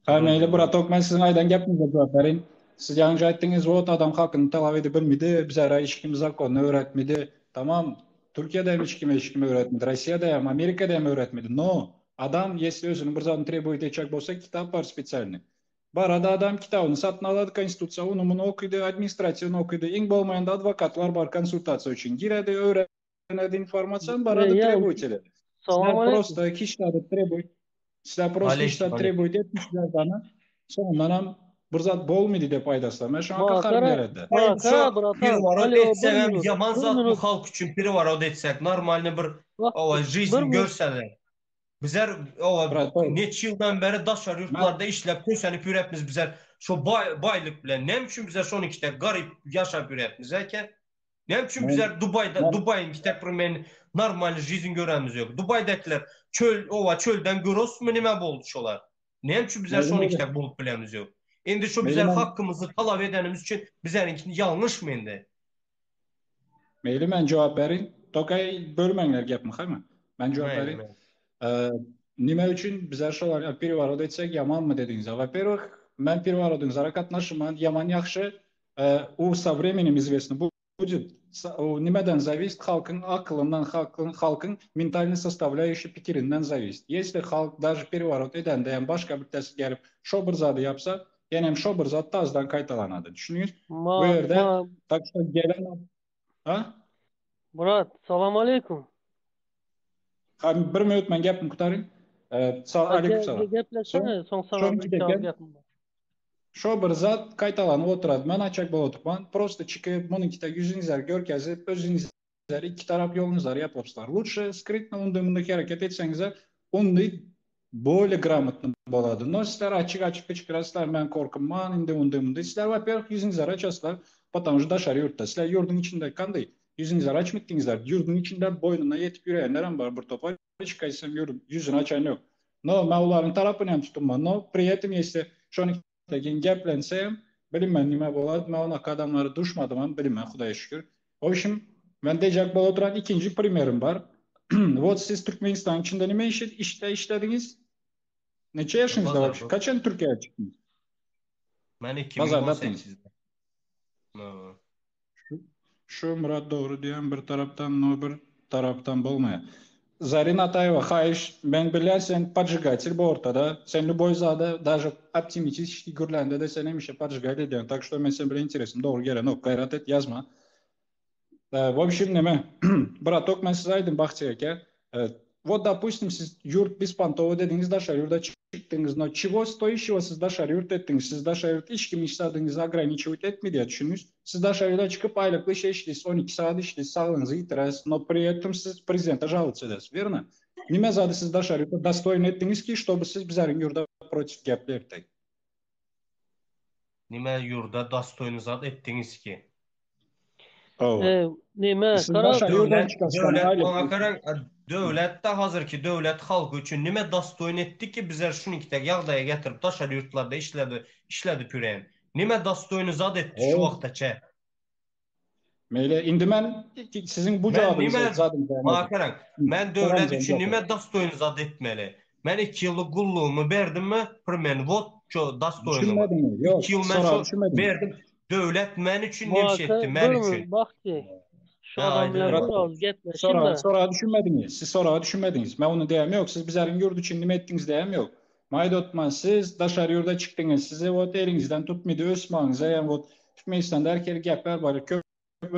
Ha meýli bratok men siziň aýdan gepiňize jogap bereýin. Siz ýaňyja aýtdyňyz wot adam hakyny talap edip bilmedi, bizara hiç kim zakonyny öwretmedi. Tamam Türkiýede hem hiç kim hiç kim öwretmedi, Rossiýada hem, Amerikada hem öwretmedi. No adam ýesli özüniň bir zadyny trebowit etjek bolsa kitap bar spesialnyý. Barada adam kitabyny satyn alady, konstitusiýa ony muny okydy, administratiwny okydy, iň bolmaýanda adwokatlar bar konsultasiýa üçin giredi, öwrenedi informasiýany barada trebowit ededi. Salam Sizler prosta hiç zady trebowit Sizler prosta hiç zat trebowit etmişler bana. Soňundanam bir zat bolmady diýip aýdasylar. Men şoňa gaharym geledi. Pereworot etsegem ýaman zatmy halk üçin pereworot etsek normalny bir owa жизнь görseler. Bizler owa neçe ýyldan beri daşary ýurtlarda işläp kösenip ýörepmiz bizler şo baýlyk bilen näme üçin bizler şonuňkide garyp ýaşap ýörepmiz eke? Näme üçin bizler Dubaýda Dubaýyň kitek bir men normalny жизнь göremiz ýok. Dubaýdakiler çöl owa çölden görosmy nime boldy şolar? Näme üçin bizler şony kitek bolup bilemiz ýok? Indi şu bizler hakkymyzy talap edenimiz üçin bizleriňki ýalňyşmy indi? Meýli men jogap berin. Tokay bölmäňler gepimi haýmy? Men jogap berin. Nime üçin bizler şolar pereworot etsek ýamanmy dediňiz? Во-первых, men pereworodyňyzlara gatnaşman ýaman ýagşy U со временем известно будет. U nimeden зависит? Halkyň akylyndan, halkyň, halkyň mentalny sostavlýaýuşi pikirinden зависит. Если halk даже pereworot edende hem başga bir tesi gelip şo bir zady ýapsa, ýene hem şo bir zat tazdan gaýtalanady. Düşündiňiz? Bu ýerde tak что gelen Ha? Murat, salam aleýkum. Ha, bir minut men gepimi gutaryn. Aleýkum salam. Gepleşsene, soň saňa bir gepim bar. Şo bir zat gaýtalanyp oturady. Men aýtjak bolup oturman. Prosta çykyp, munuňkide ýüzüňizleri görkezip, özüňizleri iki tarap ýoluňyzlary ýapypsylar. Lutşe skrytno undy-mundy hereket etseňizler, undy bolýe gramotny bolady. No sizler açyk-açyk gyçgyraslar, men korkunman indi undy-mundy. Sizler wa-perwih ýüzüňizleri açaslar, потому что daşary ýurtda. Sizler ýurduň içinde kandy ýüzüňizleri açmytdyňyzlar. Ýurduň içinde boýnuna ýetip ýörenlerem bar bir topar. Hiç kaýsam ýüzüni açan ýok. No, men olaryň tarapyny hem tutunman. No, pri etim ýesli şony tekin geplensem, bilinmän nime bolady, men onaka adamlara duşmadymam, bilinmän Hudaýa şükür. W obşim, men dejek bolup oturan ikinji primerim bar. Wot siz Türkmenistanyň içinde nime iş işde işlediňiz? Neçe ýaşyňyzda wapşe? Kaçan Türkiýä çykdyňyz? Men 2018-de. Şu Murat dogry diýýän bir tarapdan no bir tarapdan bolmaýar. Zarina Ataýewa haýyş men bilýän sen podžigatel bu ortada sen lýuboý zada daže optimitiçki gürländede sen hemişe podžigat edýäň tak şto men sen bilen interesim dogry gelenok gaýrat et ýazma. W obşim neme bratok men size aýdym Bagtyýar eke Wot dopustim siz ýurt bespontowy dediňiz daşary ýurda çykdyňyz no çigo stoýişiwo siz daşary ýurt etdiňiz siz daşary ýurt hiç kim hiç zadyňyzy ograniçiwit etmedi düşündiňiz siz daşary ýurda çykyp aýlykly işe işleýsiz 12 sagat işleýsiz saglygyňyzy ýitiresiz no pri etom siz prezidente žalowat edesiz werno nime zady siz daşary ýurtda dostoýny etdiňiz ki ştoby siz bizäriň ýurda protiv geplerdik. Nime ýurda dostoýny zat etdiňiz ki. Hawa. Nime, garaz. Döwlet, döwlet maňa garaň, döwlet-de hazyrky döwlet halky üçin nime dostoýny etdi ki bizler şunikdek ýagdaýa getirip daşary ýurtlarda işledi, işledip ýüren. Nime dostoýny zat etdi şu wagta çe. Meýle, indi men siziň bu Men jogabyňyza nime zadym dämedi. Maňa garaň, men döwlet Soramjam üçin ýok. nime dostoýny zat etmeli? Men 2 ýyllyk gullugymy berdimmi? Primen wot şo dostoýnymy. Düşünmediňiz, ýok, 2 ýyl men soragy şo düşünmediňiz. berdim. Döwlet men üçin nime şey Muaka etdi, men bir üçin. minut Bagty. Şu Ha, adam bilen aýdyber. bir az gepleşin Soragy, de. soragy düşünmediňiz. Siz soraga düşünmediňiz. Men ony diýem ýok. Siz bizleriň ýurt üçin nime etdiňiz diýem ýok. Maýdotman siz daşary ýurda çykdyňyz. Sizi wot eliňizden tutmydy ösmaňyza ýa wot Türkmenistanda her hili gepler bar. Köp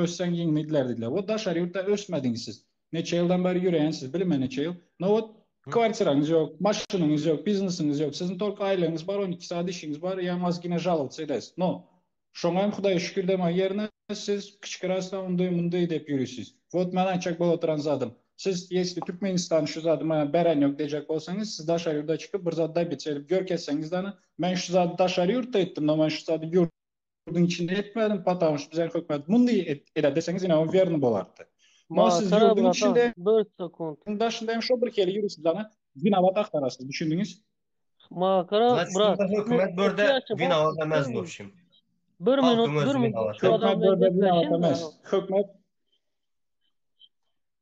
össeň ýeňňidiler diýdiler. Wot daşary ýurtda ösmediňiz siz. Neçe ýyldan bäri ýöreýänsiz bilmen neçe ýyl. No wot kwartiraňyz ýok, maşynyňyz ýok, biznesiňiz ýok. Siziň tolko aýlygyňyz bar, 12 saat işiňiz bar, ýa mazgine žalowtsa edesiz. No şoňa hem Hudaýa şükür demek ýerine siz kiçikiräsde undy mundy diýip ýörüsiz. Wot men aýtjak bolup oturan zadym. Siz ýesli Türkmenistan şu zady maňa beren ýok diýjek bolsaňyz, siz daşary ýurda çykyp bir zat dobitsa edip görkezseňiz dana, men şu zady daşary ýurtda etdim, no men şu zady ýurduň içinde etmedim, patamu şu bizen hökümet mundy eder deseňiz ine o werny bolardy. No siz Makara ýurduň bratan içinde bir sekund. daşynda hem şo bir hili ýörüsiz dana, winawat agtarasys, düşündiňiz? Makara Значит, brat. unda hökümet Neçe börde ýaşa winawat Bagty emez bir minut. wobşim. Bir minut Halkyň bir özi minut winawat. şu adam Hökümet bilen börde winawat gepleşin de. emez. Hökümet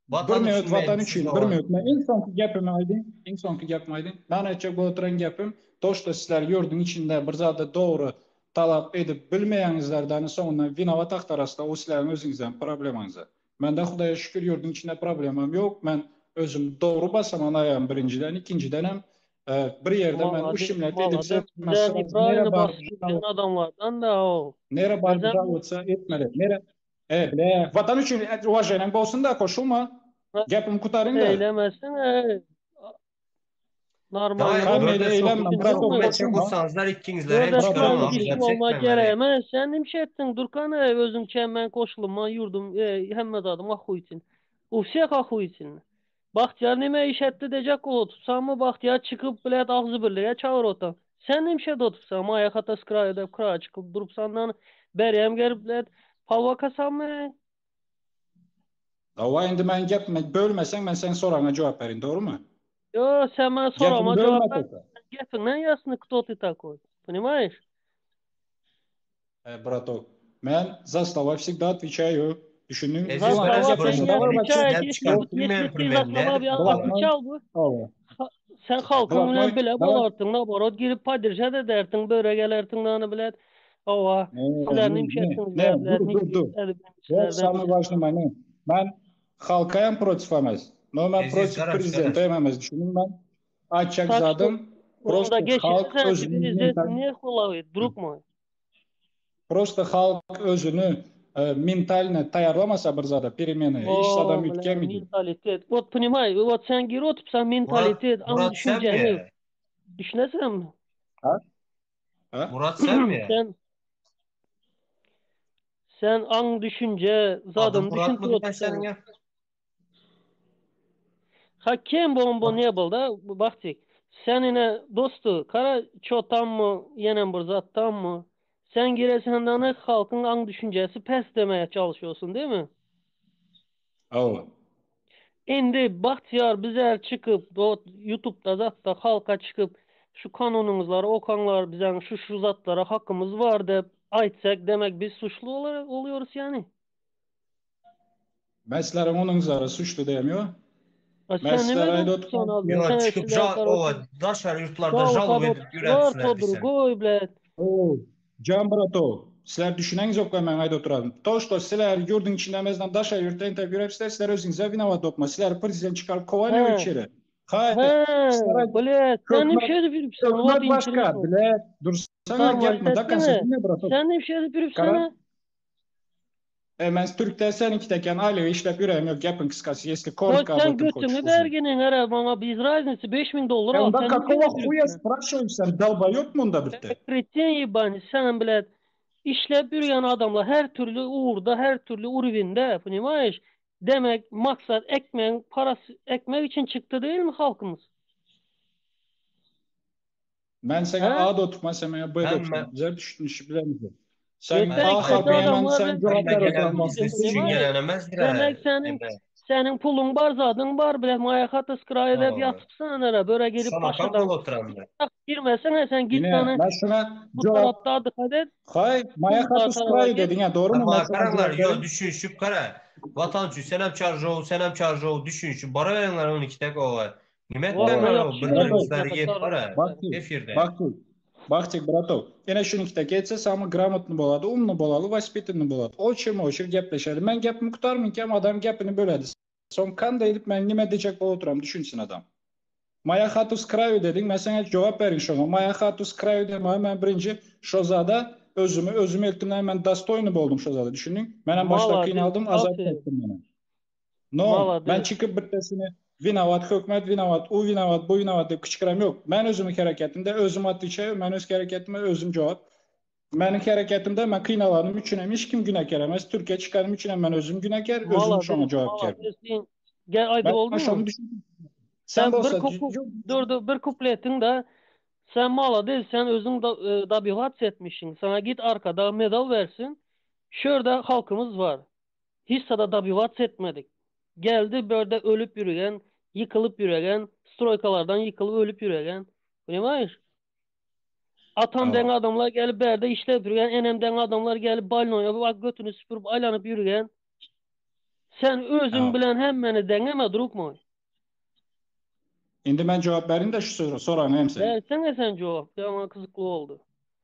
Bir Watan minut üçin watan mejlisiz üçin, bir olar. minut. Men iň soňky gepimi aýdyň, iň soňky gepimi aýdyň. Men aýtjak bolup oturan gepim, to što sizler ýurduň içinde bir zady dogry talap edip bilmeýäňizler dany soňundan winawat agtarasda o sizleriň özüňizden problemaňyza. Mende Hudaýa şükür ýurduň içinde problemam ýok. Men özüm dogry basaman aýagym birinjiden, ikinjidenem bir ýerde men Malades, uşimlet edilse malades. men Bizler sraz nere nepravilno baryp basyp giden adamlardan da o. nere baryp Bizem žalowatsa etmeli. Nere E, ble, watan üçin uwaženiň bolsun-da, goşulma. Gepimi gutaryň-da. Eýlemesin, e. Normal. Daýy, Sen börde meni eýlenme, sokup, brat, sokup etjek goşulma. bolsaňyzlar ikiňizler hem Börde çykaramam, sokup jap işim olma çekmäň gerek meni. emes. Sen nimşe etdiň, Durkan, e, özüňçe men goşulma, ýurdum, e, hemme zadym ahuýçyn. U wseh ahuýçyn. Bagtyýar nime iş etdi dejek otupsanmy, Bagtyýar çykyp, bilet agzybirlige çagyr otan. Sen nimşe otupsan, maýa hata s kraýa dep kraýa çykyp durupsandan berýem gelip bilet palwakasanmy? Hawa indi men gepimi bölmeseň men seň soragyňa jogap berin dogrymy? Ýo, sen maňa Gepimi sorama bölme jogap ber. köpe. Gepiňden ýasny kto ty takoý. Понимаешь? E, bratok, men za slova wsegda otweçaýu. Düşündiňmi? Eziz Za biraz slova sen bölüp nie Daway otwečaýaş, içinden ýesli çykaryp ýesli bilmeýän ty za primer slova nädip ýa bolar? otweçal bu. Hawa. Sen halkyň bilen Blatnoý, bile daway. bolarsyň, naborot girip podržat edersiň, böre gelersiň nany bilet. Hawa, Ne, sizler ne, nimşe ne, etdiňiz ne, bilet, dur, dur, dur. edip Вот sizlerden. самый важный момент. Men halka hem protiv emes. No men Eziz protiv garaş prezidente garaş. hem emes. Düşündiň men aýtjak Так что zadym onda prosta geçirdi halk sen özüni тебе здесь mental не ловит, друг мой. prosta halk özüni e, mentalny taýýarlamasa bir zada peremena hiç zadam O, bля, üýtgemedi. mentalitet. Вот понимай, вот sen girip otursan Murat mentalitet, aň Murat düşünjäni senmi? düşünesenmi? Ha? Ha? Murat senmi? Sen sen aň düşünje Adyň zadyny Murat düşünip mı diýen otursan. seniň ýa? Ha kim bomba ne bol da Baktik. Sen yine dostu kara çotan mı yenen bir zattan mı? Sen giresen de halkın aň düşüncesi pes demeye çalışıyorsun değil mi? Hawa. Indi Bahtiyar bize çıkıp do, YouTube'da zatta halka çıkıp şu kanunumuzlara okanlar bize şu şu zatlara hakkımız var de aytsak demek biz suçlu olarak oluyoruz yani. Men sizleriň onuň zary suçly diýemiyor. A Men sen sizlere nime aýdyp dostsun oturman. az Ýa sen çykyp sizler ja karoçe owa daşary ýurtlarda Şal žalub kado edip var ýöräpsiler to diýseň. drugoy bled. Oo, Can brato, sizler düşüneňiz ýok men aýdyp oturarym. To što sizler ýurduň içinde emezden daşary ýurtda entäp ýörepsiler, sizler özüňize winawat dokma. Sizler prezident çykaryp kowanýar He. içeri. Haý, He, sizler aýdyp bled sen hökümet nimşe edip ýürüpsen hökümet what başga, interesno. bile dursana Normal gepmi da konsa sesini. dinle brato. Sen nimşe edip Kara ýürüpsene. E, men Türk'te seninki teken ailevi işlep yüreğim yok. Gepin kısası. Если Koy korotko об sen этом хочешь götüňi узнать. berginiň ara maňa bez razницы 5000 dollar E al onda sen nimşe какого edip хуя ýürüpsen. спрашиваешь sen? Долбоеб munda bitti. Kretin ýebani sen bled. İşläp ýürgen adamlar her türlü uğurda, her türlü urwinde, понимаешь? Demek maksat ekmeğin parası ekmek için çıktı değil mi halkımız? Ben sana He? A da oturma, sen bana B de Hemme oturma. Güzel düşünüşü bilemeyeceğim. Sen Götden A istedi halkı hemen adamlar sen ben cevap hemme ver o gelen zaman. biznes üçin Понимаешь? gelen emezdir Demek senin Eme. Seniň puluň bar, zadyň bar, bile moýa hata s kraýu dep ýatypsyň anara, böre girip Şonakam başadan. bolup oturandyr. Girmeseň-ä sen git Ine, dany men şuňa bu jogap tarapda adykat et. Haý, moýa Bu hata s tarapa kraýu git. dediň-ä, dogrumy? Emma Men şuňa garaňlar, jogap ýo bereýin. düşünişip gara. Watan üçin senem çarjow, senem çarjow düşünişip baraweriňler 12 tek oba. Nime Wah, etmäňler ýok, o şular bir-biriňizleri ýok, ýep çarjow. bara Bagty, efirde. Bagty, Bagty, bratok. Ine şunuňkide geçse samy gramotny bolady, umny bolaly, waspitanyny bolady. Oçur moçur gepleşeli. Men gepimi gutarmynkam adam gepini böledi. Soň kanda edip men nime dijek bolup oturam düşünsin adam. Moýa hatu s kraýu dediň, men saňa jogap berin şoňa. Moýa hatu s kraýu demage men birinji şo zada özümi özüm eltdim näme men dostoýny boldum şo zada düşündiň. Menem başda Malades, kynaldym azap aferin. çekdim menem. No, men Malades. çykyp bittesini winowat hökümet winowat, u winowat, bu winowat diýip kyçkyram ýok. Men özümiň hereketimde özüm otweçaýu, men öz hereketime özüm jogap. Meniň hereketimde men kynalanym üçin hem hiç kim günäkär emes. Türkiýä çykanym üçin hem men özüm günäkär, özüm Malades, şoňa jogapkär. malades. Sen gel aýdyp Men bolduňmy? şony düşündim. Sen Sen bir bolsa kupu dur dur bir kupletiň da sen malades sen özüň da, e, dobivats etmişiň. Sana git arkada medal bersin. Şu ýerde halkymyz bar. Hiç zada dobivats etmedik. Geldi börde ölüp ýüregen, ýykylyp ýüregen, stroýkalardan ýykylyp ölüp ýüregen. Ponimaýeş? Atam deň adamlar gelip bärde işläp ýürgen, enem deň adamlar gelip balnoýa bak götüni süpürip aýlanyp ýürgen. Sen özüň bilen hemmeni deňeme drug moý. Indi men jogap berin-de şu soragyňa hem sen. Bersene sen jogap, ýa maňa gyzykly boldy.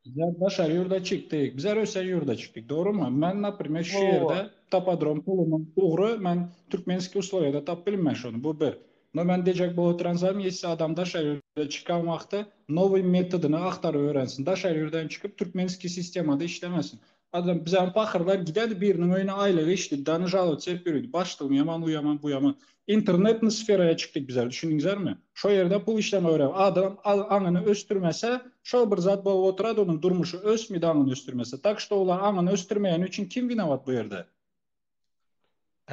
Bizler daşary ýurda çykdyk. Bizler ösen ýurda çykdyk. Dogrumy? Men naprimer şu ýerde topodrom pulumyň ugry men türkmenskiý uslowiýada tap bilmen şony. Bu bir. No men dejek bolup oturan zadym ýesi adam daşary ýurda çykan wagty nowy metodyny agtaryp öwrensin. Daşary ýurdan çykyp türkmenskiý sistemada işlemesin. Adam bizem pahyrlar gidedi biriniň öýüne aýlygy işdi dany žalowça edip ýörüdi. Başlygym ýaman u ýaman bu ýaman. Internetny sferaýa çykdyk bizler düşündiňizlermi? Şo ýerde pul işleme öwren. Adam aňyny ösdürmese şol bir zat bolup oturady onuň durmuşy ösmidi aňyny ösdürmese. Tak şto olar aňyny ösdürmeýäni üçin kim winowat bu ýerde?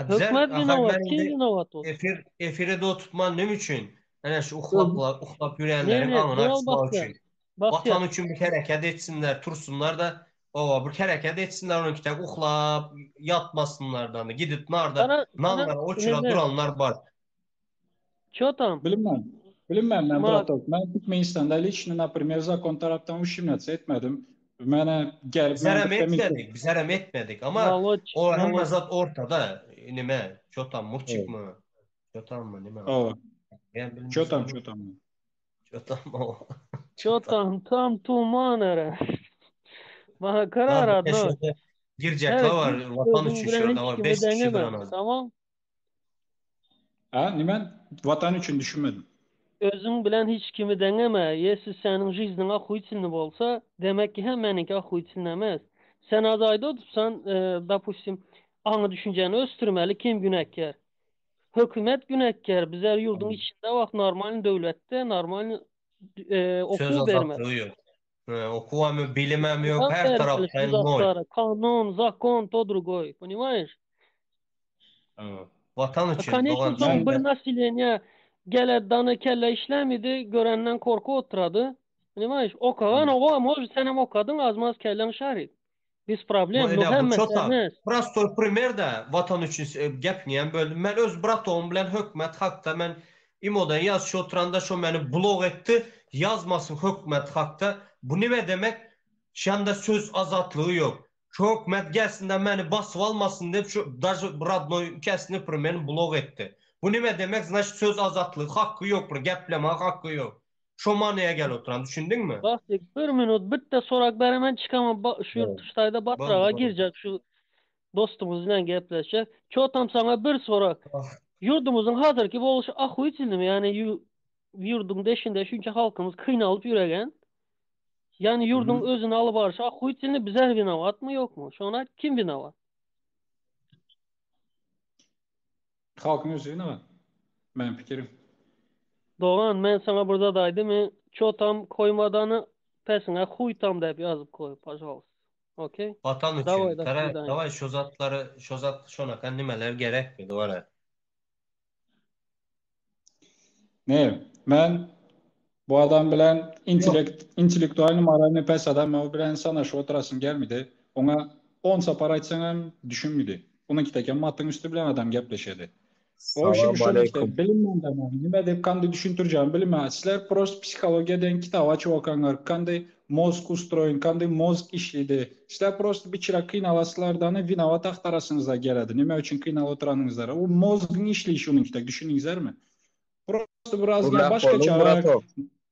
Bizler Hökümet ahal winowat, men kim indi winowat bolsun? efir efire dotutman neme üçin? Ene şu uhlapla uhlap ýörenleriň Ne ne, aňyny dol açmak Bagtyýar. üçin. Watan Bagtyýar. üçin bir hereket etsinler, tursunlar da owa bir hereket etsinler onuň kitak uhlap ýatmasynlar da gidip narda Sana sana nanlara oçura ne ne? duranlar bar. Ço tam? Bilinmän. Bilinmän men Ma bratok. Men Türkmenistanda liçno naprimer zakon tarapdan uşimnatsa etmedim. Mene gelip men Bizerem bitte millet. etmedik, bizerem etmedik ama Maloç, o hemme maloç. zat ortada. Nime, çotam Evet. murçik mi? Çotam mı nime? Owa. Ben bilmesem Çotam çotam. Çotam o. Ço tam tam tuman ere. Bana karar Lan bir adno. şurada girecekler Her var. hiç Vatan özüň için bilen şurada hiç var. kimi 5 kişi deňeme. duran az. Tamam. Ha, nimen vatan üçin düşünmedim. Özüň bilen hiç kimi deňeme. Ýesi seniň žizniň ahuýçilny bolsa, demek ki hemmeniňki ahuýçilny emes. Sen az aýda otursan, e, dopustim, aňy düşünjäni ösdürmeli kim günäkär? Hökümet günäkär. Bizler ýurduň içinde wagt normalny döwletde normalny e, Söz okuw bermeli. azatlygy yok. He, okuw hem bilim hem yok. Tam Her bermeli taraftan şu nol. zatlara. Kanun, zakon, to drugoý. Понимаешь? Evet. Vatan A, için Конечно, Doğan soň Ben bir şimdi nasileniýe geler dany kelle işlämidi, görenden korku oturady. Понимаешь? Okagan oga, может, senem okadyň, azmaz kelleň şarit. Biz Bu problem, no ine bu hemmesi çotan. emes. Prostoy primer de vatan için e, gep niye böldüm. Ben öz bratoğum bilen hökümet hakta men imodan yaz şu oturanda şu beni blok etti. Yazmasın hökümet hakta. Bu ne demek? Şanda söz azatlığı yok. Şu hökümet gelsin de beni basıp almasın deyip şu daje radnoy ülkesini primerini blok etti. Bu ne demek? Значит söz azatlığı hakkı yok. Gepleme hakkı yok. Şu manaya gel oturan düşündün mü? Bastık bir minut bitte sorak beremen çıkamam ba şu Evet. tuştayda batrağa Boldy, boldy. girecek şu dostumuz bilen gepleşecek. Çotam sana bir sorak. Ah. Yurdumuzun hazırki boluşu ahuýçilmi? Yani yu, yurdun deşinde şunça halkımız kıynalıp yüregen. Yani yurdun Hı-hı. özünü alıp barışı ahuýçilmi bizer vinovat mı yok mu? Şona kim vinovat? Halkın özü var. Ben pikirim. Doğan men sana burada daydı mı? Çotam koymadanı pesine huytam deyip yazıp koy, пожалуйста. Okey? Vatan için. Davay da Kara, свидания. davay şu zatları, şu zat şona nimeler gerekmedi var ya. Ne? Ben bu adam bilen Yok. intelekt, intellektual moralny pes adam, o bilen sanaşyp oturasym gelmedi. Ona 10 sapar aýtsaň hem düşünmedi. Onuň kiteken matyň üstü bilen adam gepleşedi. Ogşum Salam şol işte aleýkum. bilinmän de nime diýip kandy düşündirjegimi bilmän. Sizler prost psihologiýa diýen kitaby açyp okaňlar. Kandy mozg ustroýen, kandy mozg işlidi. Sizler prost biçire kynalasylardany winawat agtarasyňyzlar geledi. Nime üçin kynalyp oturanyňyzlara. U mozgyň işleýşi unuňki düşündiňizlermi? Prosto biraz Gürläp bolduň başgaça bratok.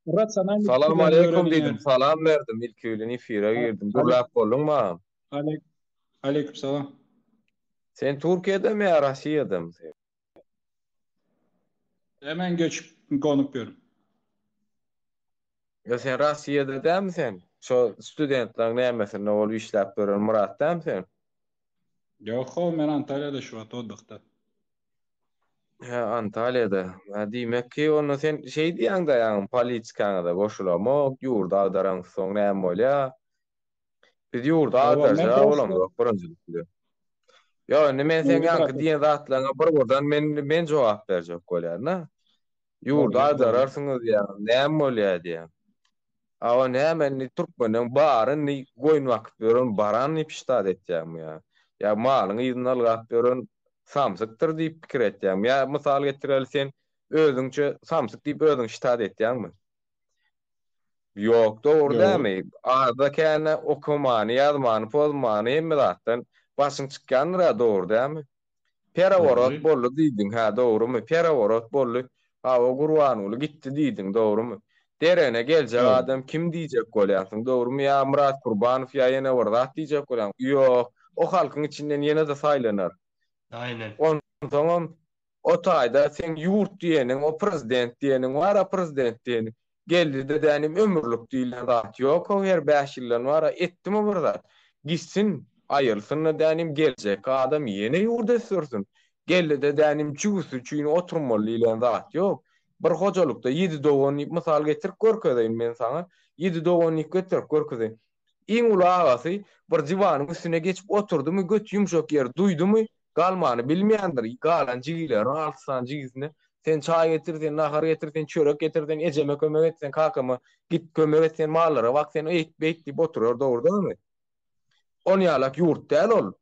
rasionalny Salam pikirlenip aleýkum öwreniňer. diýdim, salam berdim ilki bilen efire girdim. Gürläp bolduň magam. Aleýkum Aleýkum salam. Sen Türkiýedemi ýa Rossiýadamy sen? Hemen göçüp gonup ýörün. Ýa sen Rossiýada dälmi sen? Şo studentleriň nämesinde bolup işläp ýören Myrat dälmi sen? Ýok how men Antalýada şu wagt oddykda. Hä Antalýada. Hä diýmek ki onda sen şeý diýýäňdä ýagny politikaňyza goşulamok, ýurdy agdaraňsoň näme bolýa? Biz ýurdy Hawa men agdarjak prosto bolamzok birinjilik bilen. Ýok indi men seň Nuri ýaňky brat. diýen zatlaryňa bir birden men men jogap berjek bolýan-da. Ýurdy Bolýar bolýar. agdararsyňyz diýýän, näme bolýar diýýän. Awa näme indi türkmeniň bary indi goýun bakyp ýören baran diýip ştat etýäňmi ýa? Ýa malyň yzynda ylgap ýören samsykdyr diýip pikir etýäňmi? Ýa mysal getireli sen özüňçe samsyk diýip özüňi ştat etýäňmi? Ýok dogry Ýok. dämi? Azda kände okamany, ýazmany, pozmany hemme zatdan başyň çykýandyr-a dogry dämi? Pereworot Dogry. boldy diýdiň, hä, dogrumy? Pereworot boldy. Hawa, Gurbanguly gitdi diýdiň, dogrumy? Deregine geljek Dogry. adam kim diýjek bolýarsyň, dogrumy? Ýa Myrat Kurbanow ýa ýene bir zat diýjek bolýaň? Ýok, o halkyň içinden ýene-de saýlanar. Aýnen. Onsoňam O taýda seň ýurt diýeniň, o prezident diýeniň bar-a, prezident diýeniň. Geldi-de dänim ömürlik diýlen zat ýok-ow, her bäş ýyldan bar-a, etdimi bir zat? Gitsin, aýrylsyn-da dänim, geljekki adam ýene ýurt ösdürsin. Geldi-de dänim jübüsi üçin oturmaly diýlen zat ýok. Bir hojalykda ýedi dogan diýip mysal getirip görkezeýin men saňa. Ýedi dogan diýip getirip görkezeýin. Iň uly agasy bir diwanyň üstüne geçip oturdymy, göti ýumşak ýeri duýdumy, galmany bilmeýändir. Galan jigilerine, alty sany jigisine, Sen çaý getir, sen nahar getir, sen çörek getir, sen ejeme kömek et, sen kakama git kömek et, sen mallara bak, sen eýt, beýt diýip oturar, dogry dälmi? On ýalak ýurt däl ol,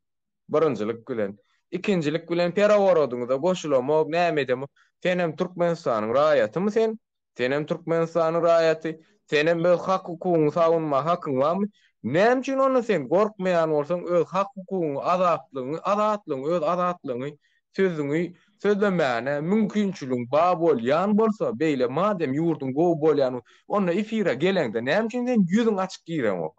birinjilik bilen. Ikinjilik bilen pereworodyňyza goşulamok, näme edemok. Senem Türkmenistanyň raýatymy sen? Senem Türkmenistanyň raýaty, senem öz hak-hukugyňy sawunmaga hakyň barmy? Näme üçin onda sen gorkmaýan bolsaň öz hak-hukugyňy, azatlygyňy, azatlygyňy, öz azatlygyňy, sözüňi sözlemäne mümkinçiligiň bar bolýan bolsa, beýle madem ýurduň gowy bolýan onda efire geleňde näme üçin sen ýüzüň açyk gireňok?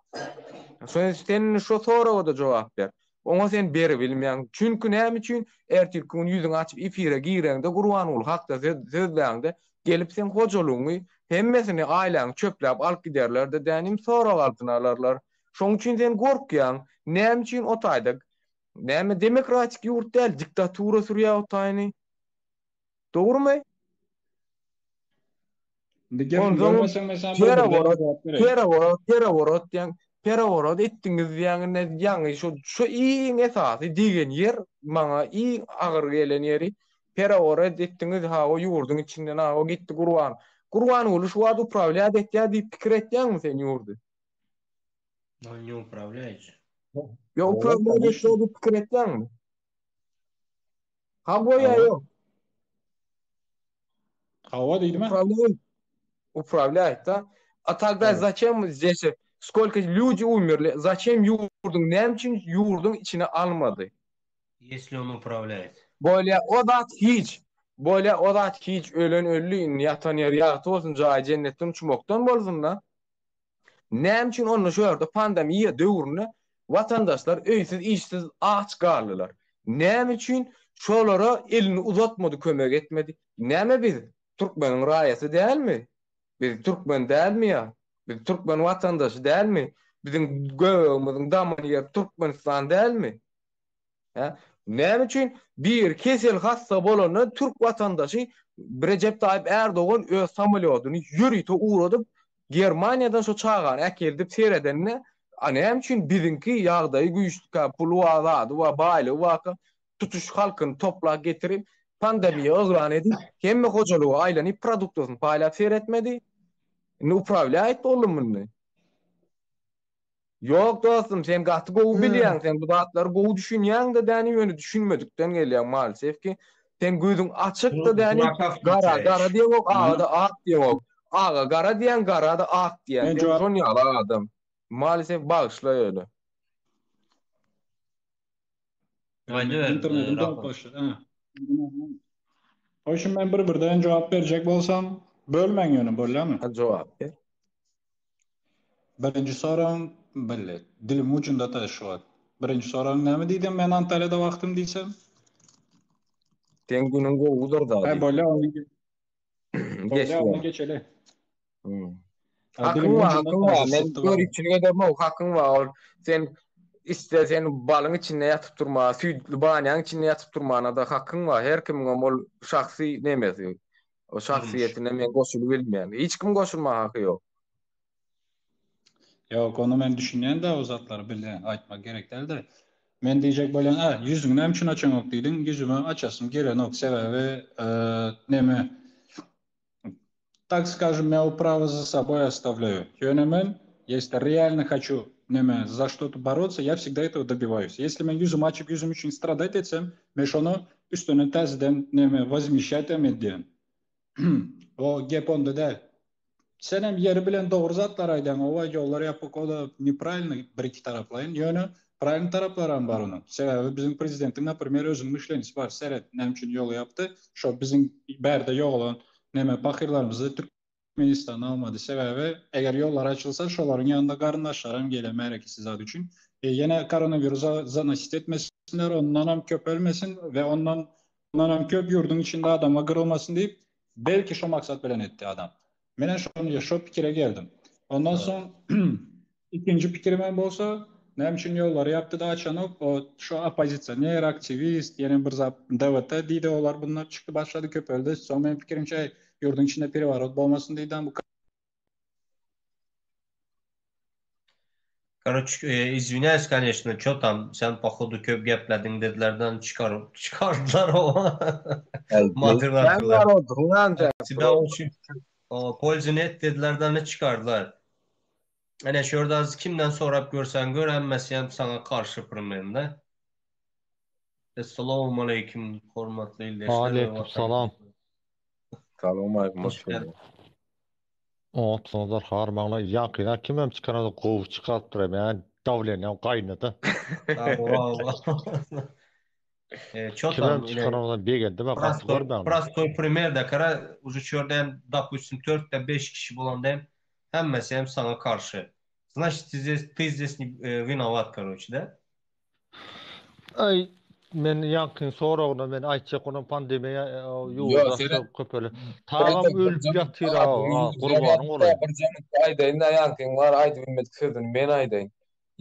Sen indi şo soraga-da jogap ber. Oňa sen beribilmeýäň. Çünki näme üçin? Ertirki gün ýüzüňi açyp efire gireňde Gurbanguly hakda söz sözläňde gelip seň hojalygyňy hemmesini aýlaňy çöpläp alyp giderlerde dänim sorag altyna alarlar. Şoň üçin sen gorkýaň. Näme üçin o taýda näme demokratik ýurt däl diktatura sürýä o taýyny. Dogrumy? Indi gepimi Onsoň bölmeseň men saňa bir birden pereworot, jogap bereýin. pereworot, pereworot diýýäň, pereworot etdiňiz diýýäň, indi ýaňy şu şu iň esasy degen ýer, maňa iň agyr gelen ýeri, pereworot etdiňiz, ha o ýurduň içinden, ha o gitdi Gurban. Gurbanguly şu wagt uprawlýat etýär diýip pikir etýäňmi sen ýurdy? On ne upravlýaýt. Ýok, Hawa, uprawlýat etýär koneçno. diýip pikir etýäňmi? Hawa ýa Hawa. ýok? Hawa diýdim-ä. Управляет. Управляет, да? A тогда Hawa. зачем здесь сколько люди умерли? Зачем ýurduň näme üçin ýurduň içine almady? Если он управляет. Bolýa o zat hiç. Bolýa o zat hiç ölen öldi indi ýatan ýeri ýagty bolsun jaýy jennetden uçmakdan bolsun-da. Näme üçin onda şu ýerde pandemiýa döwründe watandaşlar öýsüz, işsiz, aç galdylar? Näme üçin şolara elini uzatmady, kömek etmedi? Näme biz türkmeniň raýaty dälmi? Biz türkmen dälmi ýa? Biz türkmen watandaşy dälmi? Biziň göbegimiziň daman ýeri Türkmenistan dälmi? Hä? Näme üçin bir kesel hassa bolanda türk watandaşy Rejep Taýyp Ärdogan öz samolýodyny ýörite ugradyp Germaniýadan şo çagany äkeldip seredende, a näme üçin biziňki ýagdaýy güýçlükä, puly bar, zady bar, baýlygy barka tutuş halkyny toplap getirip pandemiýa yglan edip hemme hojalyga aýlanyp produktasyny paýlap seretmedi? Indi uprawlýaýt boldumy indi? Ýok dostum sen gaty gowy bilýäň sen bu zatlary gowy düşünýäňde däni ýöne düşünmedikden gelýäň maalesef ki. Seň gözüň açykda däni gara gara diýeňok, aga-da ak diýeňok. Aga gara diýýäň, gara-da ak diýýäň. Sen şon ýaly adam. Maalesef bagyşla ýöne. Internetim doňup başlady. Ha. Goý men bir birden jogap berjek bolsam, bölmäň ýöne bolýamy? Ha jogap ber. Birinji soragyň belli. Diliň ujunda da şu wagt. Birinji soragyň näme diýdim men Antalýada wagtym diýsem? Seň günüň gowudyr da. Ha bolýa ony. Bolýa ony geçeli. Hmm. Hakyň bar, hakyň bar. Men göripçilik edemok, hakyň bar. Ol sen iste sen balyň içinde ýatyp durma, süýtli banýaň içinde ýatyp durmana da hakyň bar. Her kimiň ol şahsy nemesi. O şahsyýetine men goşulyp bilmeýän. Hiç kim goşulma haky ýok. Ýok, ony men düşünýän-de o zatlary bilýän, aýtmak gerek däl-de. Men diýjek bolýan, a, ýüzüňi näme üçin açaňok diýdiň, ýüzümi açasym gelenok, sebäbi, neme, tak skažem, ja prawo za sobой ostavlýaýu. Ýöne men, если реально хочу, neme, za что-то boroться, я всегда этого добиваюсь. Если men ýüzümi açyp, ýüzüm üçin stradать etsem, men şony üstüne täzeden, neme, wozmещать hem edýän. O gep onda däl. Senem ýeri bilen dogry zatlar aýdýaň, owa ýollar ýapyk o-da nepravilnyý bir-iki taraplaýyn, ýöne pravilnyý taraplaram bar onuň. Sebäbi biziň prezidentiň naprimer özüniň myşlenisi bar, seret näme üçin ýoly ýapdy, şo biziň bärde ýogalan neme pahyrlarymyzy Türkmenistana almady. Sebäbi eger ýollar açylsa şolaryň ýanynda garyndaşlaram gelýär märekesi zat üçin. E ýene koronawirusa zanosit etmesinler, ondanam köp ölmesin we ondan ondanam köp ýurduň içinde adamlar gyrylmasyn diýip Belki şo maksat bilen etdi adam. Menem şony şo pikire geldim. Ondan soň ikinji pikirim hem bolsa, näme üçin ýollary ýapdy da açanok, o şo oppozisioner, aktiwist, ýene bir zat DWT diýdi olar bunlar çykdy başlady köpeldi. Soň meniň pikirimçe ýurduň içinde pereworot bolmasyn diýdi bu Karoç, e, izwinyayus koneçno, ço tam, sen pohodu köp geplediň dedilerden çykaryp çykardylar o. Moderatorlar. Тебя очень o, пользы нет dedilerden ne çykardylar. Ene şurada az kimden sorap görsen gör hemmesi hem sana karşı primende. Essalamu aleyküm hormatly ildeşler we Aleyküm salam. Salam aleyküm hoş geldiň. Oňatsyňyzlar harmaňlar ýaňkyna kimem çykaranda gowy çykarypdyr men dawlenýam gaýnady. Kimem çykaranda begendim gaty görmäň. Prostoý primer da kara уже çörden допустим 4-de 5 kişi bolanda hem hemmesi hem sana karşı. Значит ты здесь ты здесь не виноват короче да? Aý, men ýaňkyň soragyna men aýtjak bolan pandemiýa ýurda köpeli. Tagam ölüp ýatyr a, gurbanyň bolaýyn. Bir jemgyýetde aýdaýyn-da ýaňkyň bar aýdyp bilmedik sözüni men aýdaýyn.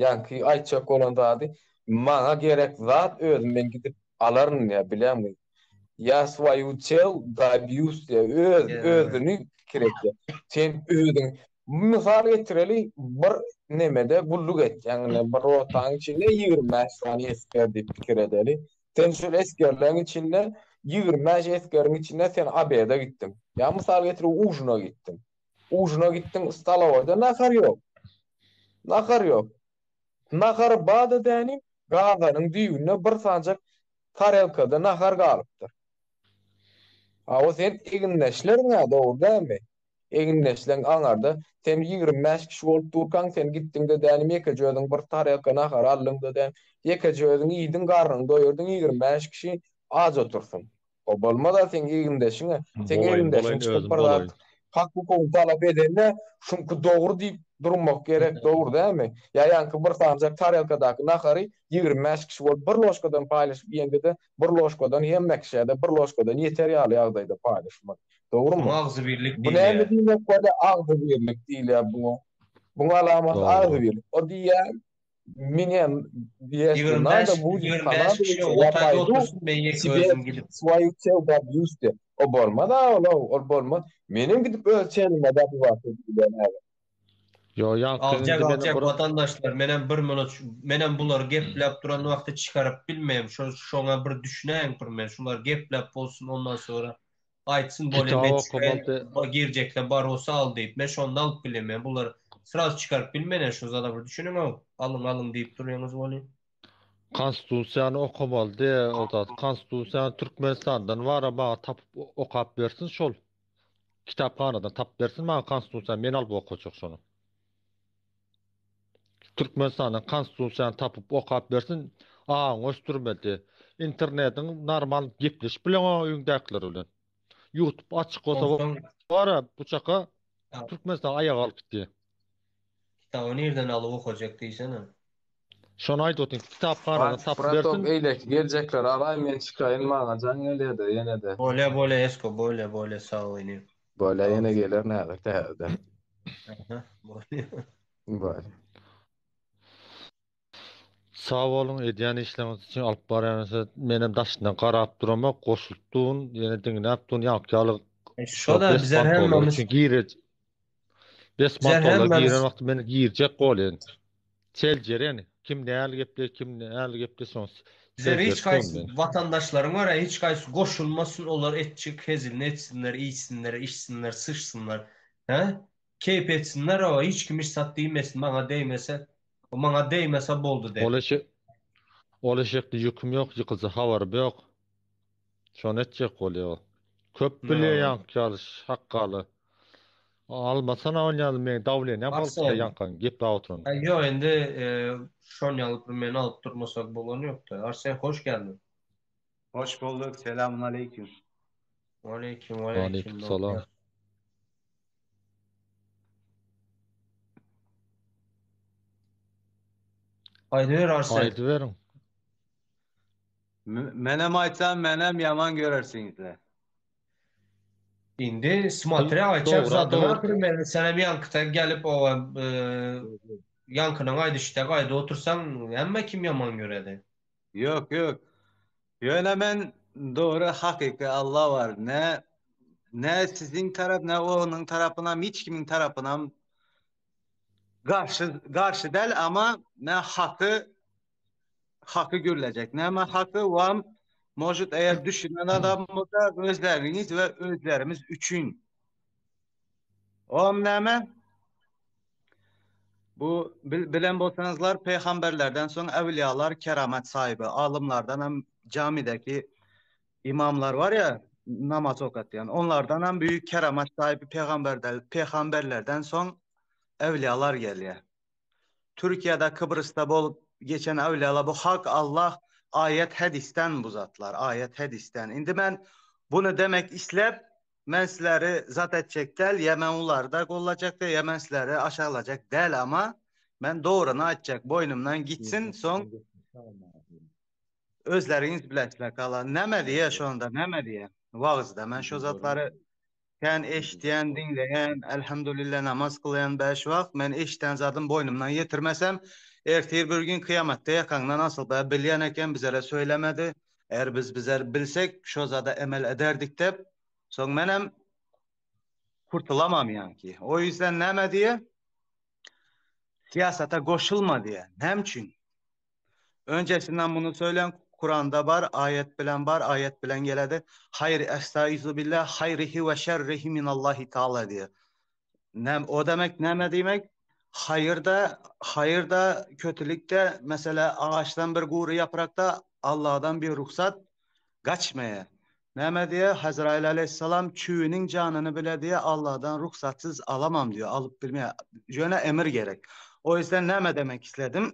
Ýaňky aýtjak bolan zady maňa gerek zat özüm men gidip alaryn diýýär bilýäňmi. Ýa svoýu çel dobýus diýýär öz özüni pikir etýär. Sen özüň Mysal getireli, bir nemede gulluk etýäň, ine, bir rotaň içinde 25 sany esger diýip pikir edeli. Sen şol esgerleň içinde, 25 esgeriň içinde sen obeda gitdiň. Ýa mysal getirip ujina gitdiň. Ujina gitdiň, stolowoýda nahar ýok. Nahar ýok. Nahary bar-da dänim, gazanyň düýbünde bir sanjak tarelkada nahar galypdyr. Hawa, sen egindeşleriň-ä, dogry dälmi? Egindeşleň aňarda, sen 25 kişi bolup durkaň, sen gitdiň-de dänim ýekeje özüň bir tarelka nahar aldyň-da dänim, ýekeje özüň iýdiň, garnyňy doýurdyň, 25 kişi aç otursyn. O bolmaz-a seň egindeşiňe. Seň Bolaýyn, egindeşiň bolaýyn, çykyp özüm bir zat bolaýyn. hak-hukugyny talap edende, şuňky dogry diýip durmak gerek, dogry dälmi? Ýa ýaňky bir sanjak tarelkadaky nahary 25 kişi bolup bir ložkadan paýlaşyp iýende-de, bir ložkadan hemme kişä-de bir ložkadan ýeter ýaly ýagdaýda paýlaşmaly. Dogrumy? Muňa agzybirlik Bu näme diýilýär. diýmek bolýar agzybirlik diýilýär buňa. Buň alamaty Dogry. agzybirlik. O diýýär menem ýesli 25 nada будет 25 kanada kişi ýa otaýda paýdu otursyn men ýeke sibet özüm gidip. svoýu çel dobýus diýýär. O bolmaz a ol ol bolmaz. Menem gidip öz çelime dobýuwat edip bilýän häzir. Ýo ýaňky Aljak indi meniň aljak bir watandaşlar menem bir minut menem bulary gepläp duran wagty çykaryp bilmeýän şo şoňa bir düşünäýiň bir men şular gepläp bolsun ondan sonra aýtsyn bolýa kitap men okamaly çykaýyn girjekle bar bolsa al diýip men şonda alyp bilýän men bulary sraz çykaryp bilmeýän şo zada bir düşüniňow alyň alyň diýip durýaňyz welin. Konstitusiýany okamaly diýe o zat. Konstitusiýany Türkmenistandan bara maňa tapyp okap bersin şol. Kitaphanadan tapyp bersin maňa konstitusiýany men alyp okajak şony. Türkmenistandan konstitusiýany tapyp okap bersin aňyňy ösdürmeli. Internetiň normal gepleşip bileňok öýüňdäkiler bilen. Youtube açyk bolsa Onsoň bara bu çaka Türkmenistan aýaga galyp gitdi. Kitaby nirden alyp okajak diýsene. Şony aýdyp otyryn kitaphanadan Wah, tapyp bratok bersin. eýleki geljekleri alaý men çykaýyn maňa jaň gelýädä ýenede. Bolýa bolýa Esko bolýa bolýa sag bol inim. Bolýa Sag ýene bol. gelerin häzir täzeden. Aha bolýa. Bolýa. Sag boluň edýän işleriňiz üçin alyp barýanyňyza menem daşyndan garap duramok goşulyp durun ýene diňläp durun ýaňky ýaly E şo şoda bizler bespantolar hemmemiz üçin gire bizler bespantolar hemmemiz giren wagty men girjek bolýan seljeren kim näl gepleýär kim näl gepleýär şony Bizler hiç seljerip durun haýsy men. watandaşlaryň bar hiç haýsy goşulmasyn olar etjek hezilini etsinler iýsinler içsinler syçsynlar hä Keýp etsinler o hiç kim hiç zat diýmesin maňa degmese o maňa degmese boldy de. Ol eşek ol eşekde ýüküm ýok ýykylsa habarym ýok. Şony etjek bolýa ol. Köp bilýä ýaňky ýaly şakgaly. Almasana ol ýaly meň dawlenýam galyp gitýä Arsen. ýaňky gepläp oturan. Aý ýok indi şon ýaly bir meni alyp durmasak bolany ýokda. Arsen hoş geldiň. Hoş bulduk selamünaleyküm. Waleýkim waleýkim Waleýkim salam. Aýdyber Arsen. Aýdyberiň. Menem aýtsam menem ýaman görersiňizle. Indi smotrya aýtjak Dogry, zadyňa dogry. primерno senem ýaňkyda gelip o ýaňkynyň aýdyşyda gaýda otursaň hemme kim ýaman göredi. Ýok ýok. Ýöne men dogry hakyky Allah bar. Ne ne siziň tarap ne onuň tarapynam hiç kimiň tarapynam garşy garşy däl ama men haky haky gürlejek. Näme haky wam может eğer düşünen adam bolsa özleriniz we özlerimiz üçin. Oam näme? Bu bilen bolsaňyzlar peýgamberlerden soň äwliýalar keramat sahibi, alymlardan hem camideki imamlar bar ya namaz okatýan. Onlardan hem büyük keramat sahibi peýgamberler, peýgamberlerden soň äwliýalar gelýär. Türkiýede Kıbrysda bolup geçen äwliýalar bu hak Allah aýet hadisden bu zatlar, aýet hadisden. Indi men bunu demek isläp Men sizleri zat etjek däl, ýa men olary-da gollajak däl, ýa men sizleri aşaglajak däl, ama men dogryny aýtjak, boýnumdan gitsin, soň özleriňiz bilersiler galan. Näme diýýär şonda, näme diýýär? Wagyzda men şo zatlary kän eşidýän, diňleýän, elhamdulillah namaz kylýan bäş wagt, men eşiden zadym boýnumdan ýetirmesem, ertir bir gün kyýamatda ýakaňdan asylyp, ä bilýän eken bizere söylemedi, Eger biz bizer bilsek şo zada emel ederdik dep, soň menem kurtulamam ýaňky. O ýüzden näme diýe? Syýasata goşulma diýe. Näme üçin? Öncesinden bunu söylen Kuranda bar, aýet bilen bar, aýet bilen geledi. Haýr estaizu billah hayrihi we şerrihi minallahi taala diýe. Näme o demek näme diýmek? Haýyr da, haýyr da, kötülik de, mesela agaçdan bir gury ýaprak da Allahdan bir rugsat gaçmaýar. Näme diýýär? Hazraýyl aleyhissalam çüwiniň janyny bile diýýär, Allahdan rugsatsyz alamam diýýär, alyp bilmeýär. Ýöne emir gerek. O ýüzden näme demek isledim?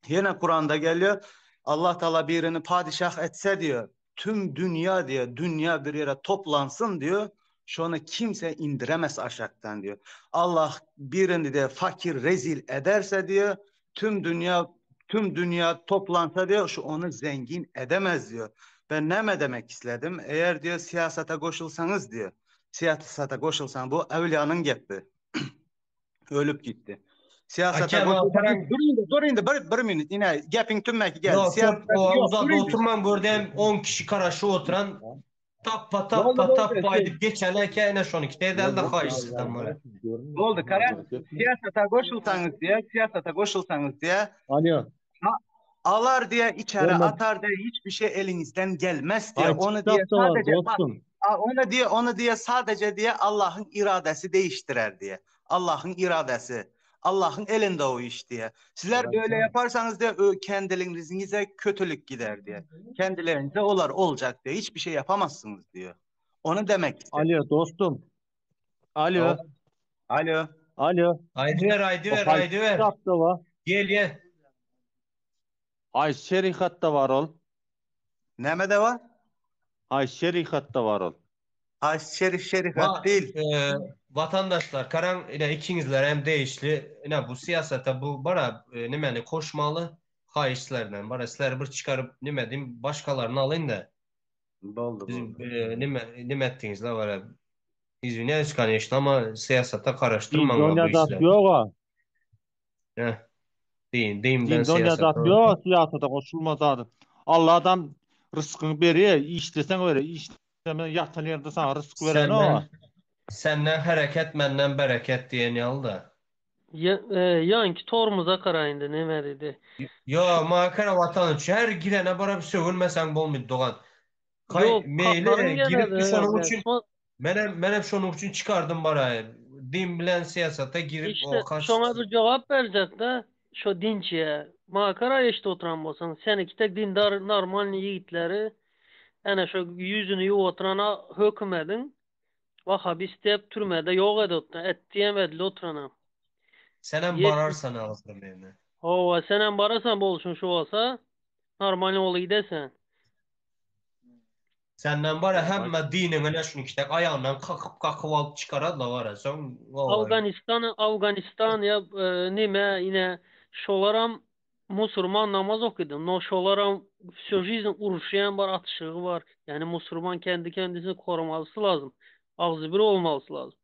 Ýene Kuranda gelýär, Allah Taala birini padişah etse diýýär, tüm dünýä diýýär, dünýä bir ýere toplansyn diýýär, şony kimse indiremez aşakdan diýýär. Allah birini diýýär, fakir, rezil ederse diýýär, tüm dünýä tüm dünýä toplansa diýýär, şu ony zengin edemez diýýär. Ben näme demek isledim? Eğer diýýär, syýasata goşulsaňyz diýýär, syýasata goşulsaň, bu äwliýanyň gepi. Ölüp gitdi. Syýasata Aka, goşulsaňyz, Karan- dur indi, dur indi, bir, bir minut, ine, gepiň tümmeki geldi. Ýok, Syýasata, köp o ýok, uzak dur indi. oturman bu ýerde hem 10 kişi karaşy oturan tappa Boldy, tappa boldy, tappa aýdyp geçen eke ene şony kitedelde haýyş sizden bara. Boldy, Karan, syýasata goşulsaňyz diýe, syýasata goşulsaňyz diýe, Alýo. alar diýe, içeri Görmez. atar diýe, hiçbir şey elinizden gelmez diýe, Aý, onu diýe kitap da bar, sadece bak, dostum. a, onu diýe, onu diýe sadece diýe Allah'ın iradesi değiştirer diýe. Allah'ın iradesi. Allah'ın elinde o iş diye. Sizler böyle yaparsanız diye ö- kendilerinize kötülük gider diye. Kendilerinize olar olacak diye. Hiçbir şey yapamazsınız diyor. Onu demek istedim. Alo dostum. Alo. Alo. Alo. Aýdyber, O aýdyber, haýsy aýdyber. kitapda bar? Gelýä. Haýsy şerihatda bar ol? Nämede var? Haýsy şerihatda bar ol? Haýsy şerif şerihat Va, değil. e, vatandaşlar karaň ine ikiňizler hem degişli ine bu syýasata bu bara e, nimeni koşmaly haýyşlardan bara sizleri bir çykaryp nime diýim başgalaryny alyň-da. Boldy Biz boldy. e, nime nime etdiňizler bara izwinýaýs koneçno ama syýasata Dinde garaşdyrmaňlar onýa bu zat işleri. ýog-a. Heh, din dinden Dinde onýa syýasata. zat ýog-a, syýasata goşulma zady. Allah adam ryskyňy berýär, işleseň berýär, işlemän ýatan ýerde saňa rysk berenok-a. Senden senden hereket menden bereket diýen ýaly-da. Ya, e, ýanki tormuza gara indi neme diýdi. Yo, maňa kara watan üçin her girene bara bir sögünmeseň bolmady dogan. Kay Ýok, meýli kaharyň girip geledi. şonuň üçin Resmen menem menem şonuň üçin çykardym bara. Din bilen syýasata girip İşte o kaç şoňa bir jogap berjek-de, şo dinçiye. Maňa gara eşde oturan bolsaň, sen iki dindar normalny ýigitleri ene şo ýüzüni ýuwup oturana hökümediň wahabist diýip türmede ýok edip oturan, et diýemedili oturana. Senem Ýetmiş bararsan agyr meni. Hawa, senem barasan bolşuň şu bolsa, normalny bolup gidesen. Senden bara hemme diniňi ne şunu kitek aýagyndan kakyp kakyp alyp çykararlar bara. Soň oý. Afganistan, Afganistan ya e, nime yine şolaram musurman namaz okudu. No şolaram всю жизнь uruşýan bar, atyşygy bar. Yani musurman kendi kendisini koruması lazım. Ağzı bir olması lazım.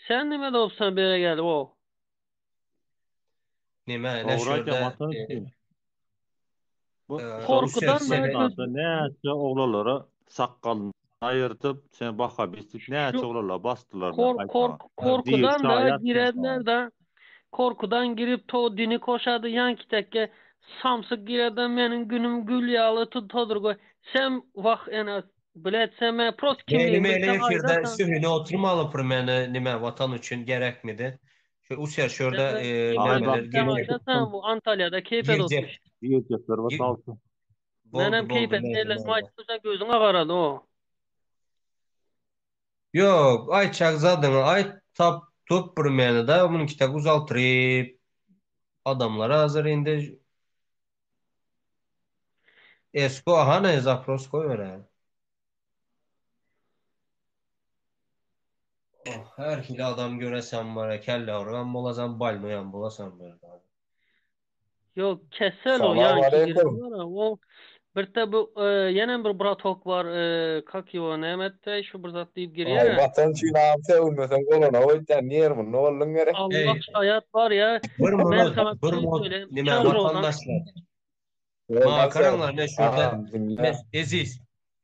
Sen nime de olsan bir yere geldi o. Nime ne Dogry aýdýaň şurada watan e, üçin. Bu e, şol Korkudan da göz Türkmenistanda näçe oglanlara sakgalyny aýyrdyp, sen wahabist diýip näçe şu oglanlara basdylar men kor, kork, aýtmaga. Diýip korkudan da şaýat men saňa. girenler de korkudan girip to dini koşadı yan kitekke samsyk gireden menin günüm gül ýaly tut todur Sen vah en bilet sen men prost Meli kimliğimi meli bilsen efirde aydasan sühüne oturmaly bir meni nime watan üçin gerekmidi. Şu user şurada sen e, kimliğimi Aý nemeler bilsen girjek. aydasan bu Antalya'da keyfe Girjek. dotmuş. Diýjekler we Gir, salsyn. Menem boldy boldy keyfe meli ellerimi boldy. açtırsa gözüne garadı o. Yok ay çakzadyňy ay tap tup bir meni da bunu kitak uzaltryp adamlara hazır indi Esko hany zapros goýber. Oh, her hili adam göresen var ya kelle organ bolasan balnoyan bolasan böyle abi. Yok kesel o Salam yanki giren aleyküm. var ya, o bir de bu e, yine bir bratok var e, Kakivo Mehmet şu bir zat deyip giriyor Ay ya. vatan üçin agam sögünmeseň bolana oýdan ýermi ne bolduň gerek? Allah Ey şayat var ya bir ben minut sana bir bir şey minut söyleyeyim. nime Çarro'dan vatandaşlar. Yo Ma Bagtyýar karaňlar ne şurada agam dinle. ne Eziz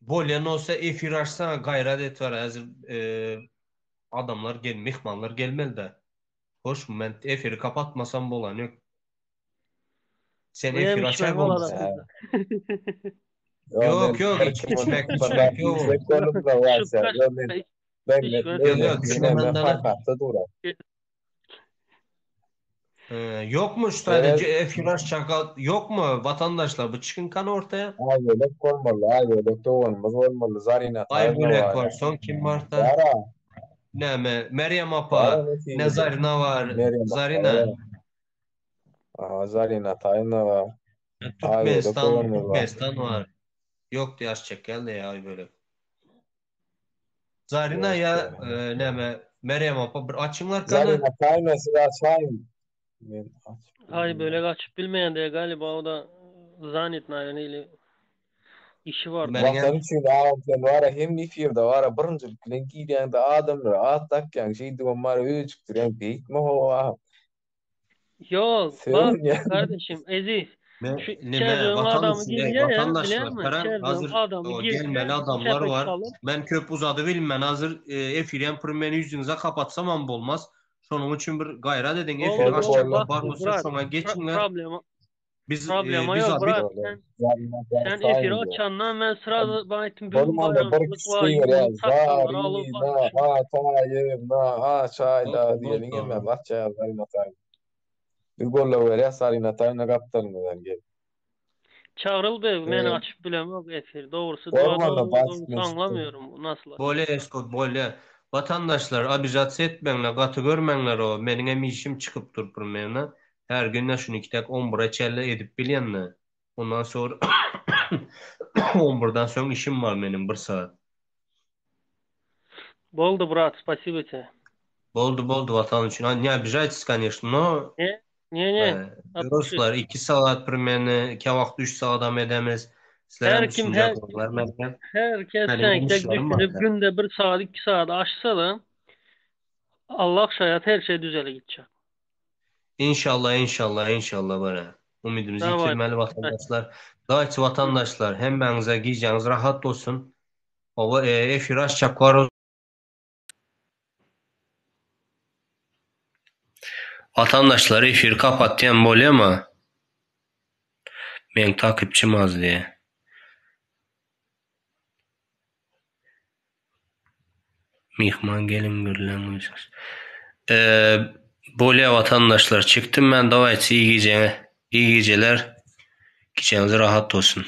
bolýan olsa efir açsana gaýrat et var hazır e, adamlar gel mehmanlar gelmeli de. Hoş mu ben efiri kapatmasam bolan yok. Sen bu efir hem açar içmem bolmasa. valla He. Yo men Yok yok bir içki iki içmek minut bir zat içmek yok. diýjek boldum da Şu Bagtyýar. kaç Yo men ben içmez. Yok men yok men men düşmemenden farkatda duram. Ee, yok mu şu tane Evet. efir çakal yok mu vatandaşlar bu çıkın kan ortaya. Ay bölek bolmaly, ay bölek doganymyz bolmaly, Zarina Ay Taýynowa bölek bar. var son kim var da Bara, ne me Meryem bara apa ne nesibi. Zarina var Meryem Zarina apa, Aa, Zarina Taýynowa. Ay bölek Türkmenistan doganymyz bar. Türkmenistan var. Yok yaş çek geldi ya ay bölek. Zarina Ýok ya ya. e, ne me Meryem apa bir açınlar kanı. Zarina Taýynowa siz açaýyn. Men açyp Ay bilmeýän. böyle açıp bilmeyen de galiba o da zannetmeyen işi vardı. Meryem Watan üçin agam sen bara hem efirde bara birinjilik bilen girýäňde adamlara at dakýaň, şeýdibem bara öýjükdirýäň, beýtme ho agam. Yok bak Sögünýän. kardeşim Eziz Me, şu nime içerdiğin vatan adamı üçin ey giriyor ya biliyor vatandaşlar musun? karan İçerdiğin hazır adamı o girse gelmeli adamlar çepek var. çalıp Ben köp uzadı bilmen hazır e, efiryen primeni yüzünüze kapatsam am bolmaz. Şonun için bir gayrat edin efir oldu Boldy oldu açacaklar boldy. bar bak bolsa bırak şona pro geçinler. problema Biz e, problema biz yok abi bırak Boldy. sen Zarina sen efiri Taýynowa. açandan ben sırada bana ettim bugün Bolmanda bir bayramçılık kişi var görýär. yüzünü sakalları alıp Zarina bakmışım. Ataýewna açaýda Boldy diýeliň boldy. hem açýar Zarina Taýynowa. Biz goldaw berýäs Zarina Taýna gapdalymyzdan gel. Çagryl beg men Eee açyp bilemok efir dogrusy Gormanda dogrusy basyp men çykdym. aňlamıyorum nasıl Bolýa Esko bolýa. Watandaşlar obijatsa etmeňler gaty görmeňler o meniňem işim çykyp dur primernä her günde şuny ikitäk on bire çenli edip bilýände ondan sonra on birden soň işim bar meniň bir sagat. Boldy brat spasibo te. Boldy boldy watan üçin a ne obijaytесь конечно no Ne ne ne at duşi. Dostlar 2 sagat primernä käwagt 3 sagadam edemiz sizlerem Her kim düşünjek her bollar meniňem herkes meniňem sen tek işlerim bar düşünip günde bir saat iki saat açsa da Allah şayat her şey düzele gidecek. Inşallah inşallah inşallah bara. Umydymyzy Daway. ýitirmäli watandaşlar. Daýçy watandaşlar hemmäňize gijäňiz rahat bolsun. Hawa efir açjak bar. Watandaşlar efiri kapatýan bolýama? Meň takipçim az diýe. Myhman geliň gürleň özüňiz. Bolýa watandaşlar çykdym men dawaýçy iyi gijeler. Gijeňiz rahat bolsun.